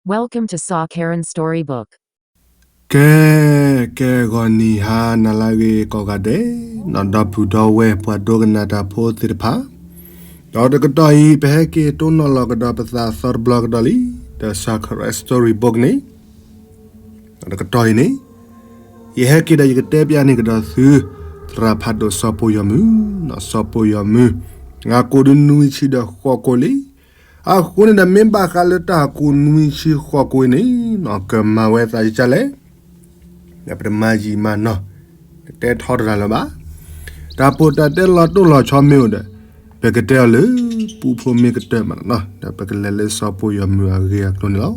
Welcome to Saw Karen Storybook. ကဲ, ကဲဂီၤနံၤဟါနၤလၢအဂ့ၤကိးဂၤဒဲး, နီၢ်ဒီပုၢ်ဒီဝဲၢ်ပှၤဒိကနၣ်တၢ်ဖိသ့ၣ်တဖၣ်, ဒီးတကတီၢ်အံၤ ပဟဲက့ၤတိၢ်နီၣ်လီၤကဒီးပသးသီတဘျီကဒီးလံ, ဒီး Saw Karen Storybook န့ၣ်, ဒီးတကတီၢ်အံၤန့ၣ်, ယဟဲက့ၤဒီးယကတဲပျးန့ၢ်ကဒီးသု, သရၣ်ဖးဒိၣ်စီၤပိၢ်ယီၤမုၢ်, စီၤပိၢ်ယီၤမုၢ်, အကိၣ်ဒုးနွံဆံဒီးဃိးကိၣ်လံ, အဃိန့ၣ်ဒီး မ့ၢ်ဘၣ်ဃးလၢတၢ်ကိၣ်နွံဆံဃိးကိၣ်အံၤန့ၣ်, ကမၤဝဲသးယကလဲၣ်, ဒီးပတမၤယံာ်မၤနီၢ်, တတဲထီတရၤလၢၤဘၣ်. တၢ်ပိၢ်တၢ်တဲလီၤတိၢ်လီၤဆီမ့ၢ်အိၣ်ဒီး, ပကတဲအီၤလၢ ပူဖိမ့ၢ်ကတၢၢ်မးနီၤ, ဒီးပကလဲၤလၢစီၤပိၢ်ယီၤမုၢ်အဂ့ၢ်အကျိၤန့ၣ်လီၤ.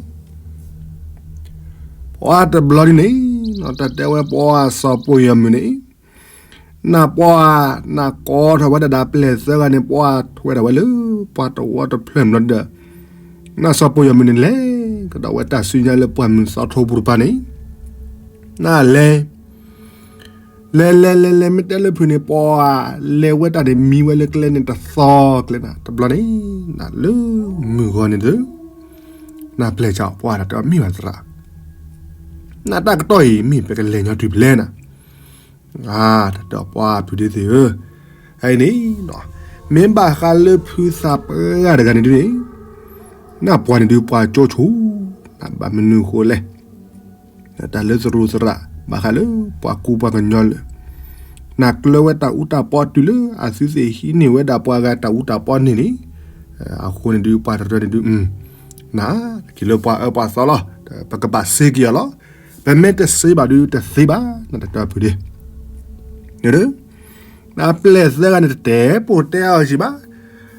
ပှၤတဘျီဒ်န့ၣ်, တၢ်တဲဝဲပှၤစီၤပိၢ်ယီၤမုၢ်န့ၣ်, နၢ်ပှၤ, နၢ်ကိးထီၣ်ဝဲဒၣ်ဒီးပျဲၢ်သၢဂၤန့ၣ် ပှၤထွဲထီၣ်ဝဲလၢ ပှၤတဝီတဖျၢၣ်ဘျီဒီး, နၢ်စီၤပိၢ်ယီၤမုၢ်န့ၣ်လဲၤ, ကဒီးဝဲတၢ်စုညါလၢပှၢ်မုၢ်သီထိပူၤတပၤန့ၣ်, နၢ်လဲၤ လဲၤလဲၤလဲၤလဲၤ မ့ၢ်တဲလၢဖုးန့ၣ် ပှၤလဲၤဝဲတၢ်န့ၣ် မံဝဲလၢကျဲန့ၣ်တသီကျဲနၤ, တဘျီန့ၣ်, နၢ်လၢမုၢ်ဂီၤန့ၣ်ဒီး, နၢ်ပျဲၢ်စၢ်ပှၤတၢ်တဲအီၤမ့ၢ်ဘၣ်သရၣ်, နၢ်တၢ်ကတီၢ်အံၤ မ့ၢ်ပကလဲၤညီတုၤဖဲလဲၣ်နၤ, တၢ်တဲအီၤပှၤဖုးဒ့သ့ၣ်ဧၢ, အအံၤန့ၣ်, မ့ၢ်ဘၣ်ဃးလၢဖုသးပှၢ်တဂၤန့ၣ်ဒုန့ၣ်, နၢ်ပှၤန့ၣ်ဒုးပှၤကၠိဆိ, နၢ်ဘၣ်မနုၤအဃိလဲၣ် တၢ်လၢသရူးသရၣ် ဘၣ်ဃးလၢပှၤကူပှၤကညီလၢာ်, နၢ်ကျၢၤဝဲတၢ်အူတၢ်ပီတုၤလၢအသုသ့ၣ်ဟံးန့ၢ်ဝဲဒၣ်ပှၤဂၤတၢ်အူတၢ်ပီန့ၣ်န့ၣ်, အဃိန့ၣ်ဒုးပှၤတရၢန့ၣ်ဒုး, နၢ်က့ၤလၢပှၤအၢပှၤသီလီၤ, ပကဘၣ်စ့က့ၤအီၤလီၤ, ပမ့ၢ်တစ့ဘၣ်ဒုးတသ့ဘၣ်, နတၢ်တဲအီၤဖုးဒ့ နပျဲၢ်သၢဂၤန့ၣ် တတဲပိာ်တဲအီၤစံးဘၣ်,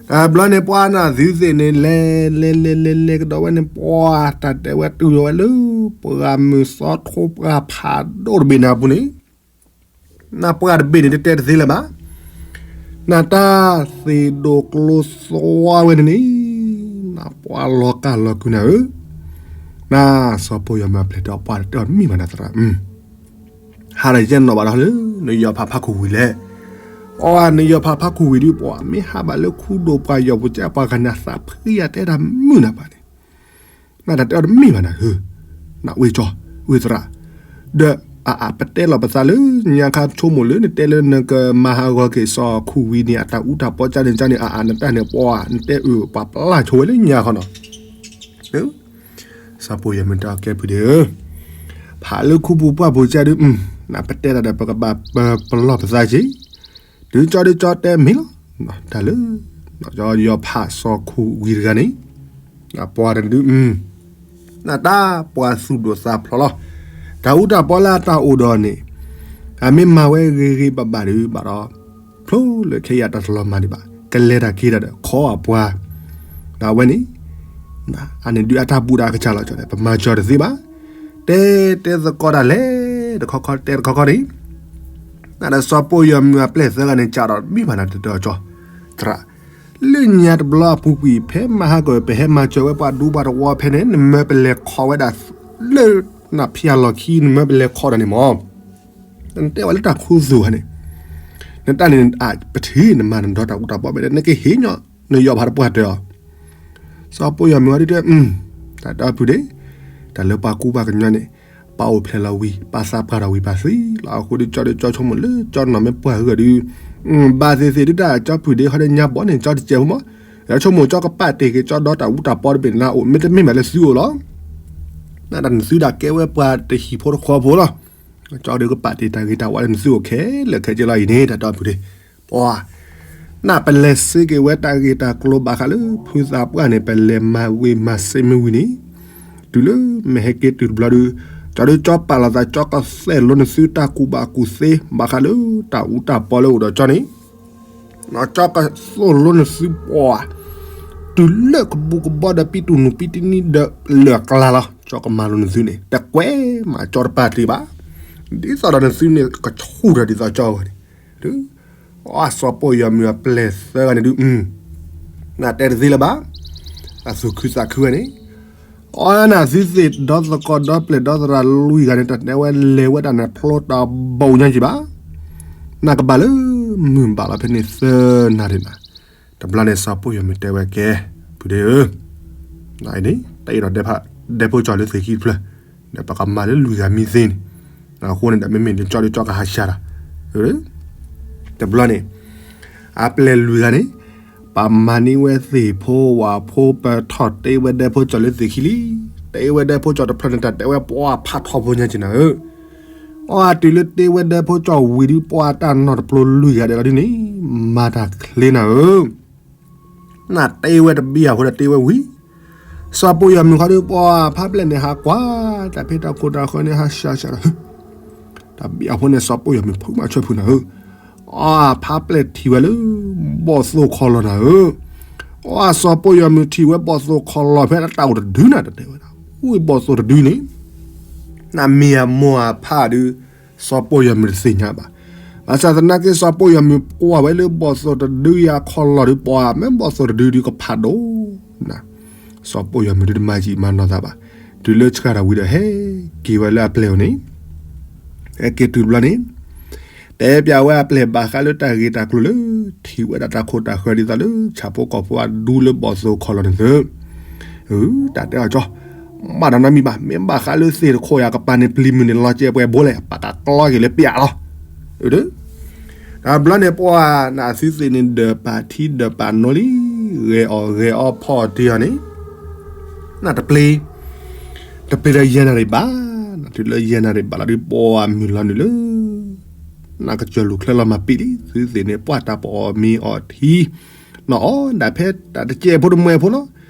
တဘျီန့ၣ်ပှၤနၢ်သုသ့ၣ်န့ၣ် လဲၤလဲၤလဲၤလဲၤလဲၤကဒီးဝဲန့ၣ် ပှၤတၢ်တဲဝဲတုၤလီၤဝဲလၢ ပှၢ်မုၢ်သီထိပှၢ်ဖးဒိၣ်တဘ့ၣ်န့ၣ်အပူၤန့ၣ်, နၢ်ပှၢ်တဘ့ၣ်န့ၣ် တတဲတသ့လၢၤဘၣ်, နၢ်တၢ်သ့ၣ်ဒိၣ်ကျိသွါဝဲန့ၣ်န့ၣ်, နၢ်ပှၢ်လီၤကၢ်လီၤကုနၤဧၢ, နၢ်စီၤပိၢ်ယီၤမုၢ်အပျဲၢ်တဲအီၤပှၤတတဲအီၤတမ့ၢ်ဘၣ်နၤသရၣ် ဟါဒီးယဲနီၣ်ဘၣ်ဒီးလၢ နယီၤဖးဖးခူၣ်ဝံၤလဲၣ်, အီ နယီၤဖးဖးခူၣ်ဝံၤဒုး ပှၤမ့ၢ်ဟးဘၣ်လၢခူဒိၣ်ပှၢ်ယီၤပူၤကဲပှၤဂၤန့ၣ် အသးဖှံယၤတဲတၢ်မုာ်နၤပှၤန့ၣ်, နတၢ်တဲအီၤတမ့ၢ်ဘၣ်နၤဧၢ, နဝ့ၢ်ကၠီ, ဝ့ၢ်သရၣ်, ဒီးအအပတဲလီၤပသးလၢ ညါခါဆိကမိၣ်လၢနတဲလၢနကမၤဟးဂီၤက့ၤစီၤခူၣ်ဝံၤန့ၣ် အတၢ်အူတၢ်ပီကၢ်န့ၣ်ကၢ်န့ၣ် အအနတၢ်န့ၣ်ပှၤ နတဲအၢ ပှၤပျၢ်ဆိဝဲလၢညါခီနီၤ စီၤပိၢ်ယီၤမုၢ်တဲအီၤကဲဖုးဒ့ဧၢ, ဖးလၢခူပူၤပှၢ်ပူၤကၢ်ဒုး, နပတဲတၢ်ဒီး ပကဘၣ်ပလီၢ်ပသးက့ၤ, တုၤကၠီဒုးကၠီတဲမ့ၢ်လီၤ, တၢ်လၢ ယီၤဖးစီၤခူၣ်ဝံၤတဂၤန့ၣ်, ပှၤတဒုး, နတၢ်ပှၤသူၣ်ဒိၣ်သးဖျိးလီၤ, တၢ်အူတၢ်ပီလၢအတၢ်အိၣ်ဒီးန့ၣ်, အမ့ၢ်မၤဝဲဂ့ၤဂ့ၤဘၣ်ဘၣ်ဒုးဘၣ်ဒီး, ဖျိလၢခဲအံၤအတၢ်တလီၤမၤဒံးဘၣ်, ကလဲၤတၢ်က့ၤတၢ်ဒီး ခီအပှၤ, ဒီးအဝဲန့ၣ်, အန့ၣ်ဒုးအတၢ်ဘူးဒီးအကစၢ်လီၤကၠီဒီး ပမၤကၠီတသ့ဘၣ်, တဲတဲသကိးတၢ်လဲၣ်, တခီခီတဲတခီခီန့ၣ် နဒီးစီၤပိၢ်ယီၤမုၢ်အပျဲၢ်သၢဂၤန့ၣ် ကးဒီးမ့ၢ်ဘၣ်နၤတတီၤကၠီ, သရၣ်, လၢညါတဘျီအပူၤကွံာ် ဖဲမၤဟးဂီၤ ပဟဲမၤစၢၤဝဲပှၤဒူပှၤတဝီဖဲန့ၣ် နမၢပလဲၤခီဝဲဒၣ်, လၢနဖၠၣ်လီၢ်ခံ နမၢပလဲၤခီဒၣ်န့ၣ်မး, နတဲဝဲလၢတၢ်ခူသူၣ်ဧါန့ၣ်, နတၢ်န့ၣ် ပထံၣ်နမၤနဒီတၢ်အူတၢ်ပီဘၣ်ဒီး နကဟ့ၣ်ညီ နယီၤဖးတပှၢ်တၢၢ်အီၤ စီၤပိၢ်ယီၤမုၢ်ဝဲဒုးတဲ, တၢ်တဲအီၤဖုးဒ့, တၢ်လၢပှၤကူပှၤကညီန့ၣ်, ပၢ်အိၣ်ဖျဲၣ်လီၤဝံၤ ပၢ်သးပှၢ်ထီၣ်ဝံၤ ပၢ်သံလီၤ အဃိဒီးကၠီဒီးကၠီဆိကမိၣ်လၢကၠီနီၢ်မ့ၢ်ပှၢ်ဂၤဒုး, ဘၣ်သ့ၣ်သ့ၣ်ဒုးတၢ်ကၠီဖုးဒ့ ဟီဒီးညါဘီန့ၣ် ကၠီတစဲးဖိမး, ယဆိကမိၣ်ကၠီကပာ်တ့ၢ်က့ၤကၠီဒီတၢ်အူတၢ်ပီတဘ့ၣ်န့ၣ်လၢအအိၣ် မ့တမ့ၢ်ဘၣ်လၢသုအိၣ်လီၤ နတၢ်နသုဒၣ်ကဲဝဲပှၤတဟံၣ်ဖိတဃီဖိလီၤ, ကၠီဒီးကပာ်တ့ၢ်တၢ်ဂ့ၤတၢ်ဝါလၢနသုအိၣ်ခဲလၢာ်ခဲဆ့လီၤအံၤန့ၣ် တၢ်တဲအီၤဖုးဒ့, ပှၤ နပလဲၤစ့က့ၤဝဲတၢ်ဂ့ၢ်တၢ်ကျိၤဘၣ်ဃးလၢဖုသးပှၢ်န့ၣ် ပလဲၤမၤဝ့ၤမၤစ့မ့ၢ်ဝံၤန့ၣ်, တုၤလၢမ့ၢ်ဟဲက့ၤတုၤတဘျီဒီး, ကၠီဒီးကၠီပာ်လီၤသး ကၠီကသိၣ်လိနသုတၢ်ကူၣ်ဘၣ်ကူၣ်သ့ ဘၣ်ဃးလၢတၢ်အူတၢ်ပီလၢအိၣ်ဒီးကၠီန့ၣ် ကၠီကသိၣ်လိနသုပှၤ, တုၤလၢကဘူးကဘီဒီး ပံတူၢ်နူၤပံတနံၤဒီးလၢာ်ကျါလီၤ ကၠီကမၤလိနသုန့ၣ် တကွဲးမးကၠီတပာ်တ့ၢ်ဘၣ်, ဒ်သိးဒီးနသုန့ၣ်ကဆူၣ်ထီၣ်ဒ်သိးကၠီဝဲန့ၣ်, အစီၤပိၢ်ယီၤမုၢ်အပျဲၢ်သၢဂၤန့ၣ်ဒုး, နတဲတသ့လၢၤဘၣ်, အသူၣ်ခုသးခုဝဲန့ၣ် အီနၤသုသ့ၣ်ဒီသကိးဒီပျဲၢ်ဒီသရၣ်လွံၢ်ဂၤန့ၣ် တၢ်တဲဝဲလဲၤဝဲဒၣ်န့ၣ် ဖျိတၢ်ဘိညါက့ၤဘၣ်, နကဘၣ်လၢမုၢ်ဘၣ်လီၤဖဲန့ၣ်သၢနၣ်ရံၣ်နၤ, တဘျီန့ၣ်စီၤပိၢ်ယီၤမုၢ်တဲဝဲကဲ, ဖုးဒ့ဧၢ, နအံၤန့ၣ် တၢ်အ့ၣ်လိာ်တဲဖး ဒဲဖိကၠီၤလၢသ့ၣ်ခံတဖျၢၣ်, ဒီးပကမၤလၢလွံၢ်ဂၤမံသ့န့ၣ်, အဃိန့ၣ်ဒီးမ့မ့ၢ်န့ၣ်ကၠီဒုးကၠီကဟးဆှၢတၢ်, တဘျီန့ၣ် အပျဲၢ်လွံၢ်ဂၤန့ၣ်, ပမၤန့ၢ်ဝဲသ့ၣ်ဖိဝၣ်ဖိ ပထီၣ်တ့ဝဲဒဲဖိကၠီၤလၢသ့ၣ်ခံလံ. တ့ဝဲဒဲဖိကၠီၤတဖျၢၣ်န့ၣ် တၢ်တဲဝဲပှၤဖးထီဖိညါက့ၤနၤဧၢ, အီတုၤလၢတ့ဝဲဒဲဖိကၠီၤဝံၤဒုး ပှၤတၢ်နီၢ်တပျိလွံၢ်ဂၤဒဲးလီၤဒုးန့ၣ်, မၤတၢ်ချ့နၤဧၢ. နတ့ဝဲတဘံၣ်အဃိဒီးတ့ဝဲဝံၤ, စီၤပိၢ်ယီၤမုၣ်ခီဒုး ပှၤဖးပျဲၢ်န့ၣ် ဟးကွၢ်တၢ်ဖံးတၢ်ခိၣ်တၢ်ဃၢန့ၣ် ဟးဆှၢဆှၢဒီး တဘံၣ်အဃိန့ၣ် စီၤပိၢ်ယီၤမုၣ်ဖုးမၤဆၢဖုးနၤဧၢ, အဖးပျဲၢ်ထံၣ်ဝဲလၢ ဘီၣ်သိၣ်ခီလီၤနၤဧၢ, အစီၤပိၢ်ယီၤမုၣ်ထံၣ်ဝဲဘီၣ်သိၣ်ခီလီၤဖဲတၢ်အိၣ်တဒုနၤ တတဲဝဲဒၣ်, ဝံၤဘီၣ်သိၣ်တဒုန့ၣ်, နမ့ၢ်အမိၢ်အဖးဒုး စီၤပိၢ်ယီၤမုၣ်တသ့ၣ်ညါဘၣ်. ဘၣ်ဆၣ်သနာ်က့ စီၤပိၢ်ယီၤမုၣ်ကွၢ်ဝဲလၢဘီၣ်သိၣ်တဒုယၤခီလီၤဒုး ပှၤမ့ၢ်ဘီၣ်သိၣ်တဒုဒုးကဖးဒိၣ်နၤ, စီၤပိၢ်ယီၤမုၣ်ဒုးတမၤယံာ်မၤနီၢ်သးဘၣ်. တုၤလၢဆှၢတၢ်ဝံၤဒီး ဟဲက့ၤဝဲလၢအပျဲၢ်အအိၣ်န့ၣ်, ဟဲက့ၤတုၤတဘျီန့ၣ် တဲပျးဝဲအပျဲၢ်ဘၣ်ဃးလၢတၢ်ဂ့ၢ်တၢ်ကျိၤလၢ ထံၣ်ဝဲဒၣ်တၢ်ခိၣ်တၢ်ဃၢၤဒ်သိးလၢ ဆၣ်ဖိကီၢ်ဖိအဒူလၢဘီၣ်သိၣ်ခီလီၤန့ၣ်သၢ တၢ်တဲအီၤကၠီ, ဘၣ်ဒီးနီတမံၤဘၣ်, မ့ၢ်ဘၣ်ဃးလၢသ့ၣ်တခိၣ်ယၤကပၤန့ၣ် ပျံၤမုၢ်န့ၣ် လီၤကဲပှဲၤဘိလဲၣ်, ပကကျီက့ၤလၢပျးလီၤ. တဘျီန့ၣ်ပှၤနသုသ့ၣ်န့ၣ် ဒၢးပာ်ထံဒၢးပာ်နိလံ, ဂဲၤအီၣ်ဂဲၤအီဖီအီၣ်တ့ၢ်အီၤန့ၣ်, နတပျ့ၤ တပျ့ၤဒီးယဲၢ်နၣ်ရံၣ်ဘၣ်, နတုၤလၢယဲၢ်နၣ်ရံၣ်ဘၣ်လီၤဒုး ပှၤမုၢ်လီၤနုာ်လၢ နကစၢၢ်လူၤချၢလီၤမၤပံာ်လံ, သုသ့ၣ်န့ၣ် ပှၤတၢ်ပအီၣ်မ့ၤအီထံ, နအီၣ်ဒၣ်ဖဲတၢ်တကဲဖိတမှဲဖိလီၤ.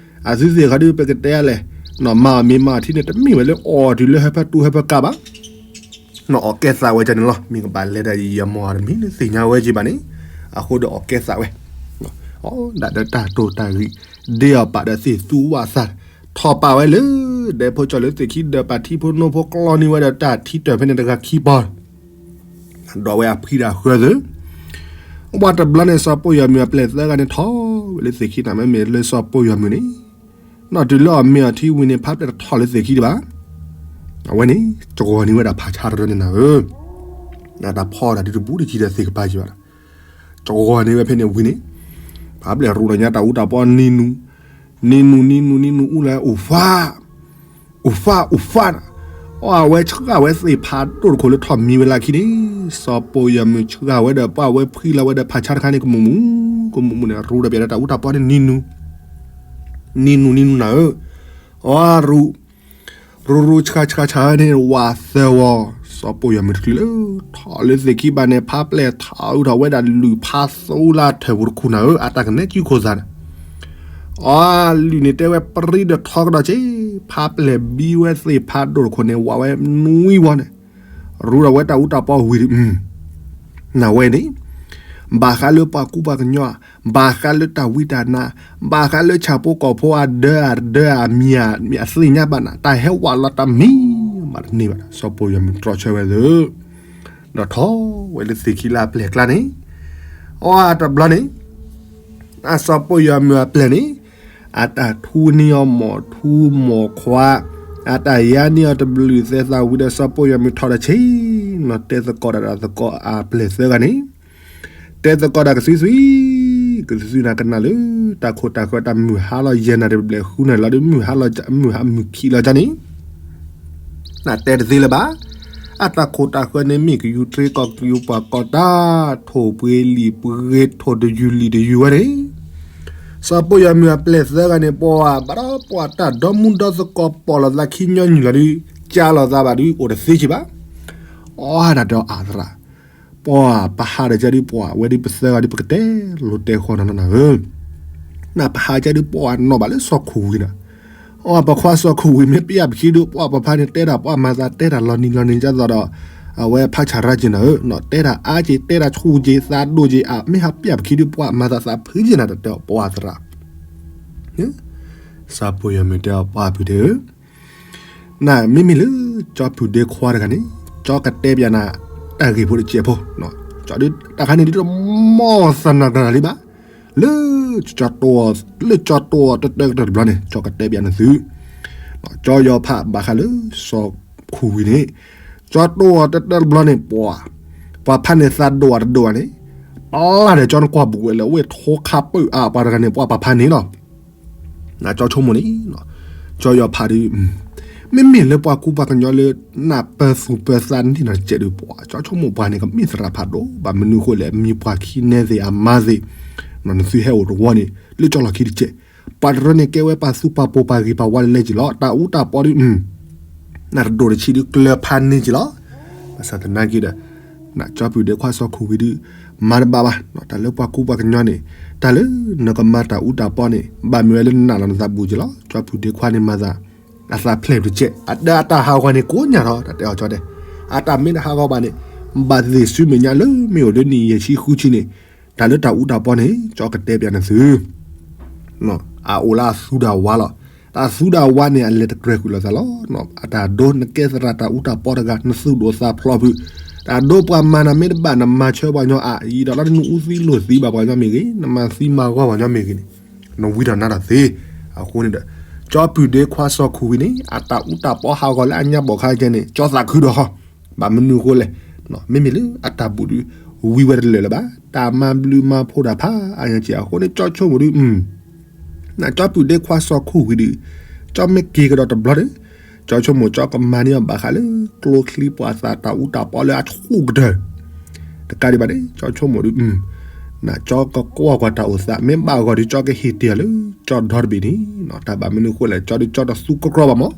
အသုသ့ၣ်ခီဒုး ပကတဲလဲၣ်, နမၤအီၣ်မ့ၤမၤအီၣ်ထံန့ၣ် တမ့ၢ်ဝဲလၢအီၣ်တုၤလၢဟၢဖၢတူဟၢဖၢကါဘၣ်, နအီၣ်ကဲသးဝဲကန့ၣ်လီၤ. မ့ၢ်ကဘၣ်လဲၤဒၣ်ယံာ်ယံာ်မီၢ်မ့ၢ်တသ့ၣ်ညါဝဲက့ၤဘၣ်န့ၣ်, အဃိဒီးအီၣ်ကဲသးဝဲ, အီၣ်ဒၣ်ဒီးတၢ်တိာ်တၢ်ဂံၢ်, ဒ့အီၣ်ပာ်ဒီးသ့ၣ်သူဝၣ်သၣ်, ထီၣ်ပာ်ဝဲလၢ ဒဲဖိကၠီၤလၢသ့ၣ်ခံ ဒၢးပာ်ထံဖိနိဖိ ကျီန့ၢ်ဝဲဒီးတၢ်ထံတၢၢ်ဖဲန့ၣ်တဂၤခံပီၤ ဒီးဝဲအဖှံတၢ်ဃၢသၢ, ပှၤတဘျီန့ၣ် စီၤပိၢ်ယီၤမုၢ်အပျဲၢ်သၢဂၤန့ၣ်ထီၣ်ဝဲလၢသ့ၣ်ခံန့ၣ် မ့မ့ၢ်လၢစီၤပိၢ်ယီၤမုၢ်န့ၣ်, နီၢ်တုၤလၢအီၣ်မ့ၤအီထံဝံၤန့ၣ် ဖးပျဲၢ်တထီၣ်လၢသ့ၣ်ခံဒံးဘၣ်. အဝဲန့ၣ် ကဝီၤန့ၢ်ဝဲဒၣ်ဖးဆါတရၢန့ၣ်နၤဧၢ, တၢ်ဖီတၢ်ဒုးတဘူးတကံဒီးသ့ၣ်ကပၤက့ၤဘၣ်လီၤ. ကဝီၤန့ၢ်ဝဲဖဲန့ၣ်ဝံၤန့ၣ်, ဖးပျဲၢ်ရူးဒီးညါတၢ်အူတၢ်ပီနံၤနူၤ, နံၤနူၤနံၤနူၤနံၤနူၤအူလၢအိၣ်ဖး အိၣ်ဖးအိၣ်ဖးနၤ, အဝဲဆှၢဝဲသ့ၣ်ဖးဒိၣ်တခိၣ်လၢထီၣ်မံဝဲလၢခံန့ၣ်, စီၤပိၢ်ယီၤမုၢ်ဆှၢဝဲဒီးပှၤဝဲဖှံလီၤဝဲဒီးဖးဆါတခါန့ၣ် ကမူးမူး, ကမူးမူးန့ၣ် ရူးဒီးပျဲၢ်ဒီးတၢ်အူတၢ်ပီန့ၣ်နံၤနူၤ, နံၤနူၤနံၤနူၤနၤဧၢ, အရူး ရူးရူးဆှါဆှါဆှါန့ၣ် ဝးသၢဝီ, စီၤပိၢ်ယီၤမုၢ်တချုးလၢ ထီၣ်လၢသ့ၣ်ခံဘၣ်န့ၣ် ဖးပျဲၢ်ထီၣ်အူထီၣ်ဝဲဒၣ်လုၢ်ဖးသူလၢထၢၣ်ပူၤတခူၣ်နၤဧၢ, အတၢ်ကနဲကံၣ်ခိၣ်သးန့ၣ် အလုၢ်န့ၣ်တဲဝဲပရံဒီးထီကဒီးက့ၤ, ဖးပျဲၢ်ဘံဝဲသ့ၣ်ဖးဒိၣ်တခိၣ်န့ၣ် ဝးဝဲနွံဝီန့ၣ်, ရူးဒီးဝဲတၢ်အူတၢ်ပီဝံၤဒီး, နဝဲန့ၣ်, ဘၣ်ဃးလၢပှၤကူပှၤကညီ, ဘၣ်ဃးလၢတၢ်ဝံတၢ်နါ, ဘၣ်ဃးလၢဆၣ်ဖိကီၢ်ဖိအဒၢအဒၢအမံၤအမံၤအသ့ၣ်ညါဘၣ်နၤ, တၢ်ဟဲဝးလီၤတၢ်မံၤမးတန့ၢ်ဘၣ်, စီၤပိၢ်ယီၤမုၢ်တြီဆၢဝဲသၢ ဒီးထီၣ်ဝဲလၢသ့ၣ်ခံလၢအပျဲၢ်ကျါန့ၣ်, အတဘျီန့ၣ်, အစီၤပိၢ်ယီၤမုၢ်အပျဲၢ်န့ၣ်, အတၢ်ထူန့ၢ်အီၤမိၢ်ထူမိၢ်ခွါ, အတၢ်ယါန့ၢ်အီၤတဘျုးသဲသးဝံၤဒီးစီၤပိၢ်ယီၤမုၢ်ထီၣ်ဒီးဆ့, နီၢ်တဲသကိးတၢ်ဒီးသကိးအပျဲၢ်သၢဂၤန့ၣ်, တဲသကိးတၢ်ကသုသု, ကသုသုနၤကနၣ်လၢ တၢ်ခိၣ်တၢ်ဃၢတၢ်မုၢ်ဟါလီၤယဲၢ်နၣ်ရံၣ်ဘျဲၣ်ဃုနၣ်ရံၣ်လီၤဒီး မုၢ်ဟါလီၤမုၢ်ဟါမုၢ်ခံးလီၤကန့ၣ်, နတဲတသ့လၢၤဘၣ်, အတၢ်ခိၣ်တၢ်ဃၢန့ၣ်မ့ၢ်ကယူၤထြ့ကီၢ်ကယူၤပှၤကီၢ်တၢ်, ထိၣ်ပှ့ၤလံာ်ပှ့ၤထိၣ်တယုၢ်လံာ်တယုၢ်ဝဲန့ၣ်, စီၤပိၢ်ယီၤမုၢ်အပျဲၢ်သၢဂၤန့ၣ် ပှၤဘၣ်ဒီးပှၤတၢ်ဒီမူဒီသကိးပိာ်လိာ်သးခံညီနုၢ်လီၤဒုး, ကၢ်လိာ်သးဘၣ်ဒုး အိၣ်တသ့က့ၤဘၣ်, အီၣ်ဒၣ်ဒီးအသရၣ် ပှၤပဟးဒီးကၢ်ဒုးပှၤဝဲဒုးပသၢဂၤဒုး ပကတဲလိာ်တဲဃီနီၤနီၤနၤဧၢ, နပဟးကၢ်ဒုးပှၤနီၢ်ဘၣ်လၢစီၤခိၣ်ဝံၤနၤ, အီၣ်ပခွါစီၤခိၣ်ဝံၤမ့ၢ်ပျၢ်ပခံဒုး ပှၤပဖါန့ၣ်တဲတၢ်ပှၤမၤသးတဲတၢ်လီၤနံၤလီၤနံၤကၢ်သိးဒီး, အဝဲဖးဆၣ်ရၢက့ၤနၤဧၢ, တဲတၢ်အါက့ၤ တဲတၢ်ဆူၣ်က့ၤ သးဒိၣ်က့ၤ အမ့ၢ်ဟးပျၢ်ပခံဒုး ပှၤမၤသးသးဖုးက့ၤနၤတတဲအီၤပှၤသရၣ် စီၤပိၢ်ယီၤမုၢ်တဲအီၤပှၤဖုတဲဧၢ, နမ့မ့ၢ်လၢ ကၠီဖုဒ့ခွါတဂၤန့ၣ်, ကၠီကတဲပျးနၤ တၢ်ဂ့ၢ်ဖိတစဲးဖိ, တၢ်ခါန့ၣ်ဒုးတမီၢ်သနၢၣ်တၢ်လံဘၣ်, လၢ လၢကၠီတိၢ်အီၤတတၢၢ်ကတၢၢ်တဘျီန့ၣ် ကၠီကတဲပျးနၤသု, ကၠီယီၤဖးဘၣ်ဃးလၢ စီၤခိၣ်ဝံၤန့ၣ်, ကၠီတိၢ်အီၤတတၢၢ်တဘျီန့ၣ် ပှၤ, ပှၤဖါန့ၣ်သးဒိၣ်အတဒိၣ်ဘၣ်န့ၣ်, ပျၢ်ဒီးကၠီနကွၢ်ဘူးဝဲလၢအဝဲထိခါပၢၢ်အါပှၤတဂၤန့ၣ် ပှၤပဖါန့ၣ်လီၤ နကၠီဆိကမိၣ်န့ၣ်, ကၠီယီၤဖးဒုး, မ့မ့ၢ်လၢပှၤကူပှၤကညီလၢ နၢ်ပၢၢ်သူၣ်ပၢၢ်သးန့ၣ်နီၤတကဲးဒီး ပှၤကၠီဆိကမိၣ်ပှၤန့ၣ် ကမ့ၢ်သရၣ်ဖးဒိၣ် ဘၣ်မနုၤအဃိလဲၣ် မံၤပှၤခံနဲသ့ၣ်အမါသ့ၣ် နသုဟဲအိၣ်တဝီန့ၣ် လၢကၠီလီၢ်ခံတကဲး ပှၤတရၢန့ၣ်ကဲဝဲပှၤသူပှၤပိာ်ပှၤဂ့ၤပှၤဝါလၢလဲက့ၤလီၤ တၢ်အူတၢ်ပီဒုး နတဒိၣ်တဆံးဒုးကျၢၤဖးန့ၢ်က့ၤလီၤ ဘၣ်ဆၣ်သနာ်က့ဒီး နကၠီပုၢ်ဒ့ခွါစီၤခိၣ်ဝံၤဒုး မၤတဘၣ်ဘၣ် တၢ်လၢပှၤကူပှၤကညီန့ၣ် တၢ်လၢနကမၤတၢ်အူတၢ်ပီန့ၣ် ဘၣ်မ့ၢ်ဝဲလၢနနာ်လီၤနသးဘူးက့ၤလီၤ ကၠီပုၢ်ဒ့ခွါန့ၣ်မၤသး အသးဖျဲၣ်တကဲး အတၢ်အတၢ်ဟးဂီၤန့ၣ်ကိးညါထီၣ် တၢ်တဲအီၤကၠီတဲ အတၢ်မ့ၢ်တဟးဂီၤဘၣ်န့ၣ် ဘၣ်သ့ၣ်ဆူမဲာ်ညါလၢမ့ၢ်အိၣ်လၢနံၣ်ယဲၢ်ဆံဃုဆံန့ၣ် တၢ်လၢတၢ်အူတၢ်ပီန့ၣ် ကၠီကတဲပၠးနသု အအိၣ်လၢအသူဒၣ်ဝါလီၤ. တၢ်သူဒၣ်ဝါန့ၣ် အလဲၤတကြၢးကွံာ်လိာ်သးလီၤ. အတၢ်ဒိနကဲသရၣ်တၢ်အူတၢ်ပီတဂၤ နသူၣ်ဒိၣ်သးဖျိးဖုး, တၢ်ဒိပှၤမၤနၤမ့ၢ်တဘၣ် နမၤဆၢပှၤကညီအါ ယံာ်ဒီးလၢနအူသံလိာ်သံဘၣ်ပှၤကညီမ့ၢ်ဂ့ၤ, နမၤသံမၤဂီၢ်ပှၤကညီမ့ၢ်ဂ့ၤန့ၣ် နဝံထီၣ်နါထီၣ်သ့. အဃိန့ၣ်ဒီး ကၠီပုၢ်ဒ့ခွါစီၤခိၣ်ဝံၤန့ၣ် အတၢ်အူတၢ်ပီဟးဂီၤလၢအညါဘီၣ်ခါကဲန့ၣ် ကၠီသးခုဒီး ဘၣ်မနုၤအဃိလဲၣ်, မ့မ့ၢ်လၢအတၢ်ဘူၣ်ဒုး ဝံဝဲတလၢာ်လၢၤဘၣ်, တၢ်မၤဘျုးမၤဖှိၣ်တၢ်ဖးအါညါက့ၤအဃိန့ၣ် ကၠီဆိကမိၣ်ဒုး နကၠီပုၢ်ဒ့ခွါစီၤခိၣ်ဝံၤဒုး ကၠီမ့ၢ်က့ၤကဒီးတဘျီဒီး ကၠီဆိကမိၣ်ကၠီကမၤန့ၢ်အီၤဘၣ်ဃးလၢ ကျိချံပှၤသးတၢ်အူတၢ်ပီလၢအဆူၣ်ကတၢၢ် တကးဒံးဘၣ်န့ၣ် ကၠီဆိကမိၣ်ဒုး နကၠီကကွၢ်ကွၢ်တၢ်အိၣ်သး မ့ၢ်ဘၣ်အဂီၢ်ဒုး ကၠီကဟ့ၣ်တ့ၢ်အီၤလၢ ကၠီဒီတဘ့ၣ်န့ၣ် တၢ်ဘၣ်မနုၤအဃိလဲၣ် ကၠီဒုးကၠီတသူကကြီဘၣ်မး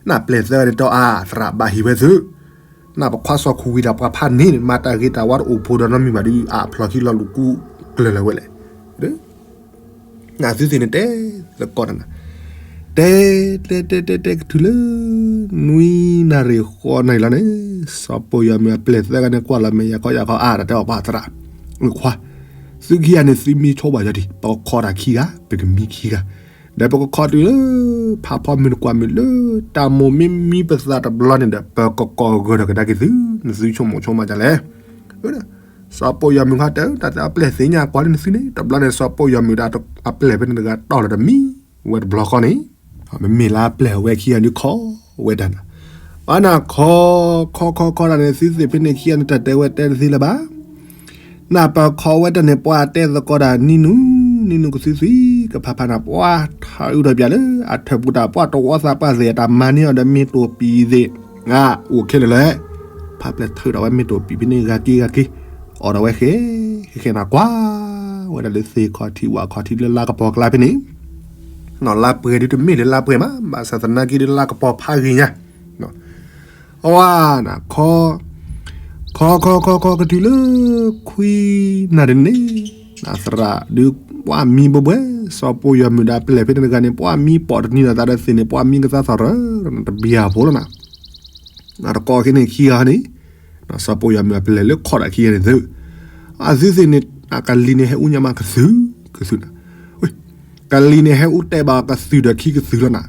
နပျဲၢ်သၢဂၤန့ၣ် တီအါ သရၣ်ဘၣ်ဟ့ၣ်ဝဲသု, နပခွါစီၤခိၣ်ဝံၤတၢ်ပှၤဖးန့ၣ် မၤတၢ်ဂ့ၤတၢ်ဝါတအိၣ်ဖိဒီးနီတမံၤဘၣ်ဒုး အဖျီၣ်ခံလီၤလူၤကူကျၢၤလၢၤဝဲလဲၣ်, နသုသ့ၣ်န့ၣ်တဲသကိးတၢ်နၤ, တဲ တဲ တဲ တဲ တဲကတုၤလၢ နွံနၣ်ရံၣ်ဃိးနၣ်ရံၣ်လီၤန့ၣ် စီၤပိာ်ယွၤမုၣ်အပျဲၢ်သၢဂၤန့ၣ် ကွၢ်လီၤမဲာ်ယၤခီယၤခီအါ တၢ်တဲအီၤပှၤသရၣ်, ခွါ, သုခံဂၤန့ၣ် သုမံဆိဘၣ်ယီၤဒံး ပကခီတၢ်ခံဂၤ ပကမံခံဂၤ ဒီးပကခီတုၤလၢ ဖးဖီမုၢ်တကွၢ်မုၢ်လၢ တၢ်မိၣ်မ့ၢ်မံပသးတဘျီန့ၣ်ဒီး ပကကိးဂၢၢ်ဒီးကဒါက့ၤသု, နသုဆိကမိၣ်ဆိကမးဒ်လဲၣ်. စီၤပိာ်ယွၤမုၣ်ခီတဲ တၢ်တဲအပျဲၢ်သ့ၣ်ညါကွၢ်လၢနသုန့ၣ် တဘျီန့ၣ် စီၤပိာ်ယွၤမုၣ်ဒီးအပျဲၢ်ဖဲန့ၣ်တဂၤတီၢ်လီၤတမံၤဝဲတဘျီဃီန့ၣ်, မ့မ့ၢ်လၢအပျဲၢ်အဝဲခံဂၤဒုးခီဝဲဒၣ်နၤ, ဘၣ်နၤခီခီခီဒၣ်န့ၣ် သုသ့ၣ်ဖဲန့ၣ်ခံဂၤန့ၣ် တၢ်တဲဝဲတဲတသ့လၢၤဘၣ် နပၢၤခီဝဲတၢ်န့ၣ် ပှၤတဲသကိးတၢ်နံၤနုၤ, နံၤနုၤကသုသံ, ကဖးဖးနၤ ပှၤထးအုးထီၣ်ပၠးလၢ အထၢၣ်ပူၤတၢ်ပှၢ်တဝီသးပှၢ်သ့ၣ် အတၢ်မၤန့ၢ်အီၤဒီးမ့ၢ်တိၢ်ပံၤသ့ၣ်, အိၣ်ခဲလၢာ်လၢ, ဖးပျဲၢ်ထုးထီၣ်ဝဲမ့ၢ်တိၢ်ပံၤဖဲန့ၣ် ဂၤက့ၤဂၤက့ၤ, အီၣ်ဒီးဝဲဃဲ, ဃဲဃဲနၤကွၢ်ဝဲဒၣ်လၢသ့ၣ်ခီၣ်ထံးဝၣ်ခီၣ်ထံးလၢလါကပီၤကျါဖဲန့ၣ်, လါပှဲၤဒုးတမ့ၢ်လၢလါပှဲၤမး ဘၣ်ဆၣ်သနာ်က့ဒုးလါကပီၤဖးဂ့ၤညါ အဝဲနၤခီ, ခီခီခီခီကတုၤလၢ ခွံနၣ်ရံၣ်န့ၣ်, နသရၣ်ဒုး ပှၤမံဘှဲဘှဲ, စီၤပိာ်ယွၤမုၣ်ဒီးအပျဲၢ်ဖဲန့ၣ်တဂၤန့ၣ် ပှၤမံပိာ်တနံၤနသးဒီးသ့ၣ်န့ၣ် ပှၤမံကသါသီၣ်ရၢ တဘျီဖိလီၤနၤ, နတကိးခဲန့ၣ်ခံဂၤန့ၣ်, စီၤပိာ်ယွၤမုၣ်အပျဲၢ်လၢခီဒၣ်ခံဂၤန့ၣ်သု, အသုသ့ၣ်န့ၣ် အကလံၤန့ၣ်ဟဲအူညါမးကသုၣ်, ကသုၣ်နၤ ကလံၤန့ၣ်ဟဲအူတဲဘၣ်ကသုၣ်ဒီးခံကသုၣ်လီၤနၤ,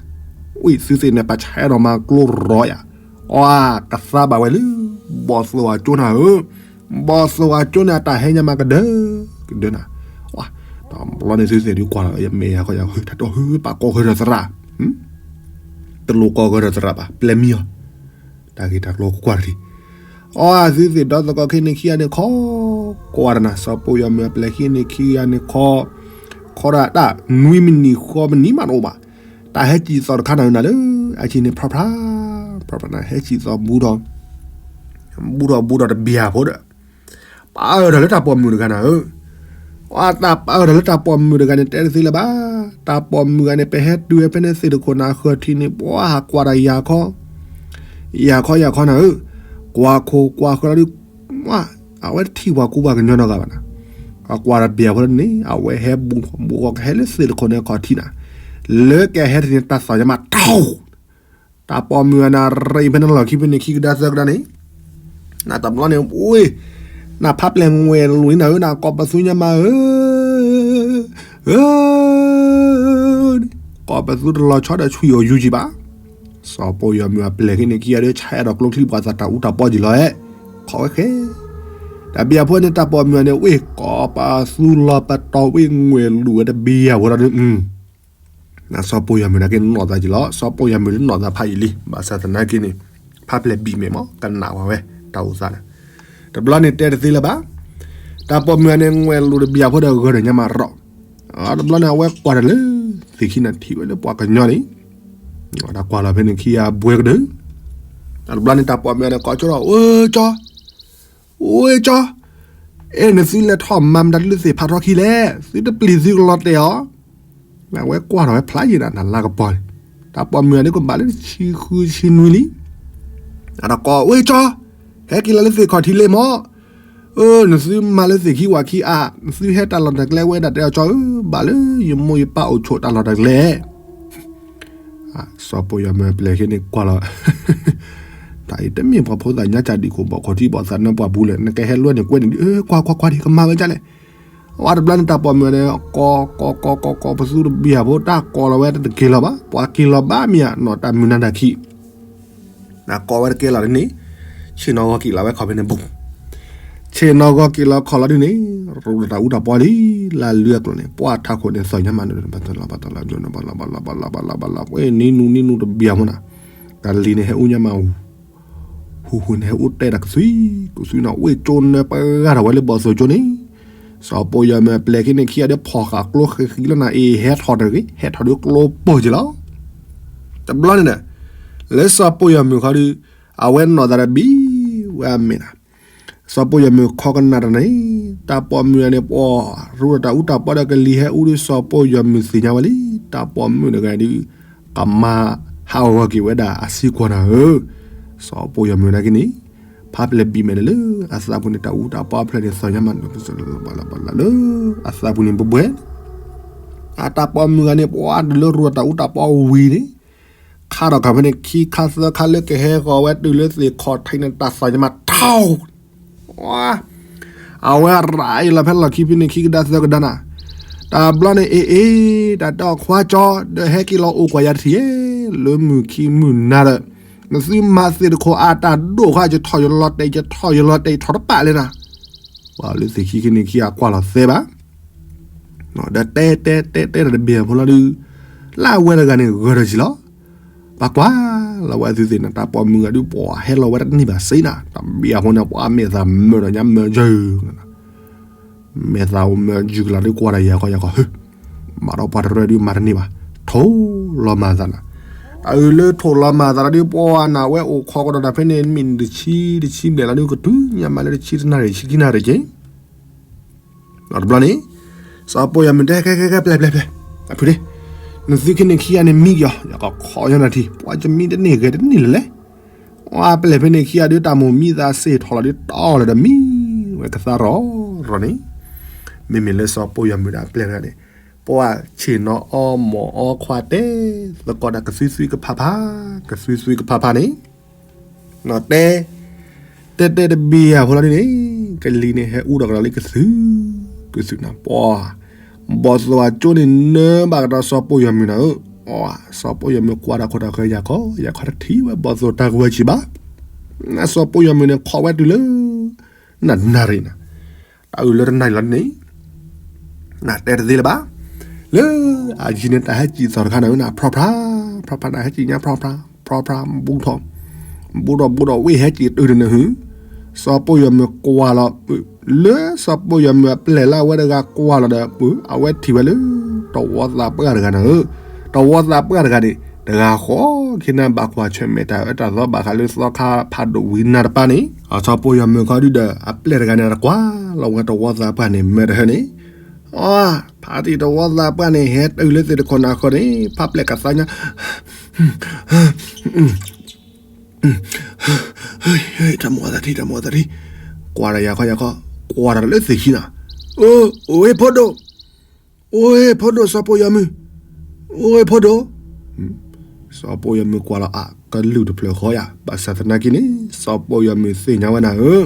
ဝံၣ်သုသ့ၣ်န့ၣ် ပဆဲးဒီးမၤကျိရီယၤ, အကသါဘၣ်ဝဲလၢ ဘီၣ်သိၣ်အကၠိနၤဧၢ, ဘီၣ်သိၣ်အကၠိန့ၣ် အတၢ်ဟဲညါမးကဒၢ, ကဒၢနၤ, တဘျီန့ၣ်သုသ့ၣ်ဒုးကွၢ်လီၤ ယမဲာ်ယၤခီယၤ တၢ်တီၢ်ဟု ပာ်ကိးဃၢၤဒီးသရၣ်, တလိၣ်ကိးဃၢၤဒီးသရၣ်ဘၣ် ပျဲမံအီၤ, တၢ်ဂ့ၢ်တၢ်ကျိၤကွၢ်တက့ၢ်, အသုသ့ၣ်ဒီသကိးခဲန့ၣ်ခံဂၤန့ၣ်ခီ, ကွၢ်တနၤ စီၤပိာ်ယွၤမုၣ်အပျဲၢ်ခံဂၤန့ၣ်ခံဂၤန့ၣ်ခီ, ခီဒၣ်တၢ်နွံမံးနံးဃိးမံးနံးမးတအိၣ်ဘၣ်, တၢ်ဟဲစံၣ်သီၣ်တခါနၤနၤလၢ, အစံၣ်န့ၣ်ဖျါဖျါ, ဖျါဖျါနၤ ဟဲစံၣ်သီၣ်ဘူးဒီး, ဘူးဒီးဘူးဒီးတဘျီဖိဒီး ပာ်အၢၣ်ဒီးလၢတၢ်ပိာ်မုၣ်တဂၤနၤဧၢ, အတၢ်ပာ်အၢၣ်ဒီးလၢတၢ်ပိာ်မုၣ်တဂၤန့ၣ် တဲတသ့လၢၤဘၣ်, တၢ်ပိာ်မုၣ်ဂၤန့ၣ် ပဟဲတုၤဝဲဖဲန့ၣ်သ့ၣ်တခိၣ်နၤဃၢၤထံးန့ၣ် ပှၤဟးကွၢ်ဒီးယၤခီ, ယၤခီယၤခီနၤဧၢ, ကွၢ်ခိၣ်ကွၢ်ဃၢၤဒီး, အဝဲတထံၣ်ပှၤကူပှၤကညီနီတဂၤဘၣ်နၤ, အကွၢ်ဒီးဘျီဖိန့ၣ် အဝဲဟဲဘူးထီၣ်ဘူးဃီကဟဲလၢသ့ၣ်တခိၣ်န့ၣ်ခီၣ်ထံးနၤ, လၢကဟဲထံးန့ၣ် တၢ်သီၣ်ညါမးတီၢ် တၢ်ပိာ်မုၣ်အနၢ်ရံၣ်ဖဲန့ၣ်လီၢ်ခံဖဲန့ၣ်ခံကဒါသၢကဒါန့ၣ်, နတဘျီန့ၣ် အိၣ်, နဖးပျဲၢ်ငွဲၣ်လိၤနၤဧၢ နကိးပသူညါမးဧၢ, ဧၢ, ကိးပသူတလီၤဆီဒီးဆူယအိၣ်ယူကံဘၣ်, စီၤပိာ်ယွၤမုၣ်အပျဲၢ်ခံန့ၣ်ခံဂၤဒီး ဆါအဒီးကျိချံပှၤသးတၢ်အူတၢ်ပီကံၤလီၤဧဲ, ခီဝဲဃဲ တဘျီဖိန့ၣ် တၢ်ပိာ်မုၣ်န့ၣ် ဝ့ၢ် ကိးပသူလီၤပတီၢ်ဝ့ၢ်ငွဲၣ်လိၤဝဲတဘျီဖိဒီး နစီၤပိာ်ယွၤမုၣ်နာ်က့နီၢ်သးက့ၤလီၤ, စီၤပိာ်ယွၤမုၣ်ဒုးနီၢ်သးဖးယံာ်လံ, ဘၣ်ဆၣ်သနာ်က့န့ၣ် ဖးပျဲၢ်ဘံၣ်မဲာ်မး ကနၣ်ဝဲ တၢ်အိၣ်သးန့ၣ်, တဘျီန့ၣ်တဲတသ့လၢၤဘၣ်, တၢ်ပိာ်မုၣ်န့ၣ် ငွဲၣ်လိၤတဘျီဖိဒီးဂၢၢ်ဒီးညါမးရီၣ်, တဘျီန့ၣ် အဝဲကွၢ်တၢ်လၢ သ့ၣ်ခံနၢ်ထံၣ်ဝဲလၢပှၤကညီန့ၣ် တၢ်ကွၢ်လီၤဖဲန့ၣ်ခံဂၤဘှဲကဒု, တဘျီန့ၣ် တၢ်ပိာ်မုၣ်န့ၣ် ကိးကၠီဒီး အိကၠီ, အိကၠီ, အဲ နသုလဲၤထီၣ်မၤမတၤဒ်လၢသ့ၣ်ဖးထီခံလဲၣ်, သုတပျံၤသုကလီၤတဲာ်အီၤ. အဝဲကွၢ်ထီၣ်ဝဲဖျါယံၤဒၣ် နလါကပီၤန့ၣ်, တၢ်ပိာ်မုၣ်န့ၣ်ကဘၣ်လၢတဆံဃုဆံနွံလံ. အတကိး အိကၠီ, ဟဲက့ၤလီၤလၢသ့ၣ်ခီၣ်ထံးလ့မီၢ်, အၢ နသုမၤလၢသ့ၣ်ခံဝၤခံအါ, နသုဟဲတၢ်လီၢ်တၢ်ကျဲဝဲဒၣ် တဲအီၤကၠီဧၢ, ဘၣ်လၢယမိၢ်ယပၢ်အိၣ်ဆိးတၢ်လီၢ်တၢ်ကျဲ စီၤပိာ်ယွၤမုၣ်အပျဲၢ်ခံန့ၣ်ကွၢ်လီၤ, တၢ်အံၤတမ့ၢ်ပှၤဖိသၣ်ညါကၢ်ဒံးခိၣ်ဘီၣ်ခီၣ်ထံးဘီၣ်သးနၢပှၢ်ပူၤလဲၣ်, နကဟဲလွဲန့ၣ်ကွဲန့ၣ်ဒ်, ကွၢ်ကွၢ်ကွၢ်ဒံး ကမၤဝဲဒ်လဲၣ်. အဝဲတဘျီန့ၣ် တၢ်ပိာ်မုၣ်န့ၣ် ကိးကိးကိးကိး ပသူတဘံၣ်အဖိ တၢ်ကိးလီၤဝဲတက့ၤလီၤဘၣ်, ပှၤက့ၤလီၤဘၣ်မ့ၢ်ဧါနီၤ တၢ်မုာ်နၤတၢ်ခံ နကိးဝဲတကဲလီၤဒ်န့ၣ်, ဆ့ၣ်နီၤဂီၤက့ၤလီၤဝဲခီၣ်ဖဲန့ၣ်ဘူး, ဆ့ၣ်နီၤဂီၤက့ၤလီၤခီၣ်လီၤဒ်န့ၣ်, ရူးတၢ်အူတၢ်ပီလံ, လၢအလုအကျိၤန့ၣ် ပှၤထးခိၣ်န့ၣ်သီၣ်ညါမး, နံၤနူနံၤနူတဘံၣ်အမနၤ, ကလံၤန့ၣ်ဟဲအူညါမး, ဟူးဟူးန့ၣ်ဟဲအူတဲတၢ်ကသွံ, ကသွံနီၤ ဝ့ၢ်ကၠိနၢပှၤဂၤထီၣ်ဝဲလၢဘီၣ်သိၣ်ကၠိန့ၣ်, စီၤပိာ်ယွၤမုၣ်အပျဲၢ်ခံန့ၣ်ခံဂၤဒီးဖီၣ်ဃာ်ကျိဃံဃံလီၤနၤအံၤ ဟဲထီၣ်တဂ့ၤ, ဟဲထီၣ်ဒီးကျိပိၢ်က့ၤလီၤ. တဘျီန့ၣ်ဒီး လၢစီၤပိာ်ယွၤမုၣ်ခီဒီး အဝဲနီၢ်သးတဘံၣ်ဝဲအမဲာ်နၤ, စီၤပိာ်ယွၤမုၣ်ခီကနၣ်တၢ်န့ၣ်, တၢ်ပိာ်မုၣ်န့ၣ် ပှၤရူးတၢ်အူတၢ်ပီဒီးကလံၤဟဲအူဒီး စီၤပိာ်ယွၤမုၣ်သ့ၣ်ညါဝဲလံ, တၢ်ပိာ်မုၣ်တဂၤဒီး ကမၤဟးဂီၤက့ၤဝဲဒၣ်အဆံကွၢ်နၤဧၢ, စီၤပိာ်ယွၤမုၣ်နာ်က့န့ၣ်, ဖးပျဲၢ်ဘံၣ်မဲာ်န့ၣ်လၢ အသးပူၤန့ၣ် တၢ်အူတၢ်ပီအဖျၢၣ်န့ၣ် သီၣ်ညါမး လၢအသးပူၤန့ၣ်ဘှဲဘှဲ, အတၢ်ပိာ်မုၣ်ဂၤန့ၣ် ပှၤတုၤလၢရူးတၢ်အူတၢ်ပီဝံၤန့ၣ်, ခါထီၣ်ခီၣ်ဖဲန့ၣ် ခံခါသၢခါလၢကဟဲဂီၤဝဲတုၤလၢသ့ၣ်ခီၣ်ထံးန့ၣ် တၢ်သီၣ်ညါမးထီ, အဝဲရၤအ့ၣ်လီၤဖဲလီၢ်ခံဖဲန့ၣ် ခံကဒါသၢကဒါနၤ, တဘျီန့ၣ် အ့ၣ်အ့ၣ် တၢ်တဲအီၤခွါကၠီ ဒီးဟဲက့ၤလီၤအိၣ်ကွၢ်ယၤတထံၣ်, လၢမုၢ်ခံမုၢ်နၤဒီး နသုမၤသ့ၣ်တခိၣ်အတၢ်ဒိၣ်ဃာ် ယထီၣ်ယလီၤတဲာ် ယထီၣ်ယလီၤတဲာ် ယထီၣ်တပာ်လဲၣ်နၤ, ပှၤလၢသ့ၣ်ခံကန့ၣ်ခံဂၤကွၢ်လီၤသဲဘၣ် ဒီးတဲတဲတဲတဲတၢ်တဘ့ၣ်အဖိလီၤဒုး, လၢအဝဲတဂၤန့ၣ်ဂၢၢ်ထီၣ်ဆံးလီၤ, ပှၤကွၢ်လီၤဝဲအသုသ့ၣ်နၤ တၢ်ပိာ်မုၣ်ဂၤဒုး ပှၤဟဲလီၤဝဲတန့ၢ်ဘၣ်စ့နၤ, တၢ်ဘ့ၣ်အဖိန့ၣ် ပှၤမဲာ်သးမၢဒီးညါမၢယၢၤ မဲာ်သးအိၣ်မၢယုၢ်ကလၤဒုးကွၢ်တၢ်ယၤခီယၤခီ, မၤဒီးပှၤတရၢဒုးမၤတန့ၢ်ဘၣ်, ထိၣ်လီၤမၤသးနၤ, တၢ်အုးလၢထိၣ်လီၤမၤသးလီၤဒုး ပှၤနၤဝဲအိၣ်ခိးကဒီးတၢ်ဖဲန့ၣ် မ့ၢ်တဆံ တဆံဘျဲၣ်လီၤဒုး ကတုၤညါမးလၢတဆံတနၣ်ရံၣ် ဆံခံနၣ်ရံၣ်က့ၤ တဘျီန့ၣ် စီၤပိာ်ယွၤမုၣ်တဲ ကဲကဲကဲ ပျဲၢ်ပျဲၢ်ပျဲၢ်, အဖုဒ့, နသုခံန့ၣ်ခံဂၤန့ၣ်မံက့ၤအီၤ ယကခိးညီနၤထံ ပှၤကမံတန့ၢ်ဂဲၤတန့ၢ်လၢၤလဲၣ်, အပျဲၢ်ဖဲန့ၣ်ခံဂၤဒုး တၢ်မိၣ်မံသးစ့ၢ်ထီၣ်လီၤဒုး တီလီၤဒီးမံဝဲကသါရီၢ်ရီၢ်န့ၣ်, မ့မ့ၢ်လၢစီၤပိာ်ယွၤမုၣ်ဒီးအပျဲၢ်တဂၤန့ၣ်, ပှၤဆ့ၣ်နီၤအီမိၢ်အီခွါတဲ သကိးဒီးကသွံသွံကဖးဖး, ကသွံသွံကဖးဖးန့ၣ် နီၢ်တဲ, တဲတဲတဘ့ၣ်အဖိလီၤဒ်န့ၣ်, ကလံၤန့ၣ်ဟဲအူဒီးကဒီးလံကသု, ကသုနၤပှၤ, ဘီၣ်သိၣ်အကၠိန့ၣ်နၢဘၣ်ကဒီးစီၤပိာ်ယွၤမုၣ်နၤဧၢ, စီၤပိာ်ယွၤမုၣ်ကွၢ်တၢ်ခိၣ်တၢ်ဃၢယၤခီ, ယၤခီတထံၣ်ဝဲဘီၣ်သိၣ်တၢ်ကဝဲၤဆံးဘၣ်, စီၤပိာ်ယွၤမုၣ်န့ၣ် ခိးဝဲတုၤလၢ နနၣ်ရံၣ်နၤ, တၢ်အုးလၢတနၣ်ရံၣ်လီၤန့ၣ် နတဲတသ့လၢၤဘၣ်, လၢအယံၤန့ၣ် တၢ်ဟဲစံၣ်သီၣ်တခါနၤဧၢနၤ ဖြီဖြါ, ဖြီဖြါနၤဟဲစံၣ်ညါဖြီဖြါ, ဖြီဖြါ ဘူးထီၣ်, ဘူးထီၣ်ဘူးထီၣ်ဝ့ၢ်ဟဲစံၣ်တုၤတနၢၤဟု, စီၤပိာ်ယွၤမုၣ်ကွၢ်လီၤ, လၢစီၤပိာ်ယွၤမုၣ်အပျဲၢ်လၢအဝဲတဂၤကွၢ်လီၤဒီး အဝဲထံၣ်ဝဲလၢ တဝီသးပှၢ်တဂၤနၤဧၢ, တဝီသးပှၢ်တဂၤန့ၣ် တဂၤဃီ ခ့နၤဘၣ်ကွၢ်ဆၢၣ်မဲာ်တၢ်အၢတၢ်သီဘၣ်ဃးလၢသီခါဖးဒိၣ်ဝံၤနၤတပၢ်န့ၣ် စီၤပိာ်ယွၤမုၣ်ခီဒုဒီး အပျဲၢ်တဂၤန့ၣ် တကွၢ်လီၤဝဲတဝီသးပှၢ်န့ၣ် မၢတဟၢန့ၣ်, အ ဖါတံၢ်တဝီသးပှၢ်န့ၣ် ဟဲတုၤလၢသ့ၣ်တခိၣ်နၢ်ဃီန့ၣ် ဖးပျဲၢ်ကသါညါ, တၢ်မိၣ်သးထံ တၢ်မိၣ်သးထံ, ကွၢ်တၢ်ယၤခီယၤခီ, ကွၢ်တၢ်လၢသ့ၣ်ခံနၤ, အိ အိ ဖိဒိၣ် အိ ဖိဒိၣ် စီၤပိာ်ယွၤမုၣ်, အိ ဖိဒိၣ်, စီၤပိာ်ယွၤမုၣ်ကွၢ်လီၤအကလုၢ်တဖျၢၣ်ဃီယၤ, ဘၣ်ဆၣ်သနာ်က့န့ၣ် စီၤပိာ်ယွၤမုၣ်သ့ၣ်ညါဝဲနၤဧၢ,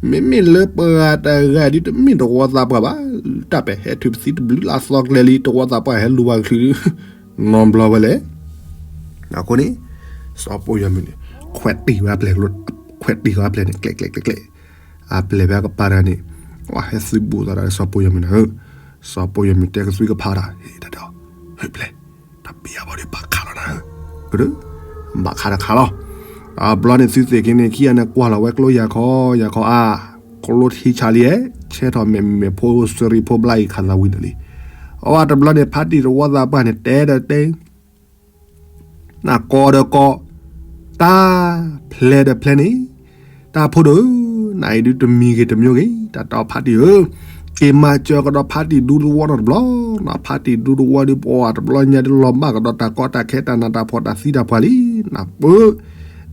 မ့မ့ၢ်လၢပှၤတဂၤဒ်တမ့ၢ်တဝီသးပှၢ်ဘၣ်, တၢ်ပဲာ်ဟဲထုးပသံတဘျုးလၢအသီကျဲလံ တဝီသးပှၢ်ဟဲလူၤဝဲကချုးဒု နီဘျီဝဲလဲၣ်. အဃိန့ၣ် စီၤပိာ်ယွၤမုၣ်န့ၣ် ခွဲးတံၢ်ဝဲအပျဲၢ်, ခွဲးတံၢ်ဝဲအပျဲၢ်န့ၣ် ကျဲးကျဲးကျဲးကျဲး, အပျဲၢ်ဖဲအကပၤတဂၤန့ၣ် ဟဲသုးဘူးသးဒီးစီၤပိာ်ယွၤမုၣ်နၤဧၢ, စီၤပိာ်ယွၤမုၣ်တဲကသွံကဖးတၢ်, ဟ့ၣ်တၢ်ဒီး ဟ့ၣ်ပျဲၢ်, တၢ်ဘံၣ်အဘီဒီးဘၣ်ခးလီၤနၤဧၢ, ကဒု ဘၣ်ခးတခါလီၤ. တဘျီန့ၣ်သုသ့ၣ်က့ၤန့ၣ် ခံဂၤန့ၣ်ကွၢ်လီၤဝဲကျိယၤခီယၤခီအါ, ကျိထံဆးလံ, ဆဲထီၣ်မဲာ်မံၤမဲာ်ဖိစရံဖိဘျါအံၤခးသးဝံၤဒီးလံ. အဝဲတဘျီန့ၣ် ဖါတံၢ်တဝီသးပှၢ်န့ၣ် တဲဒီးတဲ နကီဒီးကီ, တၢ်ဖျဲးဒီးဖျဲးန့ၣ်, တၢ်ဖိဒိၣ်ဧၢ, နအံၤဒုးတမံၤဂ့ၤတမံၤဂ့ၤ, တၢ်တဲအီၤဖးတံၢ်ဧၢ, က့ၤမၤစၢၤကဒီးဖးတံၢ်ဒူသဝီနီတဘျီ, နဖးတံၢ်ဒူသဝီဒုးပှၤတဘျီညါဒုးလီၤဘၣ်ကဒီးတၢ်ကီတၢ်ခဲတၢ်နးတၢ်ဖှီၣ်တၢ်သံတၢ်ပှၢ်လံ, နပၢ,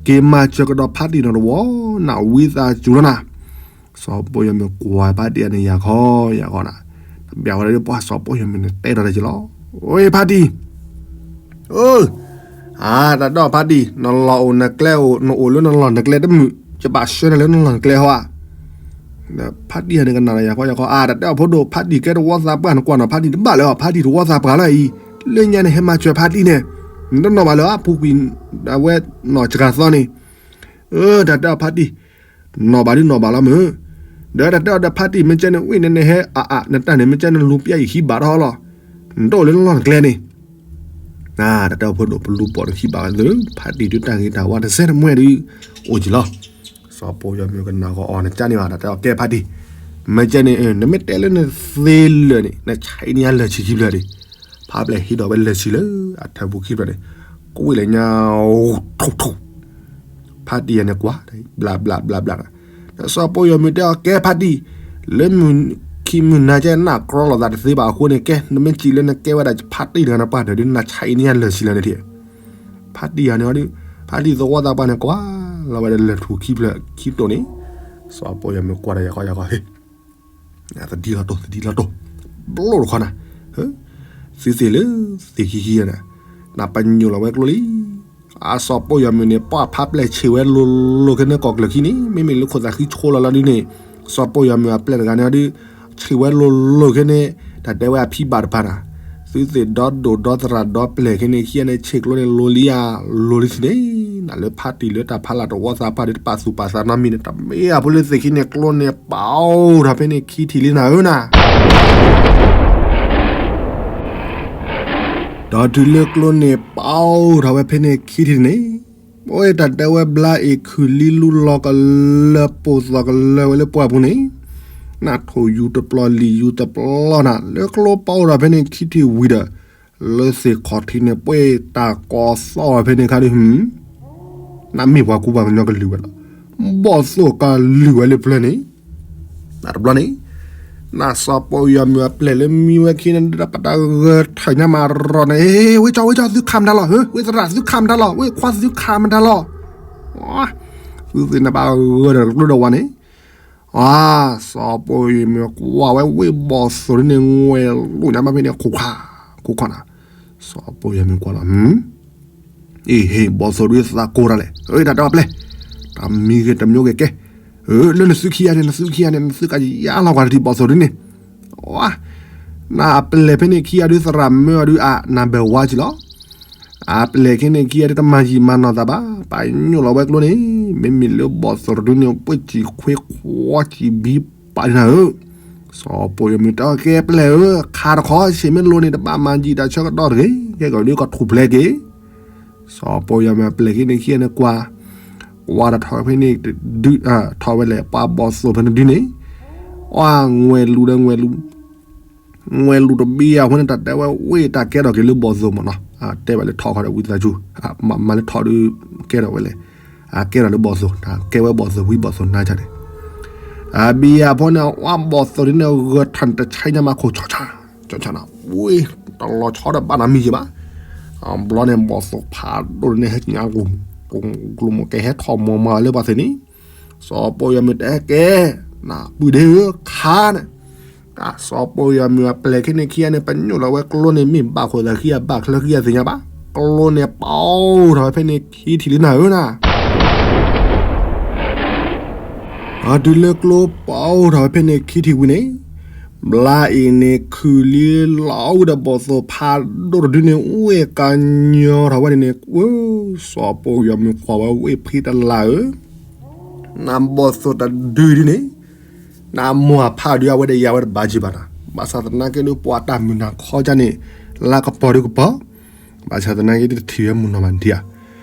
က့ၤမၤစၢၤကဒီးဖးတံၢ်နီတဝီ, နဝံသးစူၤလီၤနၤ စီၤပီယီၤမုၢ်ကွၢ်ဖးတံၢ်အန့ၣ် ယၤခီယၤခီနၤ, တဘၣ်ဝဲဒၣ်ပှၤစီၤပီယီၤမုၢ်န့ၣ်တဲဒီးတက့ၢ်လီၤ, ဝဲဖးတံၢ်, အတၢ်တဲအီၤဖးတံၢ်, နလီၢ်အိၣ်နကျဲအိၣ် နအိၣ်လၢနလီၢ်နကျဲတမုာ်, ယဘၣ်ဆှၢနၤလၢနလီၢ်နကျဲဟီဧါ, ဖးတံၢ်အန့ၣ်ကနၣ်ဒီးယၤခီယၤခီ, အတၢ်တဲအီၤဖိဒိၣ် ဖးတံၢ်ကဲသဝီသးပှၢ်နကွၢ်နီၤ ဖးတံၢ်တဘၣ်လၢၤအီၤ ဖးတံၢ်သဝီသးပှၢ်လီၤအံၤ, လၢညါန့ၣ်ဟဲမၤစၢၤဖးတံၢ်န့ၣ်, နတနီၣ်ဘၣ်လၢၤအီၤ ပူၤကွံာ်, အဝဲနီၢ်စှၤသီန့ၣ် အတၢ်တဲအီၤဖးတံၢ်, နီၢ်ဘၣ်ဒုးနီၢ်ဘၣ်လီၤမုၢ်, ဒီးတၢ်တဲအီၤဒီးဖးတံၢ် မ့ၢ်ကဲန့ၣ်ဝံၣ်န့ၣ်နဟဲအါအါ နတၢ်န့ၣ် မ့ၢ်ကဲန့ၣ်လူၤပျဲယံာ်ဟံးဘၣ်ထီၣ်လီၤ, နတအိၣ်လၢနလီၢ်နကျဲန့ၣ်, တၢ်တဲအီၤဖိဒိၣ် ပလူၤပိာ်နခံဘၣ်ဝဲသ့ၣ် ဖးတံၢ်ဒုးတၢ်ဂ့ၤတၢ်ဝါတစဲးတမှဲဒုး, အိၣ်က့ၤလီၤ, စီၤပီယီၤမုၢ်ကနၣ်ဂီၤအီၤ နကန့ၣ်ဘၣ် တၢ်တဲအီၤကဲဖးတံၢ်, မ့ၢ်ကဲန့ၣ် နမ့ၢ်တဲလၢနသ့လၢာ်န့ၣ် နဆဲးအံၤန့ၢ်ယၤလၢာ်ဆံခံဖျၢၣ်ဒံး, ဖးပျဲၢ်ဟံးဒီးဝဲလၢာ်ဆံလၢအထၢၣ်ပူၤခံဖျၢၣ်န့ၣ်, ကွံာ်လၢညါ, ထိၣ်ထိၣ် ဖးတံၢ်ယၤန့ၣ်ကွၢ်, ဘျးဘျးဘျးဘျး, စီၤပီယီၤမုၢ်တဲအီၤကဲဖးတံၢ်, လၢမုၢ်ခံမုၢ်နၤကဲနၢ်ကြီလီၤသးတသ့ဘၣ်အဃိန့ၣ် ကဲ နမ့ၢ်စံးလၢနကဲဝဲဒၣ်ဖးတံၢ်တဂၤနပှၢ်တၢၢ်ဒုး နဆဲးအံၤန့ၢ်ယၤလၢာ်ဆံလၢာ်န့ၣ်ထံၣ်, ဖးတံၢ်ယၤန့ၣ်ဒီး, ဖးတံၢ်သဝီသးပှၢ်န့ၣ်ကွၢ်လီၤဝဲဒီးလၢာ်ထူၣ်ခံဖျၢၣ်ခံတိၢ်န့ၣ်, စီၤပီယီၤမုၢ်ကွၢ်ဒီးယၤဃီယၤဃီ သဒံလီၤတိၢ် သဒံလီၤတိၢ်, ဘျီတခီနၤ, သုသ့ၣ်လၢသ့ၣ်ခံခံန့ၣ်, နပညိၣ်လီၤဝဲကျိလံ, အစီၤပီယီၤမုၢ်န့ၣ် ပှၤဖးပျဲၢ်ဆံးဝဲလိၤလိၤခဲန့ၣ် ကီၢ်ကျၢၢ်ခံန့ၣ် မ့မ့ၢ်လၢခိၣ်သးဃံဆိလီၤလီၤဒုးန့ၣ်, စီၤပီယီၤမုၢ်အပျဲၢ်တဂၤန့ၣ်ဒီး, ဆံးဝဲလိၤလိၤခဲန့ၣ်, တၢ်တဲဝဲအဖံဘၣ်တဖၣ်နၤ, သုသ့ၣ်ဒီဒိၣ်ဒီသရၣ်ဒီပျဲၢ်ခဲန့ၣ်ခံဂၤန့ၣ် ဆံးကျိန့ၣ်လိၤလံဧါ, လိၤလံဆံးန့ၣ်, နလၢဖးတံၢ်လၢတၢ်ဖးလၢ်တဝီသးပှၢ်ဒီးတပာ်သူၣ်ပာ်သးနီတမံၤန့ၣ် တမ့ၢ်အဖိလၢသ့ၣ်ခံန့ၣ် ကျိန့ၣ်ပာ်အိၣ်ထီၣ်ဖဲန့ၣ်ခံထံၣ်လံနၤဧၢနၤ ဒီးတုၤလၢကျိန့ၣ်ပာ်အိၣ်ထီၣ်ဝဲဖဲန့ၣ်ခံထံၣ်န့ၣ်, ပဝဲတၢ်တဲဝဲဘျါအ့ၣ်ခုၣ်လံလူလီၤကလၢပိာ်သီကလၢဝဲလၢပှၢ်ပူၤန့ၣ်, နထိၣ်ယူၤတပျီၤလံာ်ယူၤတပျီၤနၤ လၢကျိပာ်အိၣ်ထီၣ်ဖဲန့ၣ်ခံထံၣ်ဝံၤဒီး, လၢသ့ၣ်ခီၣ်ထံးန့ၣ်ပှဲၤတၢ်ကီသီၣ်ဝဲဖဲန့ၣ်ခါဒုး နမ့ၢ်ပှၤကူပှၤကညီကလုာ်ဝဲလီၤ. ဘီၣ်သိၣ်ကလုာ်ဝဲလၢပျၢၤန့ၣ်, နတဘျီန့ၣ်, နစီၤပီယီၤမုၢ်အပျဲၢ်လၢမံဝဲခံန့ၣ် ဒီးပတၢ်ဂၢၢ်ထၢၣ်ညါမးရီၤန့ၣ်, ဝဲကၠီ ဝဲကၠီ သုခးမတၤလီၤ, ဝဲသရၣ်သုခးမတၤလီၤ, ဝဲခွါသုခးမတၤလီၤ, သုသ့ၣ်နဘၣ်ဂၢၢ်ဒီးကျိဒီးဝါန့ၣ်, စီၤပီယီၤမုၢ်ကွၢ်ဝဲဝ့ၢ်ဘီၣ်သိၣ်ဒ်န့ၣ် ငွဲၢ်လိာ်ညါဘၣ်ဖဲန့ၣ် ခိၣ်ခွါ, ခိၣ်ခွါနၤ, စီၤပီယီၤမုၢ်ကွၢ်လီၤ အ့ၣ် ဟ့ၣ် ဘီၣ်သိၣ်ဒုးသးကိးတၢ်လဲၣ်, တၢ်တဲအီၤပျဲၢ်, တၢ်မံၤဂ့ၤတမံၤဂ့ၤကဲ, လၢနသုခံဂၤန့ၣ် နသုခံဂၤန့ၣ် နသုကယါလီၤကွၢ်တထံၣ်ဘီၣ်သိၣ်ဒုးန့ၣ်, နအပျဲၢ်ဖဲန့ၣ်ခံဂၤဒုးသရၣ်မၢအီၤဒုးအနၢ်ဘၢၣ်ဝါကံလီၤ. အပျဲၢ်ခဲန့ၣ်ခံဂၤဒုးတမၤယံာ်မၤနီၢ်သးဘၣ်, ပာ်ညိၣ်လီၤဝဲကျိန့ၣ်, မ့မ့ၢ်လၢဘီၣ်သိၣ်တဒုန့ၣ် ပှ့ၢ်စံၣ်ခွ့ခွီစံၣ်ဘံပာ်နၤဧၢ, စီၤပီယီၤမုၢ်တဲအီၤကဲပျဲၢ်ဧၢ, ခးတခီဆ့ၣ်မ့ၢ်လိၤန့ၣ် တဘၣ်မၤယံာ်တၢ်ဆၢကတီၢ်တဂ့ၤ, ကဲကီးဒုးကထူၣ်ဖျဲးက့ၤ စီၤပီယီၤမုၢ်အပျဲၢ်ခဲန့ၣ်ခံဂၤန့ၣ်ကွၢ်, ကွၢ်ဒီးထီၣ်ဖဲန့ၣ်, ထီၣ်ဝဲလဲၣ် ပှၤဘီၣ်သိၣ်ဖဲန့ၣ်ဒုန့ၣ်, အီ ငွဲၢ်လူၤဒီးငွဲၢ်လူၤ, ငွဲၢ်လူၤတဘံယၤအဃိန့ၣ် တၢ်တဲဝဲဝ့ၢ်တၢ်ကဲထီၣ်က့ၤလၢဘီၣ်သိၣ်မ့ၢ်နီၤ, တဲဘၣ်လၢထီၣ်ခီဒီးဝံသးစူၤ, မၤလၢထီၣ်ဒုးကဲထီၣ်ဝဲလဲၣ်, ကဲထီၣ်လၢဘီၣ်သိၣ်, ကဲဝဲဘီၣ်သိၣ်ဝံဘီၣ်သိၣ်နါကၢ်န့ၣ် အဘံယၤဖိန့ၣ် အဝဲဘီၣ်သိၣ်ဒ်န့ၣ် ဂၢၢ်ထၢၣ်တဆဲညါမးခိၣ်ဆီဆီ, ဆီဆီနၤ, ဝ့ၢ်တလီၤဆီဒီးဘၣ်နၤမံၤယံၤဘၣ်, ဘျီန့ၣ် ဘီၣ်သိၣ်ဖးဒိၣ်န့ၣ် ဟဲညါကျိၤမိၢ်ကဲဟဲထီၣ်မိၢ်မၤလၢပှၤသ့ၣ်န့ၣ်, စီၤပီယီၤမုၢ်တဲကဲ, နပုၢ်ဒ့ဧၢ ခါန့ၣ်, စီၤပီယီၤမုၢ်အပျဲၢ်ခဲန့ၣ်ခံဂၤန့ၣ် ပညိၣ်လီၤဝဲကျိန့ၣ် မ့ၢ်ဘၣ်ခိၣ်သးခံဂၤဘၣ်ချၢခံဂၤသ့ၣ်ညါဘၣ်, ကျိန့ၣ်ပာ်အိၣ်ထီၣ်ဝဲဖဲန့ၣ်ခံထံၣ်လံနၤဧၢနၤ အတုၤလၢကျိပာ်အိၣ်ထီၣ်ဝဲဖဲန့ၣ်ခံထံၣ်ဝံၤန့ၣ်, ဘျါအ့ၣ်န့ၣ်ခုၣ်လံလီၤဝံၤဒီးဘီၣ်သိၣ်ဖးဒိၣ်တဒုန့ၣ် ဝ့ၢ်ကညီထီၣ်ဝဲန့ၣ်န့ၣ်, စီၤပီယီၤမုၢ်ကွၢ်ဝဲဝ့ၢ်ဖံတလၢ်ဧၢ, နဘီၣ်သိၣ်တဒုဒ်န့ၣ်, နမိၢ်အဖးဒုးအဝဲဒီးယၤဝဲတဘၣ်ကံဘၣ်နၤ, ဘၣ်ဆၣ်သနာ်က့ဒီးပှၤတၢ်မုၢ်နၤခီကၢ်န့ၣ်, လၢကပီၤဒုးကပီၤ ဘၣ်ဆၣ်သနာ်က့တထံၣ်ဝဲမုၢ်နီၢ်မးဒံးဧါ,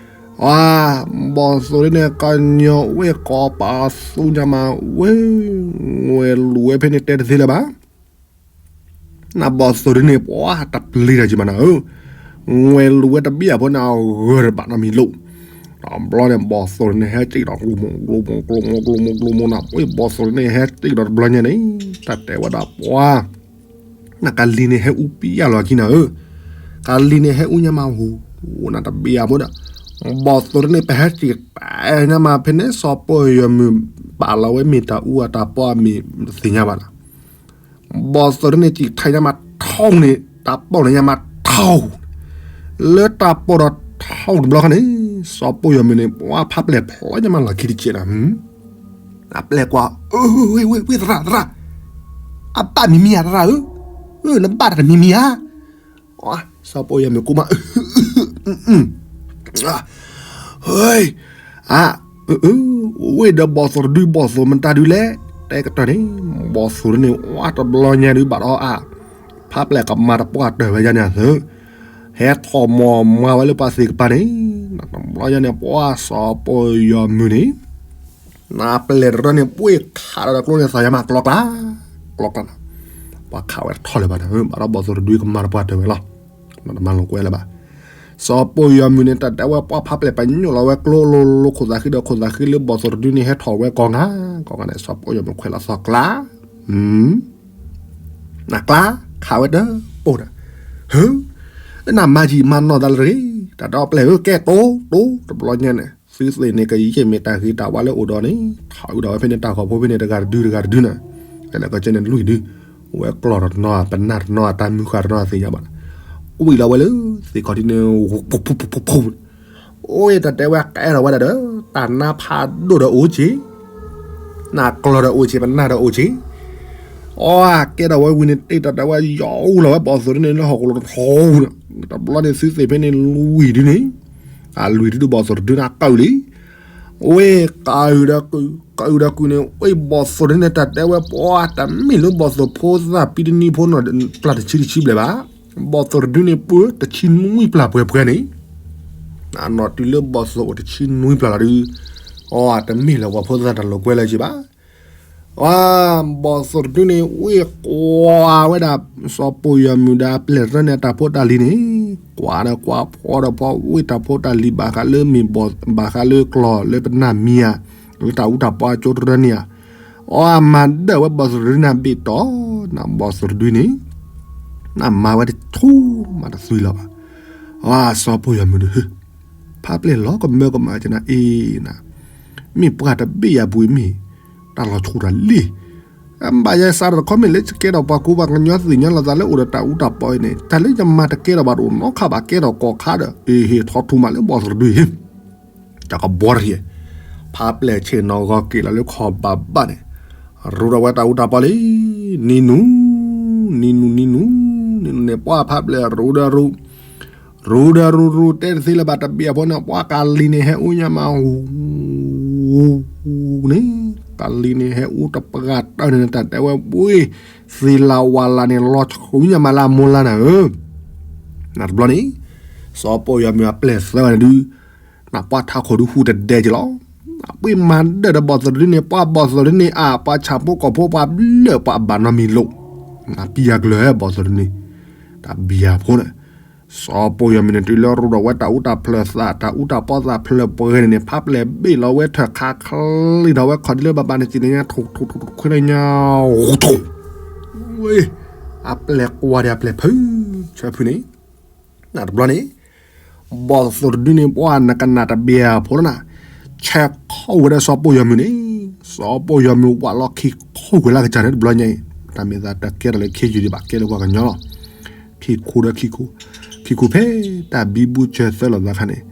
အါ, ဘီၣ်သိၣ်ဒ်န့ၣ်ကညီဝ့ၢ်ကီးပာ်သူညါမးဝဲ, ငွဲၢ်လူၤဝဲဖဲန့ၣ်တဲတသ့လၢၤဘၣ်, နဘီၣ်သိၣ်ဒ်န့ၣ် ပှၤတပျံၤတၢ်ကံဘၣ်နၤဧၢ, ငွဲလူၤဝဲတဘ့ၣ်အဖိန့ၣ် အဂၢၢ်တဘၣ်နီတမံၤလိာ်, တဘျီန့ၣ် ဘီၣ်သိၣ်တဒုန့ၣ် ဟဲစံၣ်ဒီးကျိမိၢ်ကျိမိၢ်ကျိမိၢ်ကျိမိၢ်ကျိမိၢ်နီၤ, ဝဲဘီၣ်သိၣ်တဒုန့ၣ် ဟဲစံၣ်ဒီးတဘျီညါန့ၣ် တၢ်တဲဝဲဒၣ်ပှၤ နကလံၤန့ၣ်ဟဲအူပံယၢ်လီၤခံနၤဧၢ, ကလံၤန့ၣ်ဟဲအူညါမးဟူ, နတဘ့ၣ်အဖိဒီး ဘီၣ်သိၣ်တဒုန့ၣ် ပဟဲစံၣ်တဲညါမး ဖဲန့ၣ် စီၤပီၢ်ယီၤမုၢ် ပာ်လီၤဝဲမ့ၢ်တၢ်အူအတၢ်ပီအမံၤတသ့ၣ်ညါဘၣ်နီၤ ဘီၣ်သိၣ်တဒုန့ၣ် စံၣ်ထဲညါမးထီန့ၣ် တၢ်ပီၣ်န့ၣ်ညါမးထီ, လၢတၢ်ပီၣ်ဒီးထီတဘျီခီန့ၣ် စီၤပီၢ်ယီၤမုၢ်န့ၣ် ပှၤဖးပျဲၢ်ဖျီညါမးလီၢ်ခံတကဲးနီၤ, အပျဲၢ်ကွၢ်, ဝ့ ဝ့ ဝ့ သရၣ် သရၣ်, အဘၣ်မံၤမံၤဧါ သရၣ်ဧၢ, နဘၣ်တၢ်တမံၤမံၤဧါ စီၤပီၢ်ယီၤမုၢ်ကိးမး, အ, ဝ့ၢ်ဒီးဘီၣ်သိၣ်တဒု ဘီၣ်သိၣ်မတၤဒုလဲၣ်, တဲကတၢၢ်န့ၣ် ဘီၣ်သိၣ်တဒုန့ၣ် ဝါတဘျီညါဒုးဘၣ်ဒီးအါ, ဖးပျဲၢ်ကမၤတပှၢ်တၢၢ်ဝဲယါန့ၣ်အသု, ဟဲထီၣ်မီၤမၤဝဲလၢပှၤသ့ၣ်ကပၤန့ၣ်, တဘျီညါန့ၣ် ပှၤစီၤပီၢ်ယီၤမုၢ်န့ၣ် နပျဲၢ်တရၢန့ၣ် ပှ့ၢ်ခးဒီးကျိန့ၣ်သးယါမး ကျီကျါ, ကျီကျါနီၤ, ပှၤခးဝဲတထီၣ်လၢၤဘၣ်ဒီး ဘၣ်ဒီးဘီၣ်သိၣ်တဒုကမၤတပှၢ်တၢၢ်ဝဲလီၤ, တမၤလီၤကွဲလၢၤဘၣ်, စီၤပီၢ်ယီၤမုၢ်န့ၣ် တၢ်တဲဝဲပှၤဖးပျဲၢ်ပညိၣ်လီၤဝဲကျိလိၤလိၤ ခိၣ်သးဃံဒီးခိၣ်သးဃံလၢဘီၣ်သိၣ်တဒုန့ၣ် ဟဲထီၣ်ဝဲကီၢ်ငါ, ကီၢ်ငါန့ၣ် စီၤပီၢ်ယီၤမုၢ်ခွဲးလီၤသီၣ်ကျါ နကျါ, ခးဝဲတပိၢ်ဒီး, ဟၢ, နမၤယံာ်မၤနီၢ်သးလၢတဂ့ၤ, တၢ်ဒီပျဲၢ်ဧၢ ကဲတိၢ်တိၢ် တဘျီညါန့ၣ် သုသ့ၣ်န့ၣ် ကယံာ်မ့ၢ်တၢ်ဂ့ၤတၢ်ဝါလၢအိၣ်ဒီးန့ၣ် ထီၣ်အုးဒီးဝဲဖဲန့ၣ် တၢ်ဂီၤဖိဖဲန့ၣ် တဂၤတဒုတဂၤတဒုန့ၣ်, ကဲလၢကစၢၢ်န့ၣ်လွံၢ်ဒု, ဝဲကျီၢ်တနီၤ ပနၢ်တနီၤ တၢ်မုၢ်ဃၢ်တနီၤသ့ၣ်ညါဘၣ်, ကွံာ်လီၤဝဲလၢ သ့ၣ်ခီၣ်ထံးန့ၣ် အိၣ်တၢ်တဲဝဲကဲထီၣ်ဝဲဒၣ်ဒီး တၢ်နါဖးဒိၣ်ဒီးအိၣ်က့ၤ နကျီၢ်ဒီးအိၣ်က့ၤ ပနၢ်ဒီးအိၣ်က့ၤ, အကဲထီၣ်ဝဲဝံၤန့ၣ် တၢ်တဲဝဲယီၤအူလီၤဝဲဘီၣ်သိၣ်တဒုန့ၣ် လၢဟီၣ်ကဝီၤတထီန့ၣ်, တဘျီန့ၣ်သုသ့ၣ်ဖဲန့ၣ်လွံၢ်ဒုန့ၣ်, အလွံၢ်ဒုဒုးဘီၣ်သိၣ်တဒုန့ၣ် အကၢၣ်လံ, ဝဲကၢၣ်ဒီးကုၢ် ကၢၣ်ဒီးကုၢ်န့ၣ် ဝဲဘီၣ်သိၣ်တဒုန့ၣ် တၢ်တဲဝဲပှၤ တမ့ၢ်လၢဘီၣ်သိၣ်ဖိသၣ်ပံတနံၤဖိနီၤ ပျၢ်တဆံတဆံဘျဲၣ်ဘၣ်, ဘီၣ်သိၣ်တဒုန့ၣ် ပှၤတဆံနွံပျၢ်ပှဲၤပှဲၤန့ၣ် အနီၢ်တုၤလၢဘီၣ်သိၣ်အိၣ်တဆံနွံပျၢ်လီၤဒုး, အတမ့ၢ်လၢပှၤဖိသၣ်တၢ်လိာ်ကွဲလၢၤက့ၤဘၣ်, ဘီၣ်သိၣ်တဒုန့ၣ် ဝ့ၢ်ကွၢ်ဝဲဒၣ် စီၤပီၢ်ယီၤမုၢ်ဒီးအပျဲၢ်တရၢန့ၣ် အတၢ်ဖိတၢ်လံၤန့ၣ်, ကွၢ်ဒီးကွၢ်ဖီဒီးဖီ ဝ့ၢ်တၢ်ဖိတၢ်လံၤ ဘၣ်ဃးလၢမ့ၢ်ဘီၣ် ဘၣ်ဃးလၢကျီၢ်လၢပနၢ်မံၤဧါ, လၢတၢ်အူတၢ်ပီအကၠိတရၢန့ၣ်ဧါ, အီအမၤဒၢၣ်ဝဲဘီၣ်သိၣ်တဒုန့ၣ်ဘ့ၣ်တီၤ, နဘီၣ်သိၣ်တဒုန့ၣ် နမၤဝဲတထူမးတသွံလီၤဘၣ်, အစီၤပီၢ်ယီၤမုၢ်ဒီး ဖးပျဲၢ်လီၤကမၢကမၣ်ကနၤအံၤနၤ, မ့ၢ်ပှၤတဘ့ၣ်ယၤပူၤအံၤမ့ၢ် တၢ်လီၤဆူၣ်တၢ်လံ, ဘၣ်ယဲစးထီၣ်တခီမ့ၢ်လၢယကဲထီၣ်ပှၤကူပှၤကညီသ့ၣ်ညါလိာ်သးလၢအိၣ်ဒီးတၢ်အူတၢ်ပီအံၤန့ၣ် တၢ်လၢယမၤတကဲထီၣ်ဘၣ်တအိၣ်နီတခါဘၣ် ကဲထီၣ်ကီၢ်ခါဒီး ဟ့ၣ်ထီၣ်ထူမးလၢဘီၣ်သိၣ်တဒုဟ့ၣ်, တၢ်ကဘှီတဟံၣ်, ဖးပျဲၢ်ဆ့ၣ်နီၤဂီၤက့ၤလီၤလၢခီၣ်ဘၣ်ဘၣ်န့ၣ်, ရူဒီးဝဲတၢ်အူတၢ်ပီလံ, နံၤနူၤ, နံၤနူၤ နံၤနူၤ, နံၤနူၤန့ၣ် ပှၤဖးပျဲၢ်ရူဒီးရူ ရူဒီးရူရူ တဲတသ့လၢၤဘၣ် တဘ့ၣ်အဖိန့ၣ် ပှၤကလံၤန့ၣ် ဟဲအူညါမး ဟူန့ၣ်, ကလံၤန့ၣ် ဟဲအူတပှၢ်တၢၢ်န့ၣ် တၢ်တဲဝဲပှ့ၤ သ့လၢဝါလၢန့ၣ် လီၤဆူညါမးလၢအမိၢ်လၢ်နၤဧၢ, နတဘျီန့ၣ်, စီၤပီၢ်ယီၤမုၢ်အပျဲၢ်သၢဂၤန့ၣ်ဒုး နပှၤထးခိၣ်ဒုးဟူးတဒဲက့ၤလီၤ. ပှ့ၤမၤဒၢၣ်ဒီးဘီၣ်သိၣ်တဒုန့ၣ် ပှၤဘီၣ်သိၣ်တဒုန့ၣ် အပှၤဆၣ်ဖိကီၢ်ဖိ ပှၤဘျၢၣ် ပှၤဘၣ်နီတမံၤလိာ်, နပျံၤအကလုၢ်ဘီၣ်သိၣ်တဒုန့ၣ်, တၢ်ဘံယၤဖိန့ၣ်, စီၤပီၢ်ယီၤမုၢ်န့ၣ် တုၤလၢရူဒီးဝဲတၢ်အူတၢ်ဖျၢၣ်သး တၢ်အူတၢ်ပီသးဖျၢၣ်ပှဲၤန့ၣ်န့ၣ် ဖးပျဲၢ်ဘ့ၣ်လီၤဝဲထၢၣ်ခးချ့ထီၣ်ဝဲခီၣ်ဒ်လၢဘၣ်ဘၣ်န့ၣ် စံးန့ၣ်ညါ ထူၣ်ထူၣ်ထူၣ်ထူၣ်ခွဲးလၢညါ ထူၣ် ဝဲ အပျဲၢ်ကွၢ်ဒီးအပျဲၢ်ဖု ဆၢဖုန့ၣ် နတဘျီန့ၣ် ဘီၣ်သိၣ်တဒုန့ၣ် ပှၤနကနၣ်တဘ့ၣ်ဖိလၢနၤ, ဆဲးခီဝဲဒၣ်စီၤပီၢ်ယီၤမုၢ်န့ၣ်, စီၤပီၢ်ယီၤမုၢ်ဝးလီၤခံခိၣ်ကွံာ်လၢကစၢ်န့ၣ်တဘျီညါအံၤ, တၢ်မ့ၢ်သးတကဲထီၣ်လၢခ့ယုၢ်ဒံးဘၣ် ကဲလၢပှၤကညီလီၤ. ခံခိၣ်ဒီးခံခိၣ်, ခံခိၣ်ဖဲတၢ်ဘံဘူဆၢသၢလီၤသးခါန့ၣ်,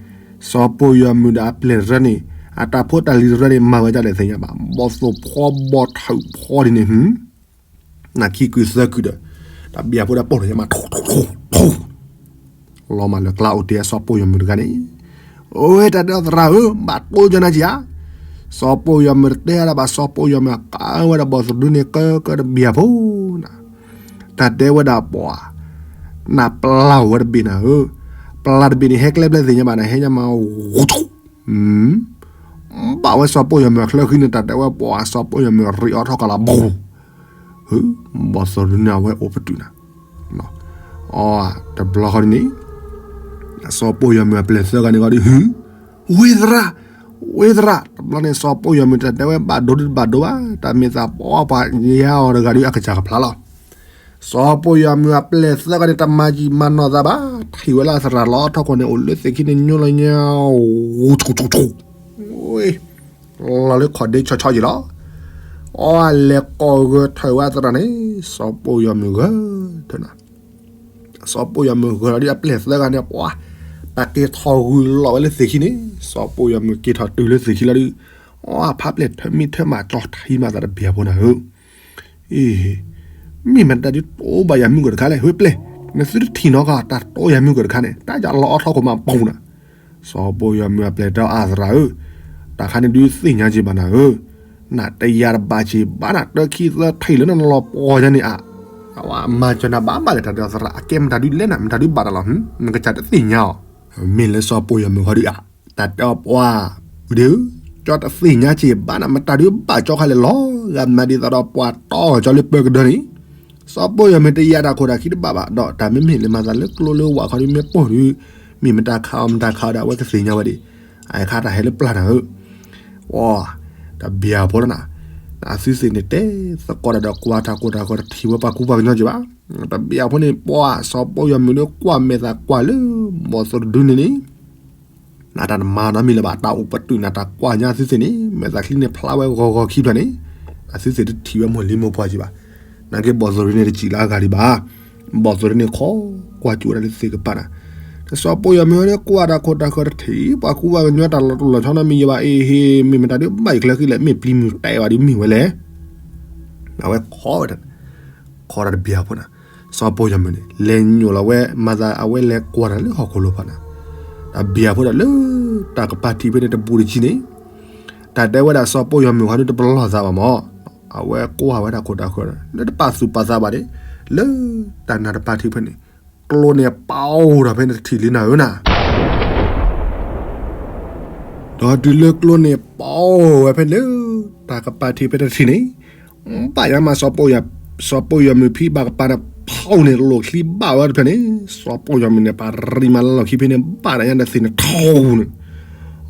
စီၤပီၢ်ယီၤမုၢ်ဒီးအပျဲၢ်တရၢန့ၣ်, အတၢ်ဖိတၢ်လံၤတရၢန့ၣ် မၤဝဲဒ်လဲၣ်သ့ၣ်ညါဘၣ်, ဘီၣ်သိၣ်ဖီဘီၣ်ထၢၣ်ဖီဒ်န့ၣ် နခံကုာ်သၢကုာ်ဒီး, တၢ်ဘံယၤဖိဒီးပိာ်ထီၣ်ညါမး ထူၣ်ထူၣ်ထူၣ်ထူၣ်, လီၤမးလၢကျါအိၣ်တ့ၢ်အစီၤပီၢ်ယီၤမုၢ်တဂၤန့ၣ်, အဝဲတၢ်တဲအီၤသရၣ်ဧၢ, ဘၣ်တိၢ်ကၠီနၤက့ၤဧါ, စီၤပီၢ်ယီၤမုၢ်တတဲဒၣ်ဘၣ် စီၤပီၢ်ယီၤမုၢ်အကးဝဲဒၣ်ဘီၣ်သိၣ်တဒုန့ၣ် ကၢကၢတဘံယၤဖိနၤ, တၢ်တဲဝဲဒၣ်ပှၤ, နပျၢ်ဝဲတဘ့ၣ်နၤဧၢ, ပျၢ်တဘ့ၣ်န့ၣ် ဟဲကျဲဘျဲသ့ၣ်ညါဘၣ်နၤ ဟဲညါမး ဂူထူၣ် ဘၣ်ဝဲစီၤပီၢ်ယီၤမုၢ်အချၢဃံန့ၣ် တၢ်တဲဝဲပှၤစီၤပီၢ်ယီၤမုၢ်ရ့အီထီၣ်ကလးဘိ, ဘီၣ်သိၣ်တဒုန့ၣ် အဝဲအိၣ်ပတုာ်နၤ, အီ တဘျီဃီန့ၣ်, စီၤပိၢ်ယီၤမုၣ်အပျဲၢ်သၢဂၤန့ၣ်ဂီၢ်ဒီး ဟု, ဝ့သရၣ်, ဝ့သရၣ်, တဘျီန့ၣ် စီၤပိၢ်ယီၤမုၣ်တၢ်တဲဝဲဘၣ်ဒိဒုတဘၣ်ဒိဘၣ်, တၢ်မ့ၢ်သးပှၢ်ပှၢ်ယါအီၤတဂၤဒီးအကစၢ်ကဖျါလီၤ. စီၤပိၢ်ယီၤမုၣ်အပျဲၢ်သၢဂၤန့ၣ် တမၤယံာ်မၤနီၢ်သးဘၣ်, ထံၣ်ဝဲလၢအသရၣ်လီၤထီၣ်ခိၣ်န့ၣ် အိၣ်လၢသ့ၣ်ခံန့ၣ် ညိလၢညါ, ဝူ, လီၤလၢခီၣ်ဒ့ဆီဆီယံၤလီၤ. အီလဲၤကိးဂၢၢ်ထၢၣ်ဝဲအသရၣ်န့ၣ်, စီၤပိၢ်ယီၤမုၣ်ဂၢၢ်ထၢၣ်နၤ စီၤပိၢ်ယီၤမုၣ်ဂၢၢ်လီၤဒီးအပျဲၢ်သၢဂၤန့ၣ် ပှၤ, တၢ်က့ၤထီၣ်ဂုာ်လီၤဝဲလၢသ့ၣ်ခံန့ၣ်, စီၤပိၢ်ယီၤမုၣ်က့ၤထီၣ်တုၤလၢသ့ၣ်ခံလီၤဒီး, အီဖးပျဲၢ်ထၢမံထၢမးကၠီထံမးသးတဘၣ်ဖိနၤဧၢ, အ့, မ့ၢ်မတၤဒုးတိဘၣ်ယၤမုၢ်ကၢၢ်တခါလဲၣ်, ဝ့ပျဲၢ်, နသုတထံၣ်နီတဂၤတၢ်တိယၤမုၢ်ကၢၢ်တခါန့ၣ်, တၢ်ယလီၤအီထီၣ်ခိၣ်မးပူၤနၤ စီၤပိၢ်ယီၤမုၣ်အပျဲၢ်တဲအသရၣ်ဧၢ, တၢ်ခါန့ၣ်ဒုးသ့ၣ်ညါက့ၤဘၣ်နၤဧၢ, နတယၤတဘၣ်က့ၤဘၣ်နၤ တၢခံသၢထံၣ်လၢနလီၤပှီၤညါန့ၣ်ဧါ, အဝဲမၤစၢၤနၤဘၣ်ဘၣ်လဲၣ် တၢ်တဲအသရၣ် အကဲမတၤဒုးလဲၣ်နၤ မတၤဒုးဘၣ်တၢ်လီၤ, နကစၢ်တသ့ၣ်ညါအီၤ, မ့ၢ်လၢစီၤပိၢ်ယီၤမုၣ်ဃီဒုးဧါ, တၢ်တဲအီၤပှၤ, ဝံၤဒီး, ကၠီတသ့ၣ်ညါက့ၤဘၣ်နၤ မတၤဒုးဘၣ်ကၠီခါလဲၣ်လီၤ, ဂၤမၤဒ်သိးဒီးပှၤတီအီၤကၠီလၢပၢကဒၢန့ၣ် စီၤပိၢ်ယီၤမုၣ်တယၤတၢ်ခိၣ်တၢ်ခံတဘၣ်ဘၣ်, ဒီးတၢ်မ့မ့ၢ်လၢမၤသးလၢကျိလၢဝးခီဒုးမ့ၢ်ပိၢ်ဒုး, မ့ၢ်မတၤခးအီၤမတၤခးအီၤဒီး အဝဲကသ့ၣ်ညါဝဲဒၣ်, အခါတၢ်ဟဲလၢပျၢ်နၤဧၢ, အီ, တဘျီဖိလီၤနၤ, အသုသ့ၣ်န့ၣ်တဲသကိးတၢ်ဒီးကွၢ်တၢ်ခိၣ်တၢ်ဃၢၤတထံၣ်ဝဲပှၤကူပှၤကညီက့ၤဘၣ်, တဘျီဖိန့ၣ်ပှၤ စီၤပိၢ်ယီၤမုၣ်န့ၣ်ကွၢ်မဲာ်သးကွၢ်လၢ, ဘီၣ်သိၣ်တဒုန့ၣ်န့ၣ် နတၢ်တမၤနီတမံၤလၢၤဘၣ် တၢ်အိၣ်ပတုာ်နၤတၢ်ကွၢ်ညါအသုသ့ၣ်န့ၣ် မဲာ်သးချံန့ၣ်ဖျါဝဲဂီၤဂီၤခံဖျၢၣ်န့ၣ်, အသုသ့ၣ်တထံၣ်ဝဲမိၢ်လံမိၢ်ပှၢ်က့ၤဘၣ်, နာ်က့ဘီၣ်သိၣ်တဒုန့ၣ်တစံၣ်လၢအဂၤဒံးဘၣ်, ဘီၣ်သိၣ်တဒုန့ၣ်ခိးကွၢ်ကၠိဝဲဒၣ်လၢသ့ၣ်ကပၤနၤ, ဒီးစီၤပိၢ်ယီၤမုၣ်န့ၣ်ကွၢ်တၢ်ခိၣ်တၢ်ဃၢၤတထံၣ် ပှၤကူပှၤကညီတၢ်လီၤတိၢ်လီၤဆီနီတမံၤယံၤဘၣ် အ့ဟ့ မ့ၢ်မတၤဒုးဘၣ်ယၤချၢဃံလဲၣ် မ့ၢ်ပျံၤမုၢ်တဲဘၣ်ဒုးမ့ၢ်ဝဲလဲၣ်, အဝဲခိးဝဲဒၣ် ခိးတၢ်တဘျီဖိနၤ, စီၤပိၢ်ယီၤမုၣ်န့ၣ် လဲၤညိၣ်လီၤဝဲ မၤသးအဝဲလဲၤကွၢ်တၢ်လၢဟီၣ်ခိၣ်လိၤဖးနၤ, တဘျီဖိဒီးလၢတၢ်ကပၤထံးဖဲန့ၣ်တဘူးတကံန့ၣ်, တၢ်တဲဝဲဒၣ်စီၤပိၢ်ယီၤမုၣ်ဃီဒုးတပလီၢ်သးဘၣ်မး, အဝဲကွၢ်ဝဲဒၣ်ခိၣ်တၢ်ဃၢၤ လၢတပာ်သူၣ်ပာ်သးဘၣ်န့ၣ်, လၢတၢ်နၢ်တပၤထံးဖဲန့ၣ်, ကျိန့ၣ်ပာ်အိၣ်ဒီးဖဲန့ၣ်တထံၣ်လံနၤဧၢနၤ ဒီးတုၤလၢကျိန့ၣ်ပာ်အိၣ်ဝဲဖဲန့ၣ်လၢ, တၢ်ကပၤထံးဖဲတထံၣ်န့ၣ်, ဘၣ်ယၤမးစီၤပိၢ်ယီၤ, စီၤပိၢ်ယီၤမုၣ်ဖံးဘၣ်ကပၤန့ၣ် ဖီၣ်န့ၣ်လိၣ်ချံဘၣ်ဝဲတဖျၢၣ်န့ၣ်, စီၤပိၢ်ယီၤမုၣ်န့ၣ်ပၢ်ရံမၤလီၢ်ခံဖဲန့ၣ် ဘၣ်တၢ်ညါဒီးသ့ၣ်န့ၣ်ထီၣ်န့ၣ်,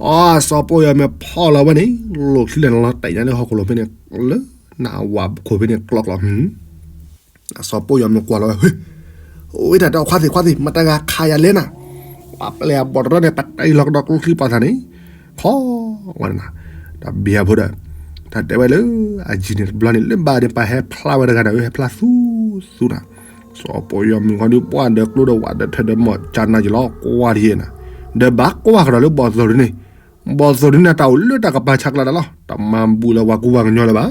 အီ စီၤပိၢ်ယီၤမုၣ်ဖီၣ်လီၤဝဲန့ၣ်, လိၣ်ချံလဲၤလီၤတဲာ်ညါလၢဟီၣ်ခိၣ်လိၤဖဲန့ၣ်, လၢနဝၣ်ခိၣ်ဖဲန့ၣ်ကျီကျီ စီၤပိၢ်ယီၤမုၣ်ကွၢ်လီၤဝဲ, ဝ့တၢ်တဲအီၤခွါသ့ၣ်ခွါသ့ၣ် မတၤဂၤခးယၤလဲၣ်နၤ, ပှၤပျဲၢ်အဘီၣ်တရၢန့ၣ် တတ့ၢ်လီၤကဒီးကျိချံပှၤသးန့ၣ်, ခီ, ဝဲ, တဘျီဖိဒီး, တၢ်တဲဝဲလၢ, အယံၤန့ၣ်တဘျီန့ၣ် လၢဘၣ်န့ၣ် ပှၤဟဲဖျါဝဲတဂၤဒီး ဟဲဖျါသူသူနၤ, စီၤပိၢ်ယီၤမုၣ်ဃီဒုးပှၢ်ဒီးကျိဒီးဝးဒီးထၢဒီးမီၢ်ကၢနၤယံၤလီၤ ကွၢ်ဒ်ယဲနၤ, ဒီးဘၣ်ကွၢ်ကဒီးလၢဘီၣ်သိၣ်ဒုန့ၣ်, ဘီၣ်သိၣ်ဒုန့ၣ်တၢ်အိၣ်လၢတၢ်ကပၤဆးကျးတၢ်လီၤ တမၤဘူၣ်လၢပှၤကူပှၤကညီလၢၤဘၣ်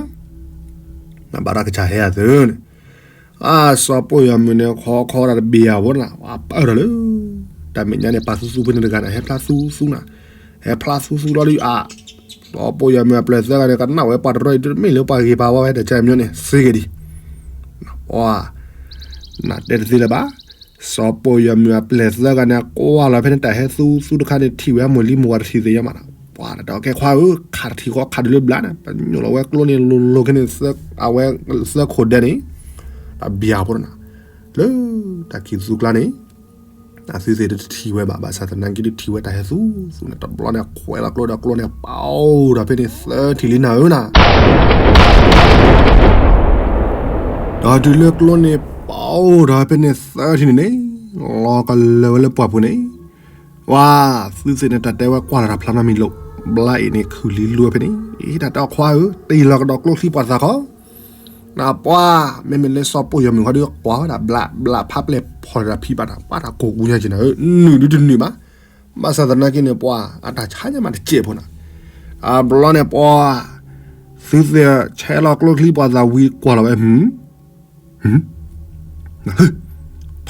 နဘၣ်တၢ်ကစၢ်ဟဲအသၢန့ၣ်, အါ စီၤပိၢ်ယီၤမုၣ်န့ၣ် ခီခီတၢ်တဘ့ၣ်ယၤဖိနၤ ပၢၢ်ထီၣ်လၢ, တၢ်မဲာ်ညါန့ၣ် ပာ်သူသူဖဲန့ၣ်တဂၤန့ၣ် ဟဲဖျါသူသူနၤ, ဟဲဖျါသူသူလီၤလံအါ, စီၤပိၢ်ယီၤမုၣ်အပျဲၢ်သၢဂၤန့ၣ် ကနၣ်ဝဲပှၤတရၢအံၤတမ့ၢ်လၢပှၤဂ့ၤပှၤဝါဝဲတၢ်ကၢမညီန့ၣ် သ့ဂ့ၤဒံး, ပှၤ နတဲတသ့လၢၤဘၣ်, စီၤပိၢ်ယီၤမုၣ်အပျဲၢ်သၢဂၤန့ၣ် ကွၢ်လီၤဖဲန့ၣ်တၢ်ဟဲသူသူတခါန့ၣ် ထံၣ်ဝဲမိၢ်လံမိၢ်ဝၤတထံၣ်သ့ၣ်ညါမးနၤ, ပှၤတၢ်တဲအီၤကဲခွါဧၢ, ခးတထံၣ်ဃီခးဒုးလၢဘျါန့ၣ် ပညိၣ်လီၤဝဲကျိန့ၣ်လိၤလိၤခဲန့ၣ်, အဝဲ, သၢခိၣ်ဒဲန့ၣ်, တၢ်ဘံၣ်အဖိနၤ, လၢ, တၢ်ခံးသူကျါန့ၣ်, အသုသ့ၣ်တထံၣ်ဝဲဘၣ် ဘၣ်ဆၣ်သနာ်က့ဒုးထံၣ်ဝဲတၢ်ဟဲသူသူန့ၣ် တဘျီန့ၣ် ခွဲးလီၤကျိဒီးကျိန့ၣ်ပာ်အိၣ်ဒီးဖဲန့ၣ်သၢထံၣ်လံနၤဧၢနၤ ဒီးတုၤလၢကျိန့ၣ်ပာ်အိၣ်ဒီးဖဲန့ၣ်သၢထံၣ်န့ၣ်န့ၣ်, လီၤကလၢာ်ဝဲလၢပှၢ်ပူၤန့ၣ်, ဝါ, သုသ့ၣ်န့ၣ်တၢ်တဲဝဲကွၢ်လီၤတၢ်ဖျါနီတမံၤလိာ်, ဘျါအံၤန့ၣ်ခုၣ်လံလိဝဲဖဲန့ၣ်, အ့ တၢ်တဲအီၤခွါဧၢ, တ့ၢ်လီၤကဒီးကျိချံပှၤသးခီ, နပှၤ, မ့မ့ၢ်လၢစီၤပိၢ်ယီၤမုၣ်ခီဒုးကွၢ်ဝဲဒၣ်ဘျး, ဘျးဖးပျဲၢ်ဖီၣ်တၢ်ဖံးဘၣ်တၢ် ပှၤတၢ်ကိၢ်ကူညါက့ၤနၤဧၢ, နုာ်ဒုတနုာ်ဘၣ်, ဘၣ်ဆၣ်သနာ်က့န့ၣ်ပှၤ, အတၢ်ဆါညါမးတစဲးဖိနၤ, အဘျီန့ၣ်ပှၤ, သုသ့ၣ်ဆဲးလီၤကျိချံပှၤသးဝံၤကွၢ်လီၤဝဲ, ဖး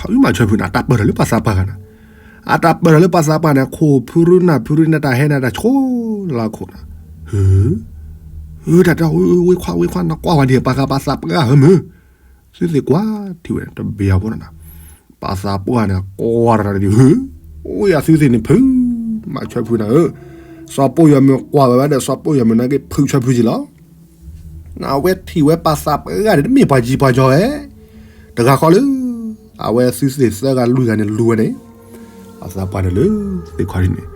အုမၤဆွဲဖုးနၤ အတၢ်ပၢၢ်ထီၣ်လၢပှၤသးပှၢ်ဂၤနၤ, အတၢ်ပၢၢ်ထီၣ်လၢပှၤသးပှၢ်န့ၣ် ခိၣ်ဖုရူနၢ်ဖုရူနၢ်တၢ်ဟဲနၤတၢ်ဆိလၢခိၣ်နၤ, ဟၢ, ဟၢတၢ်တဲ, ဝ့ခွါ ဝ့ခွါ နကွၢ်ဝဲဒ်ပှၤဂၤပှၤသးပှၢ်ဂၤဧၢမုၢ်, သုသ့ၣ်ကွၢ်ထံၣ်ဝဲတဘ့ၣ်အဖိနၤ, ပှၤသးပှၢ်န့ၣ် ကွၢ်တၢ်တဒုးဟၢ, အိၣ်ယၤသုသ့ၣ်န့ၣ်ဖုး, မၤဆွဲဖုးနၤဧၢ, စီၤပိၢ်ယီၤမုၣ်ကွၢ်ဝဲဝဲဒီး စီၤပိၢ်ယီၤမုၣ်နာ်က့ဖုးဆွဲဖုးက့ၤလီၤ နဝဲထံၣ်ဝဲပှၤသးပှၢ်ဂၤန့ၣ် တမ့ၢ်ပှၤယံၤပှၤယီၤဧဲ, တဂၤဃီလၢ, အဝဲသုသ့ၣ်သၢဂၤလွံၢ်ဂၤန့ၣ်လူၤဝဲန့ၣ်, အသးပှၢ်န့ၣ်လၢ သ့ၣ်ခီဒ်န့ၣ်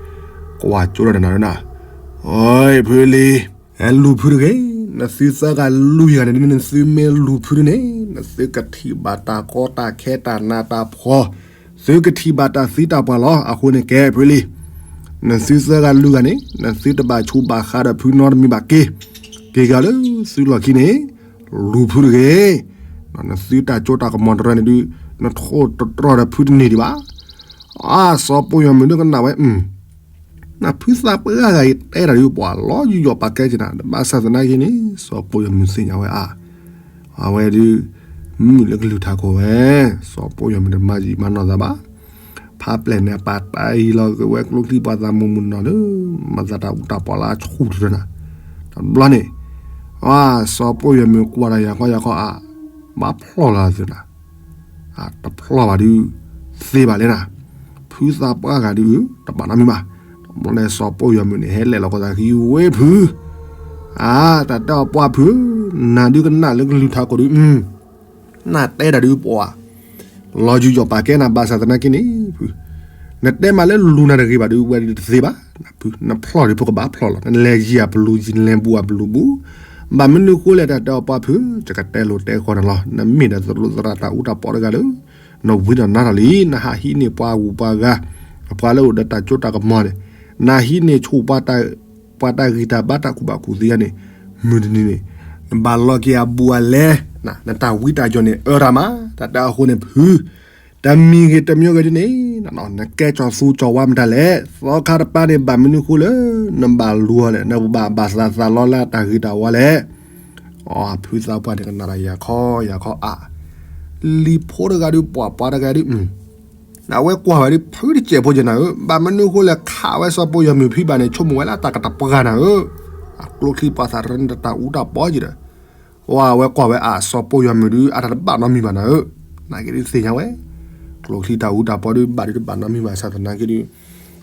ကွၢ်ကၠိဒီးနၤဒနၤ, အိ ဖုလံၤ, ဟဲလူၤဖုတဂ့ၤ, နသုသၢဂၤလူၤယၤန့ၣ်ဒ်န့ၣ် နသုမ့ၢ်လူၤဖုဒ်န့ၣ် နသုကထံၣ်ဘၣ်တၢ်ကီတၢ်ခဲတၢ်နးတၢ်ဖှီၣ်, သုကထံၣ်ဘၣ်တၢ်သံတၢ်ပှၢ်လီၤ. အဃိန့ၣ်ကဲဖုလံၤ, နသုသၢဂၤလူၤဂၤန့ၣ် နသုတဘၣ်ဆူးဘၣ်ဃးဒီးဖုနီတမံၤဘၣ်က့ၤ, က့ၤက့ၤလၢသုလီၢ်ခံန့ၣ် လူၤဖုတဂ့ၤ. နသုတၢ်ကၠိတၢ်ကမီၤတရၢန့ၣ်ဒုး နထိၣ်တတြီၢ်ဒီးဖုတန့ၢ်ဒံးဘၣ်. အါ စီၤပီၢ်ယီၤမုၣ်ဒုးကနၣ်ဝဲ, နဖုသးပှၢ်ဂၤအံၤတဲတၢ်ဒုးပှၤလီၤယူးယီၣ်ပာ်ကဲက့ၤနၤ ဘၣ်ဆၣ်သနာ်က့န့ၣ် စီၤပီၢ်ယီၤမုၣ်သ့ၣ်ညါဝဲအါ, အဝဲဒုး မုၣ်လၢကလုၢ်ထးခိၣ်ဝဲ, စီၤပီၢ်ယီၤမုၣ်တမၤယံာ်မၤနီၢ်သးဘၣ်. ဖးပျဲၢ်န့ၣ် ပာ်တၢ်အံၤလီၤက့ၤဝဲကျိချံပှၤသးမူမူနီၤလၢ မၤသးတၢ်အူတၢ်ပီးလၢအဆူၣ်တရၢ, တဘျီန့ၣ် အါ စီၤပီၢ်ယီၤမုၣ်ကွၢ်တၢ်ယၤခီယၤခီအါ, ဘၣ်ဖျီၣ်လီၤသးနၤ, တဖျီၣ်ဘၣ်ဒုး သ့ဘၣ်လဲၣ်နၤ, ဖုသးပှၢ်ဂၤဒုး တဘၣ်နီတမံၤဘၣ်. တဘျီန့ၣ် စီၤပီၢ်ယီၤမုၣ်န့ၣ် ဟဲလဲၤလီၤကီၢ်သးခံဝဲဖု, အါ တၢ်တဲအီၤပှၢ်ဖု, နၤဒုးကနၣ်လၢကလုၢ်ထးခိၣ်ဒုး နတဲတၢ်ဒုးပှၤ လီၤယူးယီၣ်ပာ်ကဲနၤ ဘၣ်ဆၣ်သနာ်က့န့ၣ် ဖု, နတဲမးလၢလူၤနၤတဂ့ၤဘၣ်ဒုး ဝဲဒုးတသ့ဘၣ်, နဖျီၣ်ဒုး ပကဘၣ်ဖျီၣ်လီၤ, နလဲၤယံၤအပလူၤယံၤ နလဲၤဘူးအပလူၤဘူး, ဘၣ်မနုၤဃိလဲၣ် တၢ်တဲအီၤပှၢ်ဖု, ယကတဲလိာ်တဲဃီနၤလီၤ, နမ့ၢ်ဒီးသရူးသရၣ်တၢ်အူတၢ်ပီတဂၤလၢ နဝံဒီးနါထီၣ်လံ, နဟးဟံးန့ၢ်ပှၤဂုၤပှၤဂၤ, ပှၤလၢအိၣ်ဒီးတၢ်ကၠိတၢ်ကမီၤန့ၣ်, နဟံးန့ၢ်ဆူၣ် ပှၤတၢ်ဂံၢ်တၢ်ဘါတၢ်ကူၣ်ဘၣ်ကူၣ်သ့ယါန့ၣ်, မုၢ်တနံၤန့ၣ် နဘၣ်လီၤက့ၤအဘူးအလဲ, နတၢ်ဝံတၢ်ယိးန့ၣ် အၢတၢ်မး, တၢ်တဲအဃိန့ၣ်ဖု, တမံၤဂ့ၤတမံၤဂ့ၤဒ်န့ၣ်, နကဲကၠီၤသူကၠီၤဝါမတၤလဲၣ်, သီခါတပၤန့ၣ် ဘၣ်မနုၤဃိလၢ နဘၣ်လူၤအီၤလဲၣ်, နဘၣ်ဘၣ်သးသးလီလၢတၢ်ဂ့ၤတၢ်ဝါလဲၣ်. အဖုသးပှၢ်န့ၣ်ကနၣ်တၢ်ယၤခီယၤခီအါ, လံၤဖိတဂၤဒုး ပှၤပှၤတဂၤဒုး အဝဲကွၢ်ဝဲဒုးဖုတစဲးဖိက့ၤနၤဧၢ, ဘၣ်မနုၤဃိလဲၣ် ခးဝဲစီၤပီၢ်ယီၤမုၣ်ဖံဘၣ်န့ၣ် ဆိကမိၣ်ဝဲလၢတၢ်ကတပှၢ်နၤဧၢ, အကျိချံပှၤသးရၢန့ၣ်တၢ်အူတၢ်ပီက့ၤဒီး, ဝဲကွၢ်ဝဲအစီၤပီၢ်ယီၤမုၣ်ဒုး အတၢ်တဘၣ်နီတမံၤဘၣ်နၤဧၢ, နာ်က့ဒုးသ့ၣ်ညါဝဲ, ကျိချံတၢ်အူတၢ်ပီဒုး ဘၣ်ဒုးတဘၣ်နီတမံၤဘၣ်ဆၣ်သနာ်က့ဒုး,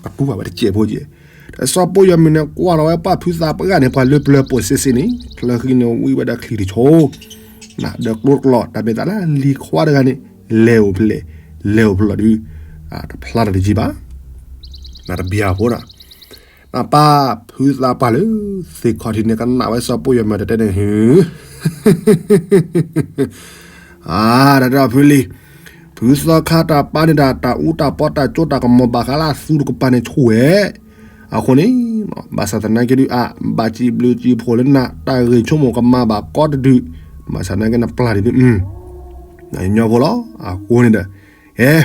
ကတူၢ်ဘၣ်ဝဲတစဲးဖိက့ၤ, ဒီးစီၤပီၢ်ယီၤမုၣ်န့ၣ် ကွၢ်လီၤဝဲပှၢ်ဖုသးပှၢ်ဂၤန့ၣ် ပှၤလၢပျၢၤပိာ်စ့စ့န့ၣ် ချၢဃံန့ၣ်ဝံဝဲဒီးချံတဆိ ဒီးကျိတကျီ တၢ်မ့ၢ်သးလၢလံၤခွါတဂၤန့ၣ် လဲၤအိၣ်ဖဲလဲၣ်, လဲၤအိၣ်ဖဲလဲၣ်ဒုး, တဖျါတၢ်တယံာ်ဘၣ်, နတဘံၣ်အဖိဒီး, နပၢ်ဖုသးပှၢ်လၢ သ့ၣ်ခီၣ်ထံးန့ၣ် ကနၣ်ဝဲစီၤပီၢ်ယီၤမုၣ်တတဲန့ၣ် အါ တၢ်တဲအီၤဖုလံၤ, ဖုသီခါတၢ်ပၢ်န့ၣ်ဒၣ် တၢ်အူတၢ်ပီတၢ်ကၠိတၢ်ကမီၤဘၣ်ဃးလၢအသူတကပၤန့ၣ်ဆိၣ်ဝဲ, အဃိန့ၣ် ဘၣ်ဆၣ်သနာ်က့ဒုးအါ ဘၣ်စံးဘျုးစံးဖှိၣ်လၢနၤ တၢ်ဂ့ၢ်ဆိကမိၣ်ကမၤဘၣ်ကီတဒုး, ဘၣ်ဆၣ်သနာ်က့နပျၢ်ဒုး နညီဖိလီၤ. အဃိန့ၣ်ဒီး ဟဲ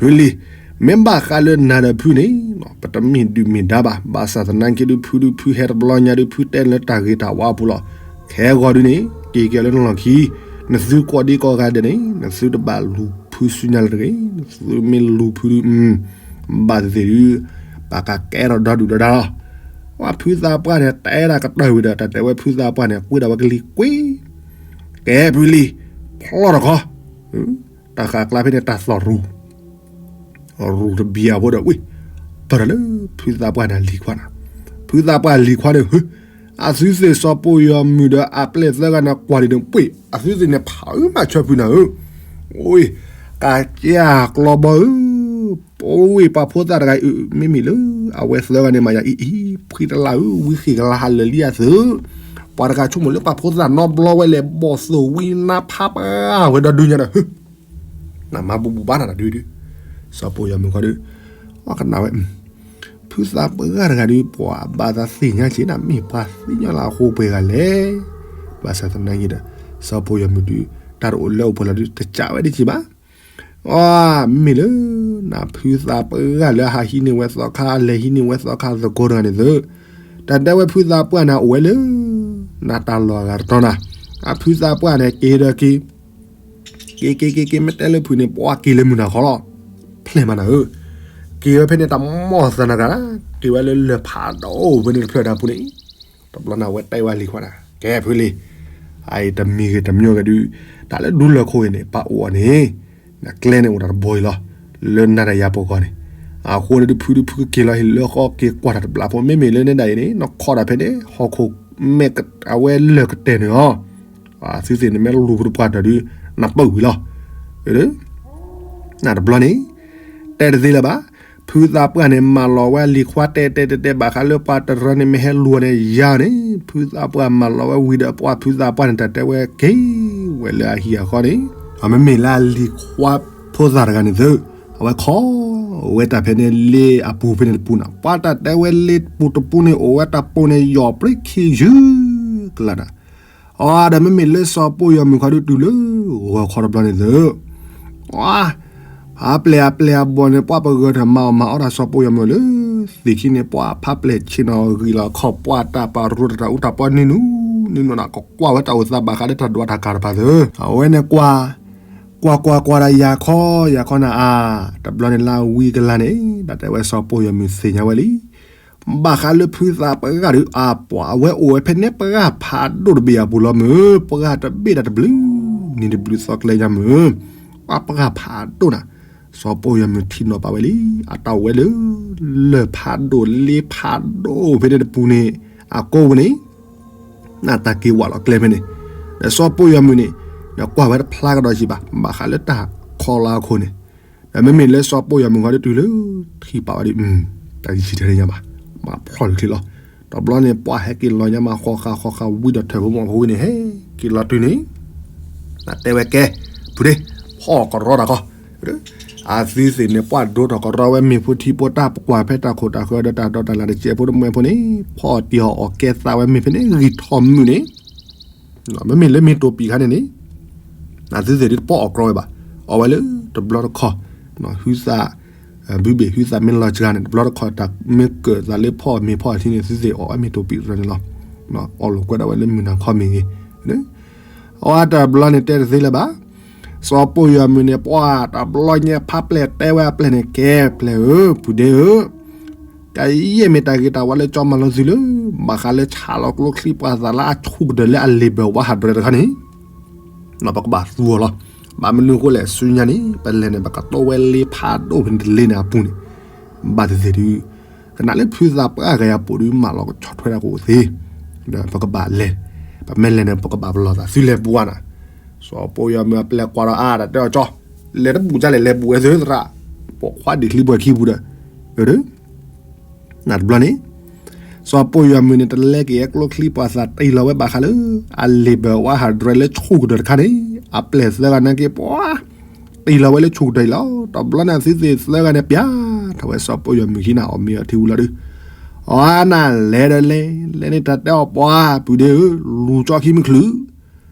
ဖုလံၤ, မ့ၢ်ဘၣ်ဃးလၢနၤဒီးဖုန့ၣ် ပတမ့ၢ်ဒုၣ်မ့ၢ်ဒါဘၣ်. ဘၣ်ဆၣ်သနာ်က့ဒုး ဖုဒုးဖုဟဲတဘျီညါဒုး ဖုတဲလၢတၢ်ဂ့ၤတၢ်ဝါအပူၤလီၤ. ခဲဂီၤဒုးန့ၣ် က့ၤက့ၤလၢနလီၢ်ခံ, နသုကိးဒံကိးဂၤဒဲးန့ၣ် နသုတဘၣ်လူၤဖုဆူညါလၢၤတဂ့ၤ. နသုမ့ၢ်လူၤဖုဒုး ဘၣ်သ့ၣ်သ့ၣ်ဒုး ပကကဲထီၣ်ဒီဒူၣ်ဒီဒါလီၤ. ပှၢ်ဖုသးပှၢ်န့ၣ် တဲဒၣ်ကတၢၢ်ဝံၤဒီး တၢ်တဲဝဲဖုသးပှၢ်န့ၣ် ကွံဒၣ်ဝဲကလံၤကွံ, ကဲဖုလံၤ, ဖျီၣ်တခီ, တၢ်ဃၣ်ကျါဖဲန့ၣ် တၢ်သီၣ်ရူၤ ရူၤတဘံၣ်အဖိဒီးဝံၤ, ပၢၢ်ဒီးလၢဖုသးပှၢ်န့ၣ်လံၤခွါန့ၣ်, ဖုသးပှၢ်လံၤခွါန့ၣ် အသုသ့ၣ်စီၤပီၢ်ယီၤမုၣ်ဒီးအပျဲၢ်သၢဂၤန့ၣ် ကွၢ်ဒံးန့ၣ်ပှ့ၤ အသုသ့ၣ်န့ၣ် ဖးအုမးဆၢဖုနၤဧၢ, အိ ကးကၢ်ကျီဘီဧၢ, ပဝ့ၢ်ပှၤဖိသၣ်တဂၤအံၤ မ့မ့ၢ်လၢ အဝဲသၢဂၤန့ၣ်မၤယၤအံၤအံၤ ဖှံတလၢ်ဧၢ ဝံဃ့ၢ်ကလါဟးလၢာ်လံအသု, ပှၤတဂၤဆိကမိၣ်လၢပှၤဖိသၣ်နီတဘျီဝဲလဲၣ် ဘီၣ်သိၣ်ဝံနါဖးပှၢ်ဝဲဒီဒုညါဒီး နမၤဘူးဘူးဘၣ်နၤတဒုဒု, စီၤပီၢ်ယီၤမုၣ်ခီဒုး, အကနၣ်ဝဲ, ဖုသးပှၢ်တဂၤဒုး ပှၤဘၣ်သးသ့ၣ်ညါက့ၤနၤ မ့ၢ်ပှၤသ့ၣ်ညါလၢအဃိပှဲၤဂၤလဲၣ်. ဘၣ်ဆၣ်သနာ်က့ဒီး စီၤပီၢ်ယီၤမုၣ်ဒုး တၢ်တအိၣ်လၢအိၣ်ပှဲၤလီၤဒုး တကးဝဲဒၣ်က့ၤဘၣ်. အီ မ့ၢ်လၢ နဖုသးပှၢ်တဂၤလၢအဟးဟံးန့ၢ်ဝဲသီခါ လဲၤဟံးန့ၢ်ဝဲသီခါသကိးတဂၤန့ၣ်သု, တၢ်တဲဝဲဖုသးပှၢ်န့ၣ် အိၣ်ဝဲလၢ နတၢ်လီၢ်အဂၤတတီၤနၤ, အဖုသးပှၢ်န့ၣ် က့ၤဒီးက့ၤ က့ၤက့ၤက့ၤက့ၤ မ့ၢ်တဲလၢဖုန့ၣ် ပှၤက့ၤလၢမုၢ်နၤခီလီၤ. ဖျဲၣ်မးနၤဧၢ, က့ၤဝဲဖဲန့ၣ်တၢ်မီၢ်သနဂၤ, က့ၤဝဲလၢလၢၢ်ဖးဒိၣ်ဖဲန့ၣ်တဖျၢၣ်တၢ်ပူၤန့ၣ်, တဘျီန့ၣ်အဝဲတဲဝဲလံၤခွါန့ၣ် ကဲဖုလံၤ, အအံၤတမံၤဂ့ၤတမံၤဂ့ၤဒုး, တၢ်လၢဒူလၢၢ်ခိၣ်အံၤန့ၣ် ပာ်အိၣ်အီၤန့ၣ်, နကျဲန့ၣ်အိၣ်တၢ်တဘိအံၤလီၤ, လၢနၤဒီးယၤပဂီၢ်န့ၣ်, အဃိန့ၣ်ဒုးဖုဒုးဖုကက့ၤလီၤဟံၣ်လၢဃီက့ၤကွၢ်တၢ်တဘျီဖိ မ့မ့ၢ်လၢန့ၣ်ဒၣ်အံၤန့ၣ် နခီဒၣ်ဖဲန့ၣ် ဟီၣ်ခိၣ်မဲာ်အဝဲလၢၢ်ကတၢၢ်န့ၣ်လီၤ. သုသ့ၣ်န့ၣ်မ့ၢ်လူၤဖုတပှၢ်တၢ်ဒုး နပၢၢ်ဝံၤလီၤ. နတဘျီန့ၣ် တဲတသ့လၢၤဘၣ်. ဖုသးပှၢ်န့ၣ် မၤလီၤဝဲအလံၤခွါတဲတဲတဲတဲ ဘၣ်ဃးလၢပှၤတရၢန့ၣ် မ့ၢ်ဟဲလူၤအီၤန့ၣ် ယၤန့ၣ် ဖုသးပှၢ်မၤလီၤဝဲဝံၤဒီး ပှၢ်ဖုသးပှၢ်န့ၣ် တၢ်တဲဝဲက့ၤဝဲလၢအဟံၣ်အဃီန့ၣ် အမ့မ့ၢ်လၢအလံၤခွါဖိသၣ်တဂၤန့ၣ်သု အဝဲခီဝဲတၢ်ဖဲန့ၣ်လ့အပူၤဖဲန့ၣ်တပူၤန့ၣ် ပှၤတၢ်တဲဝဲလ့ပူၤတပူၤန့ၣ် အိၣ်ဝဲတၢ်ပိာ်န့ၣ် ယီၤပြံခံယုၢ်ကလးနၤ အဒီးမ့မ့ၢ်လၢစီၤပိၢ်ယီၤမုၣ်ခီဒုးတုၤလၢ ဂီၤခီတဘျီန့ၣ်သု အါ အပျဲၢ်အပျဲၢ်အဘီၣ်န့ၣ် ပှၤပဂၢၢ်ထၢၣ်မၤအီၣ်မၤအီတၢ်စီၤပိၢ်ယီၤမုၣ်လၢ သ့ၣ်ခံန့ၣ် ပှၤဖးပျဲၢ်ဆ့ၣ်နီၤဂံၢ်လီၤခီၣ် ပှၤတၢ်ပာ်ရူတၢ်အူတၢ်ပီနံၤနူနံၤနူနၤ ကကွၢ်ဝဲတၢ်အိၣ်သးဘၣ်ဃးလၢတၢ်ဒွးတၢ်ကၤတဖၣ်သု အဝဲန့ၣ်ကွၢ် ကွၢ်ကွၢ်ကွၢ်ဒီးယၤခီ ယၤခီနၤအါ တဘျီန့ၣ်လၢဝံကလါန့ၣ် တၢ်တဲဝဲစီၤပိၢ်ယီၤမုၣ်သ့ၣ်ညါဝဲလံ ဘၣ်ဃးလၢဖုသးပှၢ်တဂၤဒီးအပှၤ အဝဲအိၣ်ဝဲဖဲန့ၣ်ပှၢ်ဖးဒိၣ်တဘ့ၣ်အပူၤလီၤမုၢ် ပှၢ်တဘ့ၣ်ဒီးတဘျုး နံၤတဘျုးသီကျဲညါမုၢ် ပှၢ်ပှၢ်ဖးဒိၣ်နၤ စီၤပိၢ်ယီၤမုၣ်ထံၣ်နီၤပာ်ဝဲလံ အတၢ်အိၣ်ဝဲလၢ လၢၢ်ဖးဒိၣ်လ့ဖးဒိၣ်ဖဲန့ၣ်တပူၤန့ၣ် အကိးဝဲန့ၣ် နတၢ်က့ၤဝးလီၤကျဲဖဲန့ၣ် ဒီးစီၤပိၢ်ယီၤမုၣ်န့ၣ် ဒီးကွၢ်ဝဲတဖျါကဒီးကံဘၣ် ဘၣ်ဃးလၢတၢ်ခီလီၤအခိၣ်န့ၣ် ဒီးမ့မ့ၢ်လၢစီၤပိၢ်ယီၤမုၣ်ခီဒုးတုၤလၢ ထံၣ်ပာ်ဝဲဒီး တၢ်ယံၤထီၣ်ညါဘၣ် မၤဖျီၣ်လၢချ့လီၤ တဘျီန့ၣ် ပှၢ်ဟဲက့ၤလီၤညါမး ဃီဃာ်ဃီဃာ်ဝံဒီးထၢၣ်ဖိမီၢ်ဖိဝံန့ၣ် ဟဲက့ၤလီၤတုၤန့ၣ် နတဲဝဲကဲ ဖုဒ့ ဖီၣ်ကရီတၢ်ခီ အသုသ့ၣ်န့ၣ် ပှၢ်ဒိထီၣ်ကရီဝဲမ့ၢ်ဖိထံဖိတၢ်ပကွၢ်ဖဲတၢ်ခိၣ်တၢ်ဃၢၤဒီးတၢ်ဒီးတၢ်လၢ်တစဲးဖိတမှဲဖိန့ၣ် ဖီၣ်တံၢ်အီၣ်အီၣ်ကဲသးဝဲမ့ၢ်ဖဲန့ၣ် ဂံၢ်ထီၣ်မုၢ်န့ၣ် မ့မ့ၢ်လၢမ့ၢ်တိာ်ပံာ်ခါန့ၣ်န့ၣ် အသုသ့ၣ်ဒ်တပီၢ်အီၣ်ကရီဝဲဘၣ် အီၣ်ဝဲလၢတဘျီတခီၣ် ဟုသး ဘုဘ့ၣ်ဟုသးမ့ၢ်လီၤစှၤန့ၣ် တဘျီတခီၣ်တၢ်မ့ၢ်ကၢၣ်သးလၢဖီၣ်မ့ၤဖီၣ်ထံန့ၣ် သုသ့ၣ်အီၣ်ဝဲမ့ၢ်တိာ်ပံာ်တဘျီန့ၣ်လီၤ အီၣ်လိာ်ကွဲဒၣ်ဝဲလၢမုၢ်နၤခီမ့ၢ်ဂ့ၤ အဝဲတဘျီန့ၣ်တဲတသ့လၢၤဘၣ် စီၤပိၢ်ယီၤမုၣ်န့ၣ် ပှၢ်တဘျီညါဖးပျဲၢ်တဲဝဲအပျဲၢ်န့ၣ် ကဲ ပျဲၢ်ဧၢ ဖုဒ့ဧၢ တၢ်ယဲၢ်မ့ၢ်တၢ်ဂ့ၤတၢ်ဝါလၢကၠီမၤလိသုလၢ ဘၣ်ဃးလၢဆးလီၤကျိချံပှၢ်သးလၢအဆူၣ်ကတၢၢ်လၢအလ့ၣ်ဘၢၣ်ဝါဟးဒြဲတခါန့ၣ် ပကဘၣ်သူအီၤလီၤ. ဘၣ်မနုၤအဃိလဲၣ် ဆူညါန့ၣ် ပလဲၤန့ၣ် ပကတိၢ်ဝဲလ့ဖးဒိၣ်ဖဲန့ၣ်တလ့န့ၣ်အပူၤန့ၣ် ဘၣ်သ့ၣ်သ့ၣ်ဒုး ကနၣ်လၢဖုသးပှၢ်ဂၤယၤပိာ်ဒုး မၤလီၤကဆီၣ်ထွဲတၢ်ကအိၣ်သ့ ဒီးပကဘၣ်လဲၤ ပမ့ၢ်လဲၤန့ၣ် ပကဘၣ်ပလီၢ်သးသုလဲၤပူၤအါနၤ စီၤပိၢ်ယီၤမုၣ်အပျဲၢ်ကွၢ်ဒီးအါ တၢ်တဲအီၤကၠီ လဲၤတဘူၣ်ဒ်လဲၣ် လဲၤဘူၣ်ဝဲသုသရၣ် ပိာ်ခွါဒံးချံပှဲၤခံပူၤဒီး နတဘျီန့ၣ် စီၤပိၢ်ယီၤမုၣ်န့ၣ် တလဲက့ၤအကျိချံပှၢ်သးတ့ၢ်လီၤဝဲဘၣ်ဃးလၢ အလ့ၣ်ဘၢၣ်ဝါဟးဒြဲလၢဆူၣ်ကတၢၢ်တခါန့ၣ် အပျဲၢ်သၢဂၤနာ်က့ၤပှၤ တ့ၢ်လီၤဝဲလၢဆူၣ်ကတၢၢ်အံၤလီၤ. တဘျီန့ၣ် အသုသ့ၣ်သၢဂၤန့ၣ် ပျၢ်ထီၣ်ဝဲစီၤပိၢ်ယီၤမုၣ်ခံနၤ အီၣ်မ့ၤအီထံဝံၤလီၤဒုး အီနၤလဲၤဒီးလဲၤ လဲၤန့ၣ်တၢ်တဲအီၤပှၤ ပုၢ်ဒ့ဧၢ လူၤကၠီခံမုၢ်ချုး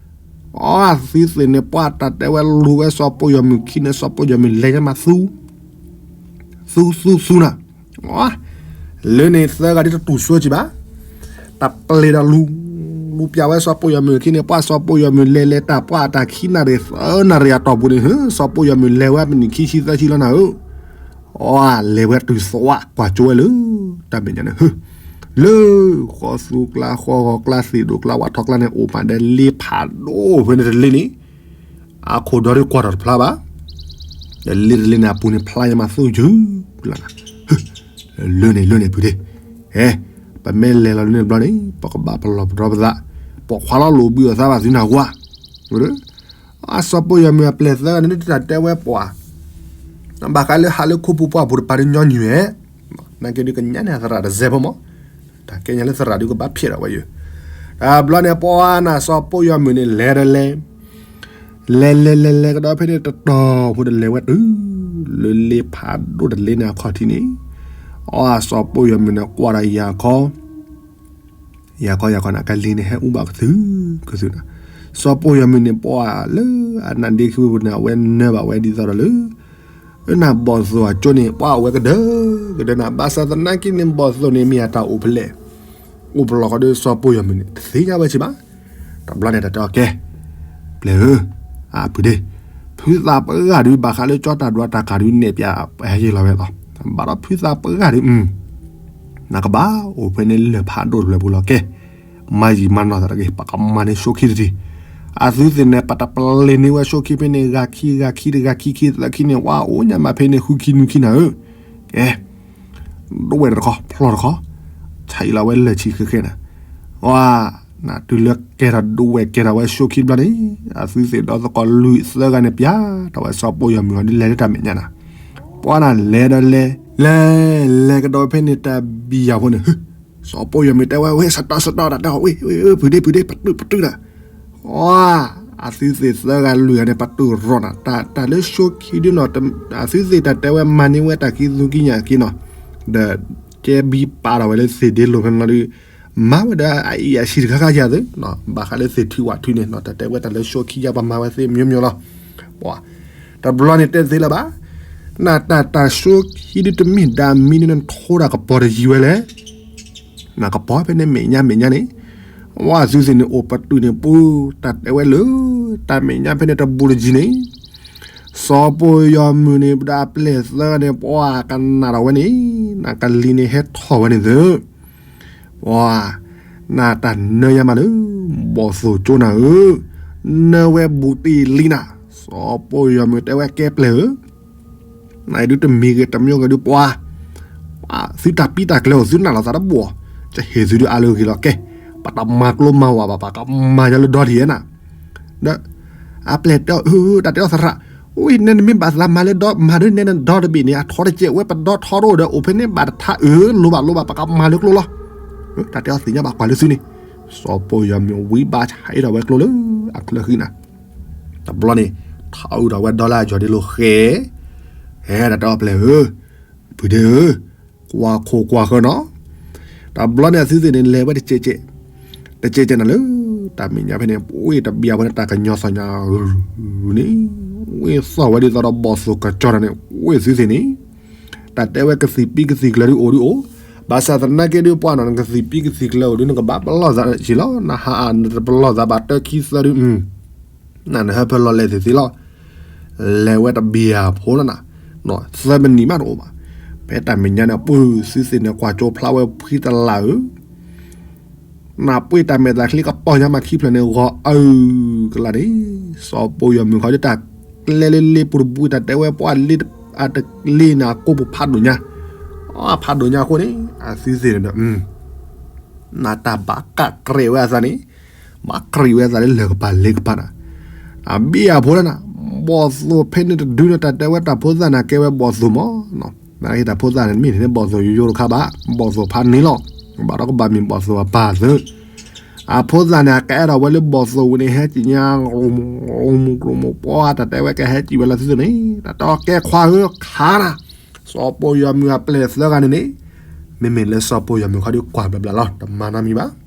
အီသုသ့ၣ်န့ၣ် ပှၢ်တၢ်တဲဝဲလူၤဝဲစီၤပိၢ်ယီၤမုၣ်ခံန့ၣ် စီၤပိၢ်ယီၤမုၣ်လဲၤညါမးသူ သူသူသူနၤ လၢန့ၣ်သၢဂၤဒ်တတူၢ်ဆှၢကံဘၣ် တၢ်ပျ့ၤဒီးလူၤ လူၤပျၢ်ဝဲစီၤပိၢ်ယီၤမုၣ်ခံန့ၣ် ပှၢ်စီၤပိၢ်ယီၤမုၣ်လဲၤလဲၤတၢ်ပှၢ်အတၢ်ခံနၣ်ရံၣ် သၢနၣ်ရံၣ်အတီၢ်ပူၤန့ၣ် ဟၢ စီၤပိၢ်ယီၤမုၣ်လဲၤဝဲမုၢ်နံၤခံဆံသၢဆံလီၤနၤဧၢ အီလဲၤဝဲတုၤသွးကွၢ်ကၠိဝဲလၢ တၢ်မဲာ်ညါန့ၣ် ဟၢ လၢဃီသူကျါဃီဂီၤကျါသ့ၣ်ဒိၣ်ကျါဝၣ်ထီကျါန့ၣ် အိၣ်မးဒီးလ့ဖးဒိၣ်ဖဲန့ၣ်တလ့န့ၣ် အခိၣ်ဒီဒုးကွၢ်ထီၣ်တဖျါဘၣ် လ့တလ့န့ၣ်အပူၤန့ၣ် ဖျါယမၤသူယုၢ်လီၤနၤ လၢန့ၣ်လၢန့ၣ်ဖုဒ့ ဟဲ ပမ့ၢ်လဲၤလီၤလၢန့ၣ်တဘျီန့ၣ် ပကဘၣ်ပလီၢ်ပဒီပသး ပိာ်ခွါလီၤလိာ်ဘုအသးဘၣ်သုနၢ်ဟူဧါ အစီၤပိၢ်ယီၤမုၣ်အပျဲၢ်သၢဂၤန့ၣ် တၢ်တဲဝဲပှၤ ဘၣ်ဃးလၢဟးလၢခိပူၤပှၢ်ပူၤတပၤဒုးညီနုၢ်ဝဲ နာ်က့ဒုးကညါန့ၣ်အသရၣ်တစဲးဖိမး တၢ်ကဲညါလၢသရၣ်ဒုးကဘၣ်ဖျဲးထီၣ်ဝဲယုၢ် တဘျီန့ၣ် ပှၤနၤစီၤပိၢ်ယီၤမုၣ်န့ၣ် လဲၤဒီးလဲၤ လဲၤလဲၤလဲၤလဲၤကဒီးဖဲန့ၣ်တတီၤဖိတလဲၤဝဲတုၤ လၢလ့ဖးဒိၣ်တလ့န့ၣ်အခီၣ်ထံးန့ၣ် အီစီၤပိၢ်ယီၤမုၣ်န့ၣ် ကွၢ်ဒီးယၤခီ ယၤခီယၤခီန့ၣ် ကလ့န့ၣ်ဟဲအူဘၣ်ကသုကသုနၤ စီၤပိၢ်ယီၤမုၣ်န့ၣ် ပှၢ်လၢအနါဒ့ခံပူၤန့ၣ် အဝဲနၢဘၣ်ဝဲဒ်သိးဒီးလၢ နဘီၣ်သိၣ်အကၠိန့ၣ် ပှၢ်အိၣ်ဝဲကဒၢကဒၢနၤ ဘၣ်ဆၣ်သနာ်က့န့ၣ် ဘီၣ်သိၣ်န့ၣ် မ့ၢ်အတၢ်အိၣ်ဖဲလဲၣ် အိၣ်ပလီၢ်ဃီဒီးစီၤပိၢ်ယီၤမုၣ်န့ၣ် တသ့ၣ်ညါဝဲစ့ၢ်ဘၣ် တဘျီန့ၣ် တၢ်တဲအီၤကဲ ပျဲၢ်ဧၢ အပုၢ်ဒ့ ဖုသးပှၢ်ဂၤဒုး ဘၣ်ဃးလၢကၠီတၢ်ဒွးတၢ်ကၤဒုးနဲၣ်ပၠး ဟဲယ့ၢ်လီၤဝဲလီၤ ဘၣ်ဒီးဖုသးပှၢ်ဂၤဒုး နကဘၣ်အိၣ်ဖဲန့ၣ်လၢၢ်ဖးဒိၣ်တဖျၢၣ်ပူၤလီၤကဲ မၤယံာ်မၤနီၢ်သးတဂ့ၤ ပကမၤန့ၢ်ဆိခံတထံၣ် အသုသ့ၣ်န့ၣ် ပတပလ့ၤန့ၢ်ဝဲဆိခံဖဲန့ၣ် ဂၤခံဂၤခံတဂၤခံခံသၢခံန့ၣ် ဝါအိၣ်ညါမးဖဲန့ၣ် ဃုခံနွံခံနၤဧၢ ကဲ ဒိဝဲၢ်တခီ ဖျီၣ်တခီ ဆါအံၤလီၤဝဲလၢၢ်ဆံဃဲဃဲနၤ ဝါ နတုၤလၢကဲထီၣ်ဒိဝဲၢ်ကဲထီၣ်ဝဲဆိခံတဘျီန့ၣ် အသုသ့ၣ်ဒီသကိးလွံၢ်သၢဂၤန့ၣ် ပၠးထီၣ်ဝဲစီၤပိၢ်ယီၤမုၣ်အီၤဒ်လဲၤလၢတၢ်မဲာ်ညါနၤ ပှၤနၤလဲၤဒီးလဲၤ လဲၤ လဲၤကဒီးဖဲန့ၣ်တၢ်ဘံယၤဖိန့ၣ်, စီၤပိၢ်ယီၤမုၣ်တဲဝဲ ဝဲ စတီၢ် စတီၢ် တၢ်တဲအီၤ ဝဲ ဝဲ ဖုဒ့ ဖုဒ့ ပတုာ် ပတုာ်တၢ်, အ အသုသ့ၣ်သၢဂၤလွံၢ်ဂၤန့ၣ် ပတုာ်ရီၣ်နၤ, တၢ်လၢဆိခံဒုနီၤ, အသုသ့ၣ်တၢ်တဲဝဲမၤန့ၢ်ဝဲတၢ်ကံသူကံညၣ်က့နီၤ, ဒီးကဲဘံပာ်ထီၣ်ဝဲလၢသ့ၣ်ဒ့လိၤဖဲန့ၣ်လီၤဒီး, မၤဝဲဒီးအအံၤအဆံးတခါခါယၤသု, ဘၣ်ဃးလၢသ့ၣ်ထုးဝးထုးန့ၣ်နီၤ, တၢ်တဲဝဲတၢ်လၢဆိခံယါပမၤဝဲသ့ၣ် မျိုးမျိုး လီၤ. ပှၤ တဘျီန့ၣ်တဲသ့လၢၤဘၣ်, နတၢ်တၢ်ဆိခံဒုတမ့ၢ်ဒၣ်မံန့ၣ် နထိတၢ်ကပီၤတယံၤဝဲလဲၣ်, နကပီၤဖဲန့ၣ်မဲာ်ညါမဲာ်ညါန့ၣ်, ဝဲသုသ့ၣ်န့ၣ်အိၣ်ပတုာ်န့ၣ်ပူၤ, တၢ်တဲဝဲလၢ တၢ်မဲာ်ညါဖဲန့ၣ်တဘူးတယံၤန့ၣ်, စီၤပိၢ်ယီၤမုၣ်န့ၣ် ပဒၣ်အပျဲၢ်သၢဂၤန့ၣ် ပှၤကနၣ်ထီၣ်ဝဲန့ၣ်, နကလံၤန့ၣ်ဟဲထီၣ်ဝဲန့ၣ်သု ပှၤ နတၢ်နၢယါမးလၢ ဘီၣ်သိၣ်ကၠိနၤဧၢ, နၢဝဲဘူးတ့ၢ်လံနၤ, စီၤပိၢ်ယီၤမုၣ်တဲဝဲကဲပျဲၢ်ဧၢ, နဒုတမံၤဂ့ၤတမံၤဂ့ၤဒုပှၤ, သုတၢ်ပံတၢ်ကျဲအိၣ်သုနၢ်လီၤသးတဘၣ်, ကဟ့ၣ်သုဒုအါလၢဂ့ၤလီၤကဲ, ပတမၤကျိမၤဝးဘၣ် ပကမၤယါလၢဒီတယံၤနၤ, ဒီး အပျဲၢ်တဲအီၤ အၢ တၢ်တဲအီၤသရၣ်, ဝဲနဲနမ့ၢ်ဘၣ်သးမၤလၢဒီမၤဒ်နဲနဒီတဘ့ၣ်န့ၣ် အထီတကဲးဝဲပဒီထီတအိၣ်ဒီးအိၣ်ဖဲန့ၣ်ဘၣ်တထါအၢ လိၤဘၣ်လိၤဘၣ် ပကမၤလၢကျိလီၤ, တၢ်တဲအီၤသ့ၣ်ညါဘၣ်ကွၢ်လၢသုန့ၣ်, စီၤပိၢ်ယီၤမုၣ်ဝံဘၣ်ဆါအ့ၣ်ထီၣ်ဝဲကျိလၢအချၢဃံနၤ, တဘျီန့ၣ် ထီအုးထီၣ်ဝဲဒီလၢအယီၤဒ့လိၤဃဲ, ဟဲတၢ်တဲအီၤပျဲၢ်ဧၢ, ဖုဒ့ဧၢ, ကွၢ်ခိၣ်ကွၢ်ဃၢၤနီၤ, တဘျီန့ၣ်အသုသ့ၣ်န့ၣ်လဲၤဝဲတကဲးကဲး, တကဲးကဲးနၤလၢ တၢ်မဲာ်ညါဖဲန့ၣ် ပဝဲတဘံယၤဖိန့ၣ်တၢ်ကညီသးညါဂုၤန့ၣ်, ဝဲသီၣ်ဝဲဒ်သိးဒီးဘီၣ်သိၣ်ကစီၤနၤန့ၣ် ဝဲသုသ့ၣ်န့ၣ်, တၢ်တဲဝဲကသံၣ်ပံကသံၣ်ကျၢၤဒုအိၣ်ဒုအိၣ်, ဘၣ်ဆၣ်သနာ်က့ဒုပှၤနီၤ နကသံၣ်ပံကသံၣ်ကျၢၤအိၣ်ဒု နကဘၣ်ပလီၢ်သးက့ၤလီၤ, နဟးအနတပလီၢ်သးဘၣ်တၢခံသၢဒု နနဟၢဖၢလီၤလဲၤသ့ၣ်သ့လီၤ, လဲၤဝဲတဘံယၤဖိလီၤနၤ, သၢမနံၤမးတအိၣ်ဘၣ်, ဖဲတၢ်မဲာ်ညါန့ၣ် ပုၢ်သုသ့ၣ်န့ၣ် ကွၢ်ကၠိဖျါဝဲဖှံတလးဧၢ, နပှ့ၤတၢ်မဲာ်တၢ်ချံကတီၢ်ညါမးခံဖျၢၣ်န့ၣ် ဂီၤအုကလးန့ၣ်, စီၤပိၢ်ယီၤမုၣ်ခီဒုတၢ်ကျဲလၢလ့ပူၤတဘိတၢ်တဲဝဲပှၤလ့အတလ့န့ၣ် အကိးပူၤဖးဒိၣ်ညါ, ဖးဒိၣ်ညါအဃိန့ၣ် အသုသ့ၣ်န့ၣ်ဒီး နတၢ်ဘၣ်ကးကြဲးဝဲအသးန့ၣ်, ဘၣ်ကြဲးဝဲအသးလၢလၢၢ်ကပၤလ့ကပၤနၤ, အဘံယၤဖိလီၤနၤ, ဘီၣ်သိၣ်ဖဲန့ၣ်တဒုန့ၣ် တၢ်တဲဝဲတၢ်ဖိသၣ်န့ၣ်ကဲဝဲဘီၣ်သိၣ်မး, တၢ်ဖိသၣ်န့ၣ်မ့ၢ်န့ၣ်ဘီၣ်သိၣ်ယိယိတခါဘၣ်, ဘီၣ်သိၣ်ဖးန့ၣ်လီၤ, ဘၣ်ဒီးကဘၣ်မ့ၢ်ဘီၣ်သိၣ်အပၢ်သၢ အဖိသၣ်န့ၣ် အကအဲၣ်ဒိးဝဲလၢဘီၣ်သိၣ်ဝံၤန့ၣ် ဟဲက့ၤညါ မူကျိၤမူကျိၤမူပှၢ် တၢ်တဲဝဲကဟဲက့ၤဝဲလၢသုသ့ၣ်န့ၣ် တၢ်တဲအီၤကဲခွါဧၢခါနၤ, စီၤပိၢ်ယီၤမုၣ်အပျဲၢ်သၢဂၤန့ၣ်န့ၣ်, မ့မ့ၢ်လၢစီၤပိၢ်ယီၤမုၣ်ခီဒုကွၢ်ဘျီဘျီလီၤ တမၤနီတမံၤဘၣ်.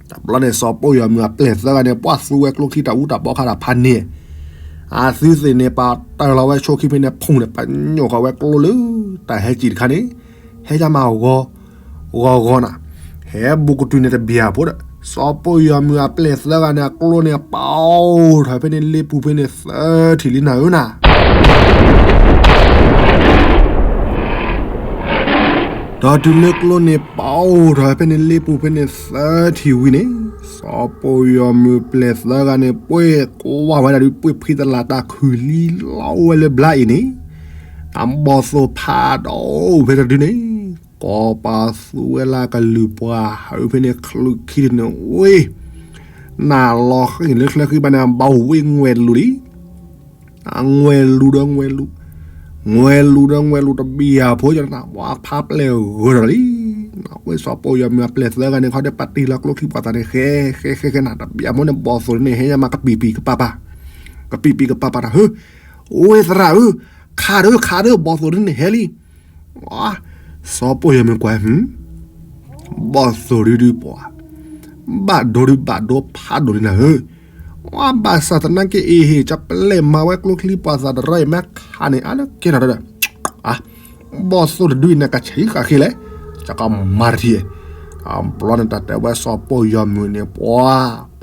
တဘျီန့ၣ် စီၤပိၢ်ယီၤမုၣ်အပျဲၢ်သၢဂၤန့ၣ် ပှၤသူဝဲကျိချံတၢ်အူတၢ်ပီခါတၢ်ဖးန့ၣ်, အသုသ့ၣ်န့ၣ် ပာ်တၢၢ်လီၤဝဲဆိခံဖဲန့ၣ် ဖူန့ၣ် ပညိၣ်ဃီၤဝဲကျိလၢ တၢ်ဟဲက့ၤတခါန့ၣ်, ဟဲယါမးဂီၤ ဂီၤဂီၤနၤ, ဟဲဘူးကတုၤန့ၣ်တဘံၣ်အဖိဒီး စီၤပိၢ်ယီၤမုၣ်အပျဲၢ်သၢဂၤန့ၣ် အကျိန့ၣ် ပာ်အိၣ်ထီၣ်ဖဲန့ၣ်လ့ပူၤဖဲန့ၣ်သၢထံၣ်လံနၤဧၢနၤ ဒီးတုၤလၢကျိန့ၣ် ပာ်အိၣ်ထီၣ်ဖဲန့ၣ်လ့ပူၤဖဲန့ၣ်သၢထံၣ်ဝံၤန့ၣ်, စီၤပိၢ်ယီၤမုၣ်ပျဲၢ်သၢဂၤန့ၣ် ပှ့ၤကွၢ်ဝဲဒၣ်ဒုး ပှ့ၤဖှံသလၢ်တၢ်ခုၣ်လံလီၤဝဲလၢဘျါအံၤန့ၣ်, အဘီၣ်သိၣ်ဖးဒိၣ်ဖဲတဒုန့ၣ်, ကိးပသူဝဲလၢကလုၢ်ပှၤဟးဖဲန့ၣ် ချုးခံန့ၣ်ဝ့ၢ် နလီၤဃံၢ်လၢချၢဃံဘၣ်န့ၣ် ဘၣ်ဝ့ၢ်ငွဲၢ်လူၤလံ အငွဲၢ်လူၤဒီးငွဲၢ်လူၤ, ငွဲၢ်လူၤဒီးငွဲၢ်လူၤတဘံၣ်အဖိ ယနၢ်ဝဲဖးပျဲၢ်ဂၢၢ်ဒီးလံ. ဝ့ၢ်စီၤပိၢ်ယီၤမုၣ်အပျဲၢ်သၢဂၤန့ၣ် ခီဒီးပာ်တ့ၢ်လီၤကျိချံပှၤသးန့ၣ် ဃဲဃဲဃဲဃဲနၤ တဘံၣ်အဖိန့ၣ် ဘီၣ်သိၣ်န့ၣ် ဟဲညါမးကပံာ်ပံာ်ကပၤပၤ, ကပံာ်ပံာ်ကပၤပၤတၢ် ဟၢ, ဝ့ၢ်သရၣ်ဧၢ, ခးဒီးခးဒီး ဘီၣ်သိၣ်န့ၣ်ဟဲလံ စီၤပိၢ်ယီၤမုၣ်ကွၢ်, ဘီၣ်သိၣ်ဒုဒုပှၤ, ဘၣ်ဒိဒုဘၣ်ဒိဖးဒိၣ်လံနၤဧၢ, ဘၣ်ဆၣ်သနာ်က့အံၤဟ့ၣ် ကပျဲၢ်မၤဝဲကျိချံပှၤသးတရၢအံၤ မ့ၢ်ခးန့ၣ် အါလၢကဲထီၣ်ဒီး ဘီၣ်သိၣ်တဒုအံၤန့ၣ် ကဆံးဃာ်ဃ့လဲၣ်, ကကမၤတထံၣ်, အဘျီန့ၣ်တၢ်တဲဝဲစီၤပိၢ်ယီၤမုၣ်န့ၣ် ပှၤ,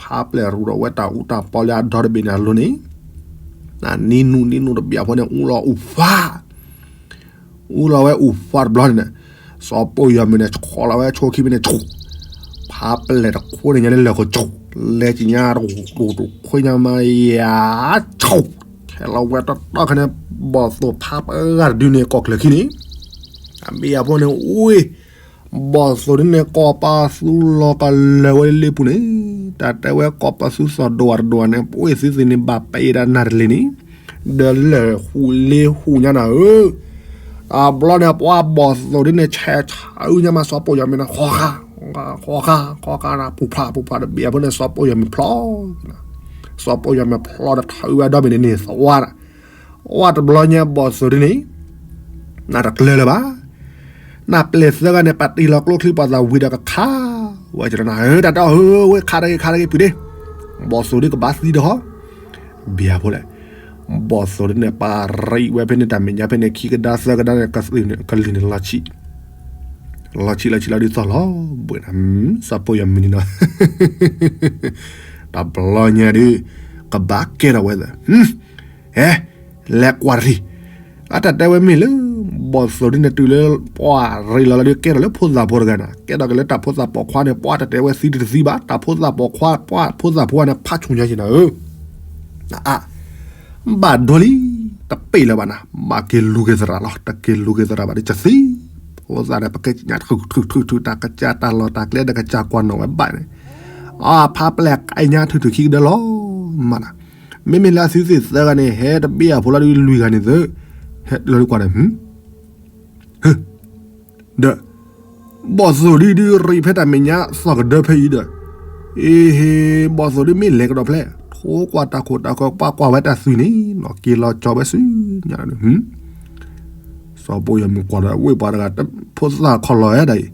ဖးပျဲၢ်ရူးဒီးဝဲတၢ်အူတၢ်ပီလၢအဒီတဘ့ၣ်န့ၣ်အလိၤန့ၣ်, နံၤနူနံၤနူတဘံၣ်အဖိန့ၣ် အူလီၤအူဖး အူလီၤဝဲအူဖးတဘျီန့ၣ်, စီၤပိၢ်ယီၤမုၣ်န့ၣ် ဆှီလီၤဝဲဆိခံဖဲန့ၣ် ဆူ, ဖးပျဲၢ်တခိၣ်န့ၣ်ညါလၢလၢၢ်ကီၢ်ဆူ, လဲၤက့ၤညါတခိၣ်ညါမးယၤ, ဆူ, ထဲလီၤဝဲတီတီခါန့ၣ်, ဘီၣ်သိၣ်ဖးပှဲၤဂၤတဒုန့ၣ် ကီၢ်ချၢခံန့ၣ်, အဘံၣ်အဖိန့ၣ် ဝ့ၢ် ဘီၣ်သိၣ်ဒုန့ၣ် ကိးပသူလီၤကလၢၤဝဲလၢလ့ပူၤန့ၣ်, တၢ်တဲဝဲကိးပသူသီၣ်ဒွးတဒွးန့ၣ် ပှ့ၤသုသ့ၣ်န့ၣ် ဘၣ်ပာ်ဒၣ်နၢ်တလ့ၤန့ၣ်, ဒီးလၢၢ်ဟူးလ့ဟူးညါနၤဧၢ, တၢ် တဘျီန့ၣ် ပှၤဘီၣ်သိၣ်ဒ်န့ၣ် ဆဲးဆးအုညါမး စီၤပိၢ်ယီၤမုၣ်န့ၣ် ဃီဃာ ဃီဃာ ဃီဃာန့ၣ် ပူၤဖျးပူၤဖျးတဘ့ၣ်အဖိန့ၣ် စီၤပိၢ်ယီၤမုၣ်ဖျီ စီၤပိၢ်ယီၤမုၣ်ဖျီဒီးထးအုဝဲဒီဘ့ၣ်န့ၣ်န့ၣ်သဝါဒၣ် အဝဲတဘျီညါဘီၣ်သိၣ်ဒ်န့ၣ် နတကျၢၤလၢၤဘၣ် နပျဲၢ်သၢဂၤန့ၣ် ပာ်တ့ၢ်လီၤကျိချံပှၤသးဝံၤဒီးကခါ ဝဲကနၣ် တၢ်တဲအီၤ ဟၢဝဲခါတဂ့ၤ ခါတဂ့ၤ ပုၢ်ဒ့ ဘီၣ်သိၣ်ဒ်ကဘၣ်သံတဟီ ဘၣ်ဖိလဲၣ် ဘီၣ်သိၣ်ဒ်န့ၣ် ပာ်ရံးဝဲဖဲန့ၣ် တၢ်မဲာ်ညါဖဲန့ၣ် ခံကဒါသၢကဒါန့ၣ် ကလံၤန့ၣ် လီၤဆံးလီၤဆံးလီၤဒ်သိးလီၤဘှဲးနၤ စီၤပိၢ်ယီၤမုၣ်န့ၣ်နီၤ တဘျီညါဒ် ကဘၣ်ကဲထီၣ်ဝဲသ ဟဲ လဲၤကွၢ်တထံၣ် အတၢ်တဲဝဲမ့ၢ်လၢ ဘီၣ်သိၣ်ဒ်န့ၣ်တုၤလၢ ပှၤရံးလီၤလီၤဒ်ကဲထီၣ်လၢဖိသၣ်ဖိတဂၤန့ၣ် ကဲထီၣ်က့ၤလၢတၢ်ဖိသၣ်ပိာ်ခွါန့ၣ် ပှၤတတဲဝဲသံတသံဘၣ် တၢ်ဖိသၣ်ပိာ်ခွါ ပှၤဖိသၣ်ဖိန့ၣ် ဖးဆူၣ်ညါက့ၤနၤဧၢ အါ ဘၣ်ဒိလံ တပ့ၢ်လၢၤဘၣ်နၤ ဘၣ်က့ၤလူၤက့ၤသရၣ်လီၤ တက့ၤလူၤက့ၤသရၣ်ဘၣ်ဒီးကသံ ဖိသၣ်န့ၣ် ပကညးထုထုထုထု တၢ်ကစၢ်တၢ်လီၢ်တၢ်ကျဲဒီးကစၢ်ကွၢ်နီၣ်ဝဲဘၣ်န့ၣ် အဖးပျဲၢ်ကညါထုထုခံကဒၢလီၤ မးနၤ မ့မ့ၢ်လၢအသုသ့ၣ်သၢဂၤန့ၣ် ဟဲတဘ့ၣ်အဖိလီၤဒ်လွံၢ်ဂၤန့ၣ်သၢ ဟဲလီၤဒ်ကွၢ်ဒီး ဟၢ ဒီး ဘီၣ်သိၣ်ဒ်ဒ်ရံးဖဲတၢ်မဲာ်ညါသီၣ်ကဒၢဖဲအံၤဒီး အ့ဟ့ ဘီၣ်သိၣ်ဒ်မ့ၢ်လဲၤကဒီးဖျဲၣ် ထိကွၢ်တၢ်ခိၣ်တၢ်ဃၢၤ ပှၤကွၢ်ဝဲတၢ်သွံၣ်န့ၣ် နီၢ်က့ၤလီၤကၠီဝဲစုညါဒီး စီၤပိၢ်ယီၤမုၣ်ကွၢ်ဒီးဝ့ၢ်ပှၤတဂၤ ဖိသၣ်ခီၣ်လီၤဝဲဒၣ်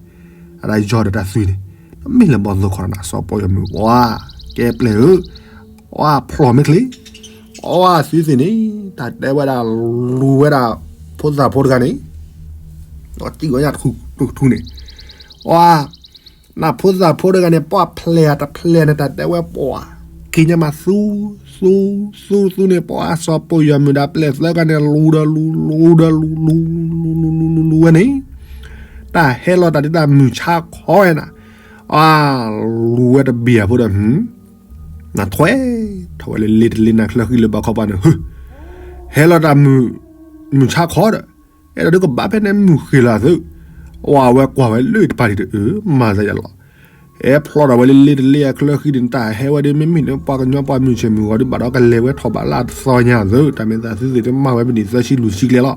အံၤ အဒၣ်ယီၤဒီးတၢ်သွံၣ်န့ၣ် မ့ၢ်လၢဘီၣ်သိၣ်ခီၣ်နၤ စီၤပိၢ်ယီၤမုၣ် ပှၤကဲပျဲၢ်ဧၢ ပှၤဖျီၣ်မ့ၢ်ချ့ အဝဲသုသ့ၣ်န့ၣ် တၢ်တဲဝဲဒၣ်လူၤဝဲဒၣ် ဖိသၣ်ဖိတဂၤန့ၣ် တံၢ်ဝဲညါတထူၣ်ထူၣ်န့ၣ် အ နဖိသၣ်ဖိတဂၤန့ၣ် ပှၤဖျဲၣ်တဖျဲၣ်န့ၣ် တၢ်တဲဝဲပှၤ က့ၤညါမးသူ သူ သူ သူန့ၣ် ပှၤစီၤပိၢ်ယီၤမုၣ်ဒီးပျဲၢ်သၢဂၤန့ၣ် လူၤဒီးလူၤ လူၤဒီးလူၤ လူၤ လူၤ လူၤ လူၤ လူၤ လူၤဝဲန့ၣ် တၢ်ဟဲလီၤတၢ်ဒ်တၢ်မုၢ်ဆါခီဝဲနၤ အ လူၤဝဲတဘ့ၣ်အဖိဒီး နထွဲ ထီၣ်ဝဲလၢလ့တလ့နၤချၢဃံလၢဘၣ်ခီပၤန့ၣ် ဟၢ ဟဲလီၤတၢ် မုၢ်ဆါခီဒီး အဲၣ်ဒိးဒုးကဘၣ်ဖဲန့ၣ်မုၢ်ဃ့ၢ်လီၤသု အဝဲကွၢ်ဝဲလၢတပၤဒံးတအု မၤသးယလီၤ အဲၣ်ဖျီၣ်ထီၣ်ဝဲလၢလ့တလ့အချၢဃံန့ၣ် တၢ်ဟဲဝဲဒ်မ့မ့ၢ်လၢပှၤကညီပှၤမုၢ်ဆ့ၣ်မုၢ်ဂီၤဒ်ဘၣ်ဒီးကလဲၤဝဲထီၣ်ဘးလၢအတသီညါသု တၢ်မ့ၢ်သးသုသ့ၣ်ဒ်မၤဝဲပနံၣ်သၢဆံလွံၢ်ဆံကျဲလီၤ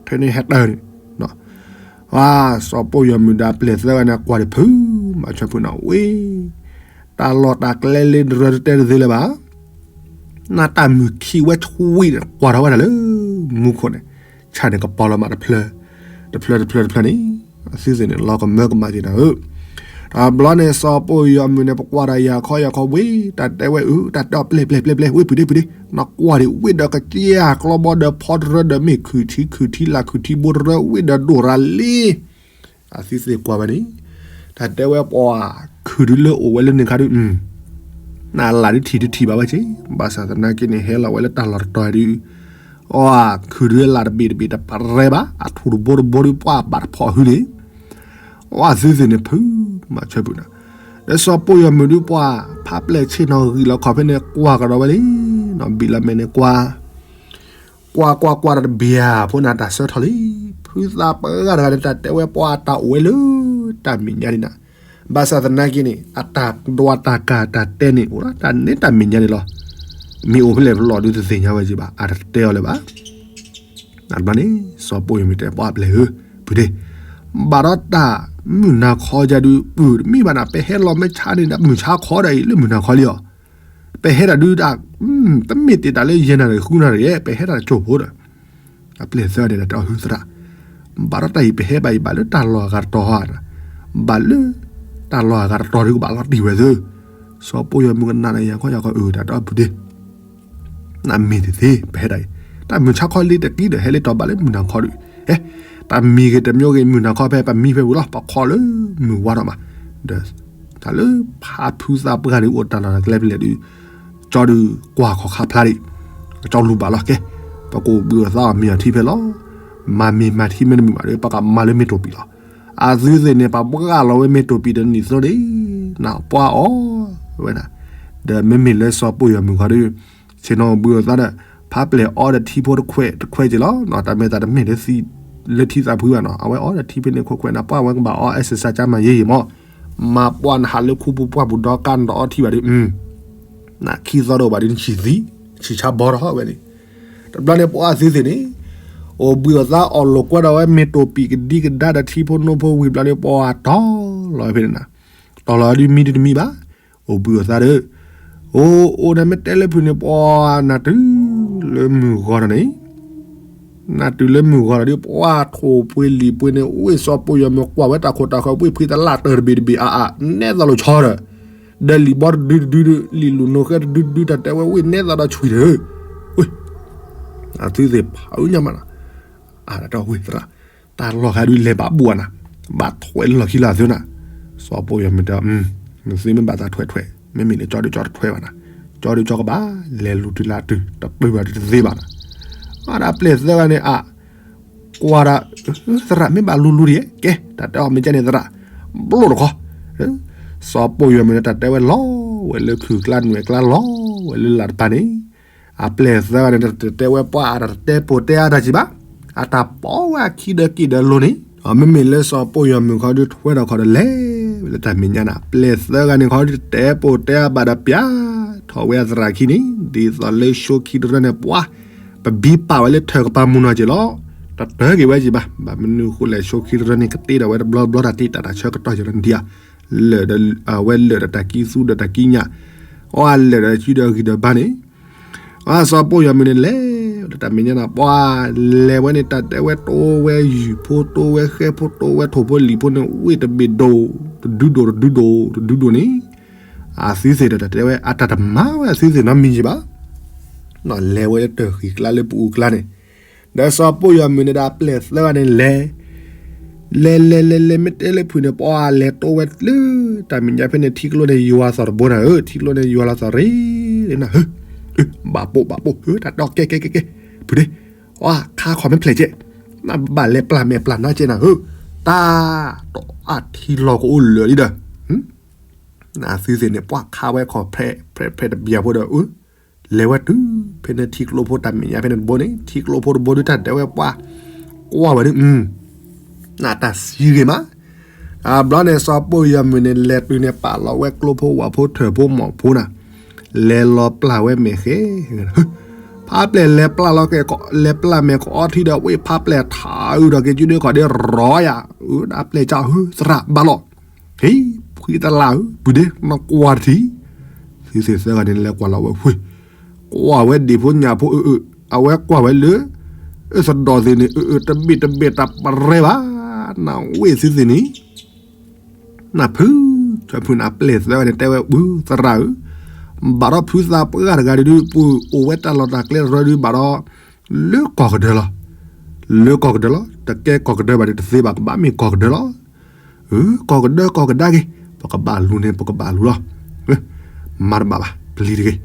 ထဲန့ၣ်ဟဲတၢ်န့ၣ် စီၤပိၢ်ယီၤမုၣ်ဒီးပျဲၢ်သၢဂၤန့ၣ် ကွၢ်ဒံးဖု မၤဆၢဖုနၤဝ့ၢ် တၢ်လီၢ်တၢ်ကျဲလၢတရၢတတဲတသ့လၢၤဘၣ် နတၢ်မုၢ်ခံဝဲဆှံန့ၣ် ကွၢ်ထီၣ်ဝဲဒၣ်လၢ မူခိၣ်န့ၣ် ဆၣ်န့ၣ်ကပီၤလီၤမးတဖျၢၣ် တဖျၢၣ်တဖျၢၣ်တဖျၢၣ်န့ၣ် အသုသ့ၣ်န့ၣ် လီၤကမၢကမၣ်က့ၤနၤဧၢ တဘျီန့ၣ် စီၤပိၢ်ယီၤမုၣ်န့ၣ် ပကွၢ်တၢ်ယၤခီယၤခီဝ့ၢ် တၢ်တဲဝဲအု တၢ်တဲအီၤပျဲၢ်ပျဲၢ်ပျဲၢ်ပျဲၢ် ဝ့ၢ်ပုၢ်ဒ့ပုၢ်ဒ့ နကွၢ်ဒံးဝ့ၢ်ဒီးကစၢ်ကျီဘီဒီးဖီတရၢဒီးမ့ၢ်ခုၣ်ထံခုၣ်ထံ လၢ်ခုၣ်ထံဘိတရၢ ဝ့ၢ်ဒီးဒိၣ်ရၤလံ အသုသ့ၣ်ကွၢ်ဝဲန့ၣ် တၢ်တဲဝဲပှၤခုၣ်ဒုလၢအိၣ်ဝဲလၢန့ၣ်ခါဒု နလၢ်ဒုထံၣ်ဒုထံၣ်ဘၣ်ဝဲက့ ဘၣ်ဆၣ်သနာ်က့န့ၣ် ဟဲလီၤဝဲလၢတၢ်လီၢ်တတီၤဒု အီ ခုၣ်ဒုလၢ်တဘ့ၣ်တဘ့ၣ်တပရဲဘၣ် အထူၣ်တဘိတဘိဒု ပှၤဘၣ်တဖီၣ်ဟုန့ၣ် အီ အသုသ့ၣ်န့ၣ် ဖုမၤဆၢဖုနၤ ဒီးစီၤပိၢ်ယီၤမုၣ်ဒုပှၤ ဖးပျဲၢ်ဆ့ၣ်နီၤဂံၢ်လီၤခီၣ်ဖဲန့ၣ် ကွၢ်ကဒီးဝဲလံ နီၢ်ဘံၣ်လီၤမဲာ်န့ၣ်ကွၢ် ကွၢ်ကွၢ်ကွၢ်တဘ့ၣ်ဧါ ဖိနၤတၢ်ဆၢထီၣ်လံ ဖုသးပှၢ်တဂၤန့ၣ် တၢ်တဲဝဲပှၤတၢ်အိၣ်ဝဲလၢ တၢ်မဲာ်ညါဒ်နၤ ဘၣ်ဆၣ်သနာ်က့န့ၣ် အတၢ်ဒွးတၢ်ကၢ်တၢ်တဲန့ၣ် အိၣ်ဒီးတၢ်န့ၢ်တၢ်မဲာ်ညါန့ၣ်လီၤ. မ့ၢ်အိၣ်ဖဲလဲၣ်ဖဲလဲၣ်ဒုတသ့ၣ်ညါဝဲက့ဘၣ် အတတဲအီၤလၢၤဘၣ် န့ၣ် စီၤပိၢ်ယီၤမုၣ်တဲပှၤပျဲၢ်ဧၢ ပုၢ်ဒ့ ဘၣ်ဒီးတၢ်မုၢ်နၤခီယၤဒု ပုၢ်တမ့ၢ်ဘၣ်နၤ ပဟဲလီၤမ့ၢ်ဆါန့ၣ်ဒီး မုၢ်ဆါခီဒီးအံၤ လၢမုၢ်နၤခီလံအီၤ ပဟဲဒၣ်ဒုတၢ် တမ့ၢ်တ့ၢ်တၢ်လၢယဲၢ်နၣ်ရံၣ်ဃုနၣ်ရံၣ် ပဟဲဒၣ်တကၠိၢ်ဖိဒီး အပျဲၢ်သၢဂၤန့ၣ်ဒီးတဲအီၤ ဟုသရၣ် ဘၣ်ဒီးတၢ်အံၤပဟဲဘၣ်အံၤ ဘၣ်လၢတၢ်လီၢ်အဂၤတတီၤဧါ ဘၣ်လၢ တၢ်လီၢ်အဂၤတတီၤဒုကဘၣ်လီၤတံၢ်ဝဲသု စီၤပိၢ်ယီၤမုၣ်ကနၣ်န့ၣ် ယၤခီယၤခီအု တၢ်တဲအီၤ ပုၢ်ဒ့ နမ့ၢ်တသ့ ပဟဲဒၣ်အံၤ တၢ်မုၢ်ဆါခီလံတကံဒီး ဟဲလၢတီၤဘၣ်လၢမုၢ်နၤခီဒု ဟဲ တၢ်မံၤဂ့ၤတမံၤဂ့ၤ မုၢ်နၤခီဖဲ ပမံဖဲပူၤလီၤ ပခီလၢမုၢ်ဝါထီၣ်မး ဒီး တၢ်လၢဖးဖုသးပှၢ်ဒု အိၣ်တၢ်လီၢ်တၢ်ကျဲဖဲလဲၣ်ဒု ကၠီဒုကွၢ်ခီၣ်ခါဖျါဒံး ကၠီလူၤဘၣ်လီၤ ကဲ ပကအိၣ်ဘှံးအိၣ်သါအီၤမ့ၢ်အီၤထံဖဲလီၤ မၤမ့ၢ်မၤထံမ့ၢ်တမုာ်ဘၣ်ဒီး ပကမၤလၢမ့ၢ်တိၢ်ပံၤလီၤ အသုသ့ၣ်န့ၣ် ပှၤဘှါလီၤဝဲမ့ၢ်တိၢ်ပံၤတနံၣ်သိန့ၣ် နပှၤအီၣ်ဝဲဒၣ် ဒီးမ့မ့ၢ်လၢစီၤပိၢ်ယီၤမုၣ်ခီဒု ဆ့ၣ်နီၤဘှံးအိၣ်သါဒီး ဖးပျဲၢ်အီဒီးထံဖိတခွဲးတခွဲးက့လီၤ တၢ်မ့ၢ်သးတမ့ၢ်လၢသံလၢထံသးဖှံဘၣ်နီၤ အဝဲအီဒီးထံဖဲန့ၣ်ခွဲးခွဲးန့ၣ် ပှၤဝဲကဘၣ်အီ exercise ကါမၤယ့ၢ်ယ့ၢ်မး မၤပှၢ်နဟးလၢခူပူၤပှၢ်ပူၤဒီကါနတအီထံဘၣ်ဒီး နခံသီတအိၣ်ဘၣ်ဒီးနဆံၣ်သံ ဆံၣ်ဆါဘီထီၣ်ဝဲန့ၣ် တဘျီန့ၣ်ပှၤသုသ့ၣ်န့ၣ် အိၣ်ဘှံးအိၣ်သါအီၣ်လိာ်ကွဲဒီးဝဲမ့ၢ်တိၢ်ပံာ်ကဒံကဒါဒီးထံဖိနိဖိဝံၤဘျီဒီး ပှၤတီၢ်လီၤဝဲဖဲန့ၣ်နၤ, တီၢ်လီၤဝဲဒုးမံဒုးတမံဘၣ်, အိၣ်ဘှံးအိၣ်သါဒီး အိၣ်အိၣ်န့ၣ် မ့ၢ်တဲလၢဖုးန့ၣ် ပှၤနၢ်တုၤလၢမုၢ်ဂီၤဒီးန့ၣ် နၢ်တုၤလၢမုၢ်ဂီၤဒီး ပှၤထိၣ်ပှ့ၤလံာ်ပှ့ၤန့ၣ် ဝ့ၢ်စီၤပိာ်ယီၤမုၢ်ကွၢ်ဝဲတၢ်ခိၣ်တၢ်ဃၢၤ ဝ့ၢ်ဖှံသလၣ်တၢၢ်တဘ့ၣ်တဘ့ၣ်အါအါ နဲသိးလိာ်ဆီဒီး ဒီးလံာ်ဘီတဒုတဒုဒီး လံာ်လူၢ်နိၣ်ဃဲတဒုတဒု တၢ်တဲဝဲဝ့ၢ်နဲသိးဒီးဆွံဒီး ဝ့ၢ် အသုသ့ၣ်ဖးအုညါမးနီၤ, အတၢ်ဝ့ၢ်သရၣ် တၢ်လီၢ်ခါဒုးလဲၤဘၣ်ဘူၣ်အနၤ, ဘၣ်ထွဲလၢလီၢ်ခံလၢအသုနၤ, စီၤပိာ်ယီၤမုၢ်တဲ နသုမ့ၢ်ဘၣ်သးထွဲထွဲ, မ့မ့ၢ်လၢကၠီဒုးကၠီတထွဲဘၣ်နၤ, ကၠီဒုးကၠီကဘၣ် လဲၤလူၤတုၤလၢအတုၤ တပၢၢ်ဘၣ်ဒုးတသ့ဘၣ်နၤ, အဒၣ်ပျဲၢ်သၢဂၤန့ၣ် အ ကွၢ်ဒၣ် သရၣ်မ့ၢ်ဘၣ်လူၤလူၤဒံး ကဲ တၢ်တဲအီၤမ့ၢ်ကဲန့ၣ်သရၣ် ဘျိၣ်တခီ, စီၤပိာ်ယီၤမုၢ်န့ၣ် တၢ်တဲဝဲလီၤဝဲလၢခုၣ်ကျါနွဲၣ်ကျါလီၤဝဲလၢလၢ်တပၤန့ၣ်, အပျဲၢ်သၢဂၤန့ၣ် တတဲဝဲပှၤ တတဲပိာ်တဲအါတၢ်ကံဘၣ်, အတၢ်ပိာ်ဝဲအခံဒီးက့ၣ်ဒီးလိၤန့ၣ်, မ့မ့ၢ်လၢစီၤပိာ်ယီၤမုၢ်ခီဒုးထွဲထီၣ်ခီဒီးလဲၤဝဲလၢတၢ်မဲာ်ညါနၤ, ပျဲၢ်သၢဂၤန့ၣ်ခီဒုးတတဲပိာ်တဲအါဘၣ်ဒီးပျၢ် ထီၣ်ဝဲအသရၣ်ခံန့ၣ် ဒ်သိးလၢဆိခံတရၢန့ၣ်ပှၤ ပဘံပာ်ဝဲလၢထၢၣ်ကပၤမုၢ်နီၢ်က့ၤလီၤ, တတၢက့ၤဝဲက့ၤဘၣ်, ဘၣ်မနုၤဃိလဲၣ် ဆိခံတရၢန့ၣ် ကတ့ဒီးဝဲတဘျီဘျီတၢ်တ့ တၢ်တၢ်ဆၢကတီၢ်ယံၤလီၤနထံၣ်ဧါ, လၢာ်ဒီး အဝဲလၢာ်ဒီးတၢ်ကံသူဒီးတၢ်ကံညၣ်, အီအလၢာ်ဒီးစုဒီးဂံၢ်ဒီးဘါန့ၣ်, အစီၤပိာ်ယီၤမုၢ်န့ၣ်လဲၤ တၢ်မဲာ်ညါနၤ ပှၤ လဲၤဝဲန့ၣ် တၢ်တဲဝဲတိဝဲယုၢ်ဖိ တိဝဲဃဲဖိ တိဝဲထိၣ်ဖိလံာ်ဖိန့ၣ် ဝ့ၢ်တဘ့ၣ်ဒိၣ် တဒုဒိၣ် တဒုဒိၣ် တဒုဒိၣ်န့ၣ်, အသုသ့ၣ်ဒီးတၢ်တဲဝဲ အတၢ်တမၤဝဲအသုသ့ၣ်နီတမံၤယံၤဘၣ်, လဲၤဝဲလၢတၢၢ်ဃံၤကျါလၢပအူကျါန့ၣ်, ဒီးစီၤပိာ်ယီၤမုၢ်န့ၣ်ဒီးအပျဲၢ်သၢဂၤန့ၣ်လဲၤ လဲၤလဲၤလဲၤလဲၤ မ့ၢ်တဲလၢဖုးန့ၣ် ပှၤလဲၤတိဝဲလၢ တၢ်မဲာ်ညါဖဲန့ၣ် ထံကျိန့ၣ်ယွၤသီၣ်တဘိနၤဧၢ, ထံကျိန့ၣ်ယွၤလီၤသီၣ်ရ့နၤဧၢ, ဘၣ်ပိာ်ဘၣ်ပိာ်ဧၢ တၢ်တဲကဲကဲကဲကဲ ဖုးဒ့, ပှၤခါခီၣ်မ့ၢ်ဖျဲၣ်ကဲ, နဘၣ်လဲၤပျၢ်မဲာ်ပျၢ်နါကဲနၤဧၢ, တၢ် တီၢ်အထံလီၢ်ကအိၣ်လၢာ်လံဒီး နသုသ့ၣ်န့ၣ် ပှၤခါဝဲခီၣ်ဖဲးဖဲးတဘျီဖိဒီး လဲၤဝဲတုၤ ဖဲန့ၣ်ထံကျိဖိတၢ်မဲာ်ညါဖဲန့ၣ်တဘိန့ၣ် ထံကျိဖိတဘိဒုးတၢ်တဲဝဲပှၤ ကွၢ်ဝဲဒုး နတၢ်စံဂ့ၤမး, အဘျီန့ၣ် စီၤပိာ်ယီၤမုၢ်န့ၣ် လဲၤတုၤန့ၣ် ပာ်လီၤဝဲကျိဖိဝၣ်ဖိထၢၣ်ဖိမီၢ်ဖိနၤ, လဲၤလီၤပျၢ်ဝဲမဲာ်ဃဲ, ဖးပျဲၢ်လဲၤပျၢ်လီၤကဲ လဲၤပျၢ်မဲာ်ကအီထံဒီး ဝ့ၢ်ဖးပျဲၢ်ထးအုးဒီးက့ၤစုဒုးခီၣ်ဒ့ရီယၤ, အၢ ဒၣ်ပျဲၢ်ကၢ်ဧၢ သရၣ်ဘၣ်လီၤ, ဟ့ ဖှံသလၣ်ဧၢ ပုၢ်ဒ့ နကွၢ်တထံၣ်, သုသ့ၣ်သၢဂၤန့ၣ်လဲၤကွၢ်လီၤဝဲဖှံ, ကွၢ်ဝဲဒံၣ်ဖိညၣ်ဖိအၢအၢ, အဝဲကွၢ်ဝဲလၢ အၢသဒီၣ်သ့ၣ်န့ၣ် အၢအၢတဘ့ၣ်တဘ့ၣ်တၢ်ပရဲဘၣ်, နဝ့ၢ်သုသ့ၣ်န့ၣ် နဖု, ဖုနပျဲၢ်သၢဂၤန့ၣ်တဲဝဲ ပုၢ်သရၣ်ဧၢ, ဘၣ်ဒီးဖုသးပှၢ်တဂၤဒုး ပအိၣ်ဝဲတၢ်လီၢ်တၢ်ကျဲတရၢဒုး ဘၣ်ဒီး လၢကီၢ်ကဒၢလီၤ, လၢကီၢ်ကဒၢလီၤ, တကဲကီၢ်ကဒၢဘၣ်ဒုးတသ့ဘၣ် ကဘၣ်မ့ၢ်ကီၢ်ကဒၢလီၤ, အၢ ကီၢ်ကဒၢကီၢ်ကဒါက့ၤ, ပကဘၣ်လူၤန့ၣ် ပကဘၣ်လူၤလီၤ, မၤတဘၣ်ဘၣ် ပျံၤတဂ့ၤ,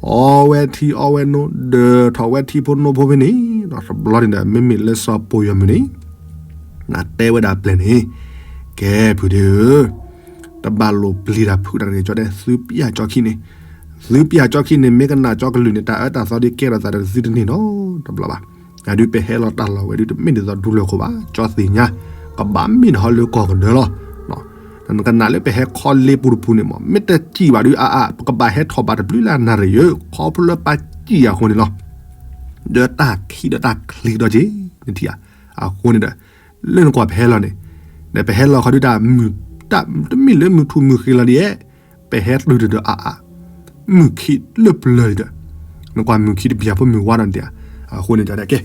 အီဝဲထံအီဝဲနိ ဒၢးထီၣ်ဝဲထံဖိနိဖိဖဲန့ၣ်, ဒီးတဘျီန့ၣ်ဒီး မ့မ့ၢ်လၢစီၤပိာ်ယီၤမုၢ်န့ၣ် နတဲဝဲဒၣ်ပျဲၢ်န့ၣ်, ကဲဖုဒ့ဧၢ, တဘၣ်လိာ်ပျံၤတၢ်ဖုးတၢ်တဂ့ၤကၠီဒဲး သုပျၢ်ကၠီခံန့ၣ်, သုပျၢ်ကၠီခံန့ၣ် မ့ၢ်ကနၣ်ကၠီကလုၢ်န့ၣ် တၢ်အၢတၢ်သီဒုးကဲထီၣ်သးဒီးသုတန့ၢ်နီတဘျီဘၣ်, အဒုးပဟဲလီၤတၢ်လီၢ်ဝဲဒုးတမ့ၢ်ဒ်သိးဒူလၢၢ်ခိၣ်ဘၣ် ကၠီသ့ၣ်ညါ, ကဘၣ်မ့ၢ်နဟီလၢကီၢ်ကဒၢလီၤ နကနၣ်လၢပဟဲခီလ့ပူၤတပူၤန့ၣ်မး မ့ၢ်တစံၣ်ဘၣ်ဒုးအါအါ ပကဘၣ်ဟဲထီၣ်ဘၣ်တဘျုးလၢအနၣ်ရံၣ်ယၢ ခီဖျိလၢပစံၣ်အဃိန့ၣ်လီၤ, ဒီးတၢ်ခံးဒီးတၢ်ချံးဒီးက့ၤ နထံၣ်ဧါ, အဃိန့ၣ်ဒီး လၢနကွၢ်ပဟဲလီၤန့ၣ်, ဒီးပဟဲလီၤခီဒုးတၢ်မုၢ်, တၢ်တမ့ၢ်လၢမုၢ်ထူၣ်မုၢ်ဃ့လီၤဒ်ဧါ, ပဟဲတုၤဒီးအါအါ မုၢ်ခံးလၢပျၢၤလံဒီး, နကွၢ်မုၢ်ခံးတပျၢၤဖိမုၢ်ဝါဒီးနထံၣ်ဧါ, အဃိန့ၣ်ဒီးကဲ,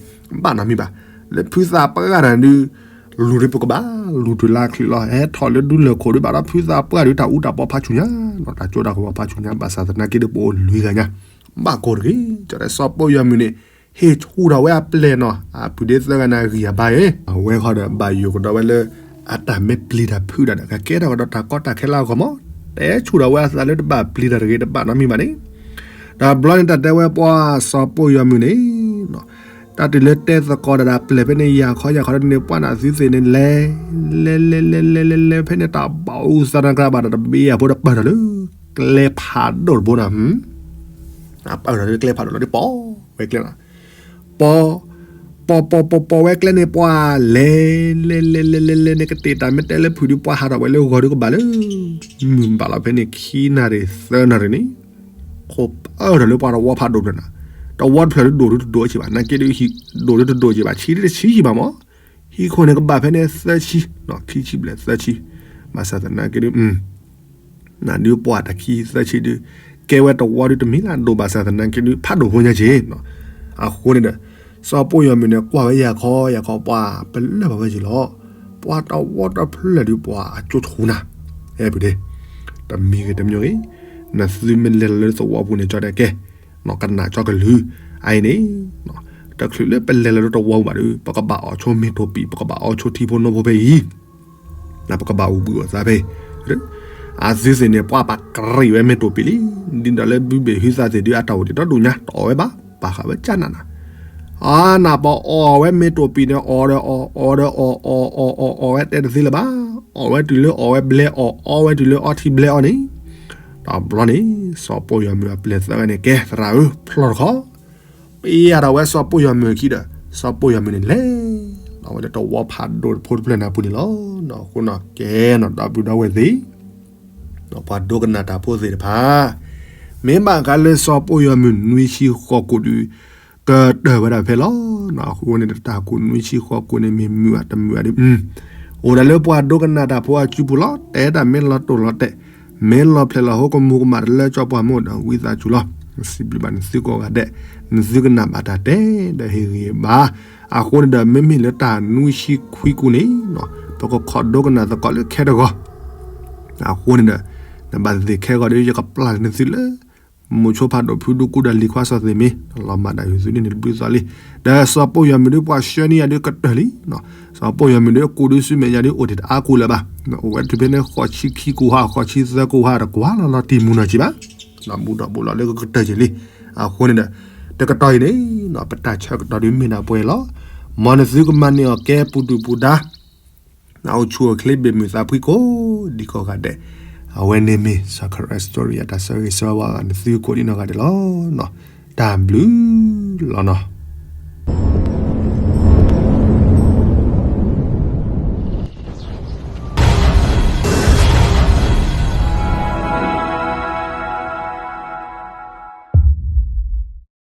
ဘၣ်နီတမံၤဘၣ်, လၢဖုသးပှၢ်တဂၤဒုး, လူၤဒုးပကဘၣ်, လူၤတုၤလၢချံးလီၤ ဟဲထီၣ်လၢဒူလၢၢ်ခိၣ်ဒုးဘၣ်ဒီးဖုသးပှၢ်ဒုးတၢ်အူတၢ်ပီဖးဆူၣ်ညါ, တၢ်ကၠိတၢ်ကဝီၤဖးဆူၣ်ညါ ဘၣ်ဆၣ်သနာ်က့ဒီးပအိၣ်လွံၢ်ဂၤညါ, ဘၣ်ကိၢ်တဂ့ၤ, ကၠီဒီးစီၤပိာ်ယီၤမုၢ်န့ၣ်, ဟ့ၣ်ဆူၣ်ထီၣ်ဝဲအပျဲၢ်နီၤ အပုၢ်ဒ့သၢဂၤန့ၣ်အဂံၢ်အဘါအံၤ, အဝဲဃီဒီးဘၣ်ယိၣ်ကဒီးဝဲလၢ အတၢ်မ့ၢ်ပျံၤတၢ်ဖုးတၢ်ဒီး ကကဲထီၣ်ကဒီးတၢ်ကီတၢ်ခဲလၢအဂီၢ်မး, တဲဆူၣ်ထီၣ်ဝဲအသးလၢတဘၣ်ပျံၤတၢ်တဂ့ၤတဘၣ်နီတမံၤဘၣ်န့ၣ်, ဒီးဘျီန့ၣ်တၢ်တဲဝဲပှၤစီၤပိာ်ယီၤမုၢ်န့ၣ်, တၢ်တုၤလၢတဲသကိးဒီးတၢ်ပျဲၢ်ဖဲန့ၣ် ယၤခီယၤခီန့ၣ် ပှၤနသုသ့ၣ်န့ၣ်လဲၤ, လဲၤလဲၤလဲၤလဲၤလဲၤလဲၤဖဲန့ၣ် တၢ်ဘၣ်အူသးနကြၢးဘၣ်ဒီးတဘ့ၣ်အဖိဒီးပၢၢ်ထီၣ်လၢ ကျဲဖးဒိၣ်တဘိနီၤ ပၢၢ်ထီၣ်လၢကျဲဖးဒိၣ်လီၤဒီး ပိာ်ဝဲကျဲလီၤ, ပိာ်, ပိာ်ပိာ်ပိာ်ပိာ်ဝဲကျဲန့ၣ် ပှၤလဲၤ, လဲၤလဲၤလဲၤလဲၤလဲၤန့ၣ် ကတ့ၢ်တၢ်မ့ၢ်တဲလၢဖုးဒုး ပှၤဟးထီၣ်ဝဲလၢဂီၤဒုးကဘၣ်လၢ မုၢ်ဘၣ်လီၤဖဲန့ၣ် ခံနၣ်ရံၣ်သၢနၣ်ရံၣ်န့ၣ်, ခိၣ်ပၢၢ်ထီၣ်လၢပှၤတဝီဖးဒိၣ်ဖျၢၣ်နီၤ, တဝီတဖျၢၣ်ဒုးဒိၣ်ဒုးတဒိၣ်က့ဘၣ်, နာ်က့ဒုး ဒိၣ်ဒုးတဒိၣ်က့ဘၣ်, ဆံးဒုးတဆံးက့ဘၣ်မး, ဟံၣ်ခိၣ်န့ၣ်ကဘၣ်ဖဲန့ၣ်သၢဆံ, ခံဆံဘျဲၣ်သၢဆံ, ဘၣ်ဆၣ်သနာ်က့ဒုး နဒုးပှၢ်တၢ်ခံသၢဆံဒုး ကဲဝဲတဝီဒုးတမံၤလၢ်ဒိၣ်ဘၣ်ဆၣ်သနာ်က့ဒုး ဖးဒိၣ်ဖိညါက့ၤ, အဃိန့ၣ်ဒီး စီၤပိၢ်ယီၤမုၢ်န့ၣ် ကွၢ်ဝဲယၤခီ ယၤခီပှၤပလၢၢ်ဘၣ်ဝဲက့ၤလီၤ, ပှၤတဝီတဖျၢၣ်ဒုးပှၤအကၠိထူနၤ, အဲၣ်ပူၤဒ့, တမံၤဂ့ၤတမံၤဂ့ၤ, နသုမ့ၢ်လဲၤလီၤလၢသဝီပူၤန့ၣ် ကၠီဒဲးကဲ နီၢ်ကနၣ်ကၠီကလုၢ်, အအံၤန့ၣ် တချုးလၢပလဲၤလီၤလၢတဝီပူၤဘၣ်ဒီး ပကဘၣ်အိၣ်ဆိမ့ၢ်တိၢ်ပံာ်, ပကဘၣ်အိၣ်ဆိထံဖိနီၢ်ဖိဖဲအံၤ, ပကဘၣ်အိၣ်ဘှံးအိၣ်သါဖဲအံၤ, အသုသ့ၣ်န့ၣ် ပှၤပာ်ကရံၣ်ဝဲမ့ၢ်တိၢ်ပံာ်လံ, ဒ်ဒီးလၢဘုဘ့ၣ်ဟုသးသ့ၣ်ဒုး အတၢ်အိၣ်ဒံးဒီဒူၣ်ညါ တအီၣ်ဝဲဘၣ်, ပာ်ဃာ်ဝဲကၢ်နးနး, အါနၢ်ပအီၣ်ဝဲမ့ၢ်တိၢ်ပံာ်န့ၣ် အီၣ်ဒီးအီၣ်, အီၣ်ဒီးအီၣ်, အီၣ်အီၣ်အီၣ်အီၣ်ဝဲတဲတသ့လၢၤဘၣ်, အီၣ်ဝဲတုၤလၢအီၣ်ဝဲဘျဲးအီၣ်, အီဝဲတုၤလၢအီထံဘျဲးအီန့ၣ်, တဘျီန့ၣ် စီၤပိၢ်ယီၤမုၢ်အပျဲၢ်သၢဂၤန့ၣ် ကဲသရၣ်ဧၢ ဖျီၣ်တခီ, ပယၢ်ထီၣ်ဝဲစီၤပိၢ်ယီၤမုၢ်အခံဒီး စီၤပိၢ်ယီၤမုၢ်န့ၣ်လဲၤလီၤဝဲလၢတဝီဖးဒိၣ်တဖိတဖျၢၣ်န့ၣ်အပူၤန့ၣ်လီၤ. အဃိန့ၣ်ကဲနီၢ်ဒီပုၢ်ဒီဝဲၢ်သ့ၣ်, ပှၤဒိကနၣ်တၢ်ဖိသ့ၣ်တဖၣ်, မ့ၢ်ဘၣ်ဃးလၢစီၤပိၢ်ယီၤမုၢ်နွံဆံဃိးကိာ်ဒုး ကတၢၢ်ဝဲဒၣ်ဖဲလီၤ. အဃိန့ၣ်ဒီးတၢ်ကိၢ်နွံဆံဃိးကိာ်န့ၣ် မ့ၢ်မုာ်ဧါတမုာ်ဧါဒုး အိၣ်ဒၣ်လၢပှၤဒိကနၣ်တၢ်ဖိအစုပူၤလီၤ. တဲတၢ်မ့ၢ်လီၤတိၢ်လီၤတဲာ်, မ့ၢ်လီၤဖျဲးလီၤဟိကမူၤကမၣ်တလၢကၠီပှၤမ့ၢ်အိၣ်ဒီး ဝံသးစူၤလီၤ. စံးဘျုးဘၣ်နသုကိးဂၤဒဲး, နသုကနၣ်ဘၣ်တၢ်တဲဒီးဟ့ၣ်ဂံၢ်ဘါ. အဃိန့ၣ်ဒီး မ့မ့ၢ်လၢတၢ်နွံဆံခွံကိာ်န့ၣ် ပကခိးဒိကနၣ်သကိးလၢခဲတဂီၤ. အဃိန့ၣ်ဒီး နဘၣ်သ့ၣ်သ့ၣ်ခဲဂီၤဒီး ယကပျၢ်နသုလၢ မိၤဆိဖးဒိၣ်ဖုဒူကူဒီးလံၤခွါစီၤသ့ၣ်မ့ၢ် လီၤမၢ်ဒၣ်ယုၢ်သုန့ၣ်တဘျုးသီလံ. ဒီးစီၤပိၢ်ယီၤမုၢ်ဒုးပှၤဆှၢန့ၢ်ယၤဒုးကတၢၢ်လံ. စီၤပိၢ်ယီၤမုၢ်ဒုးအကိၣ်ဒုးစုမဲာ်ညါဒုးအိၣ်တ့ၢ်တအါကိၢ်လၢၤဘၣ်. အိၣ်ဝဲတုၤဖဲန့ၣ် ဃိးဆံခံကိၢ်ဟါ ဃိးဆံသၢကိၢ်ဟါ တကွၢ်လီၤလီၤတံၢ်မူနီၢ်ကံဘၣ်. ဘူးဒီးဘူးလီၤလၢကကတၢၢ်က့ၤလံ. အဃိန့ၣ်ဒီး တကတီၢ်အံၤန့ၣ် ပတၢ်ဆၢကတီၢ်ဒုးမ့ၢ်ဒၣ်ပှဲၤလီၤ. မ်နသုကမၤန့ၢ်အီၤကဲပူၤဒုၣ်ပူၤဒါ အအိၣ်ဆူၣ်အိၣ်ချ့ဘၣ်မုာ်သးဖှံကိးဒံးကိးဂၤဒဲး, အဝဲန့ၣ်မ့ၢ် စီၤခရၢ story အတၢ်ဆၢဂ့ၤဆၢဝါဘၣ်နသုကိးဒံးနီၢ်ဂၤဒဲးလီၤ. တၢ်ဘျုးလီၤနီၤ.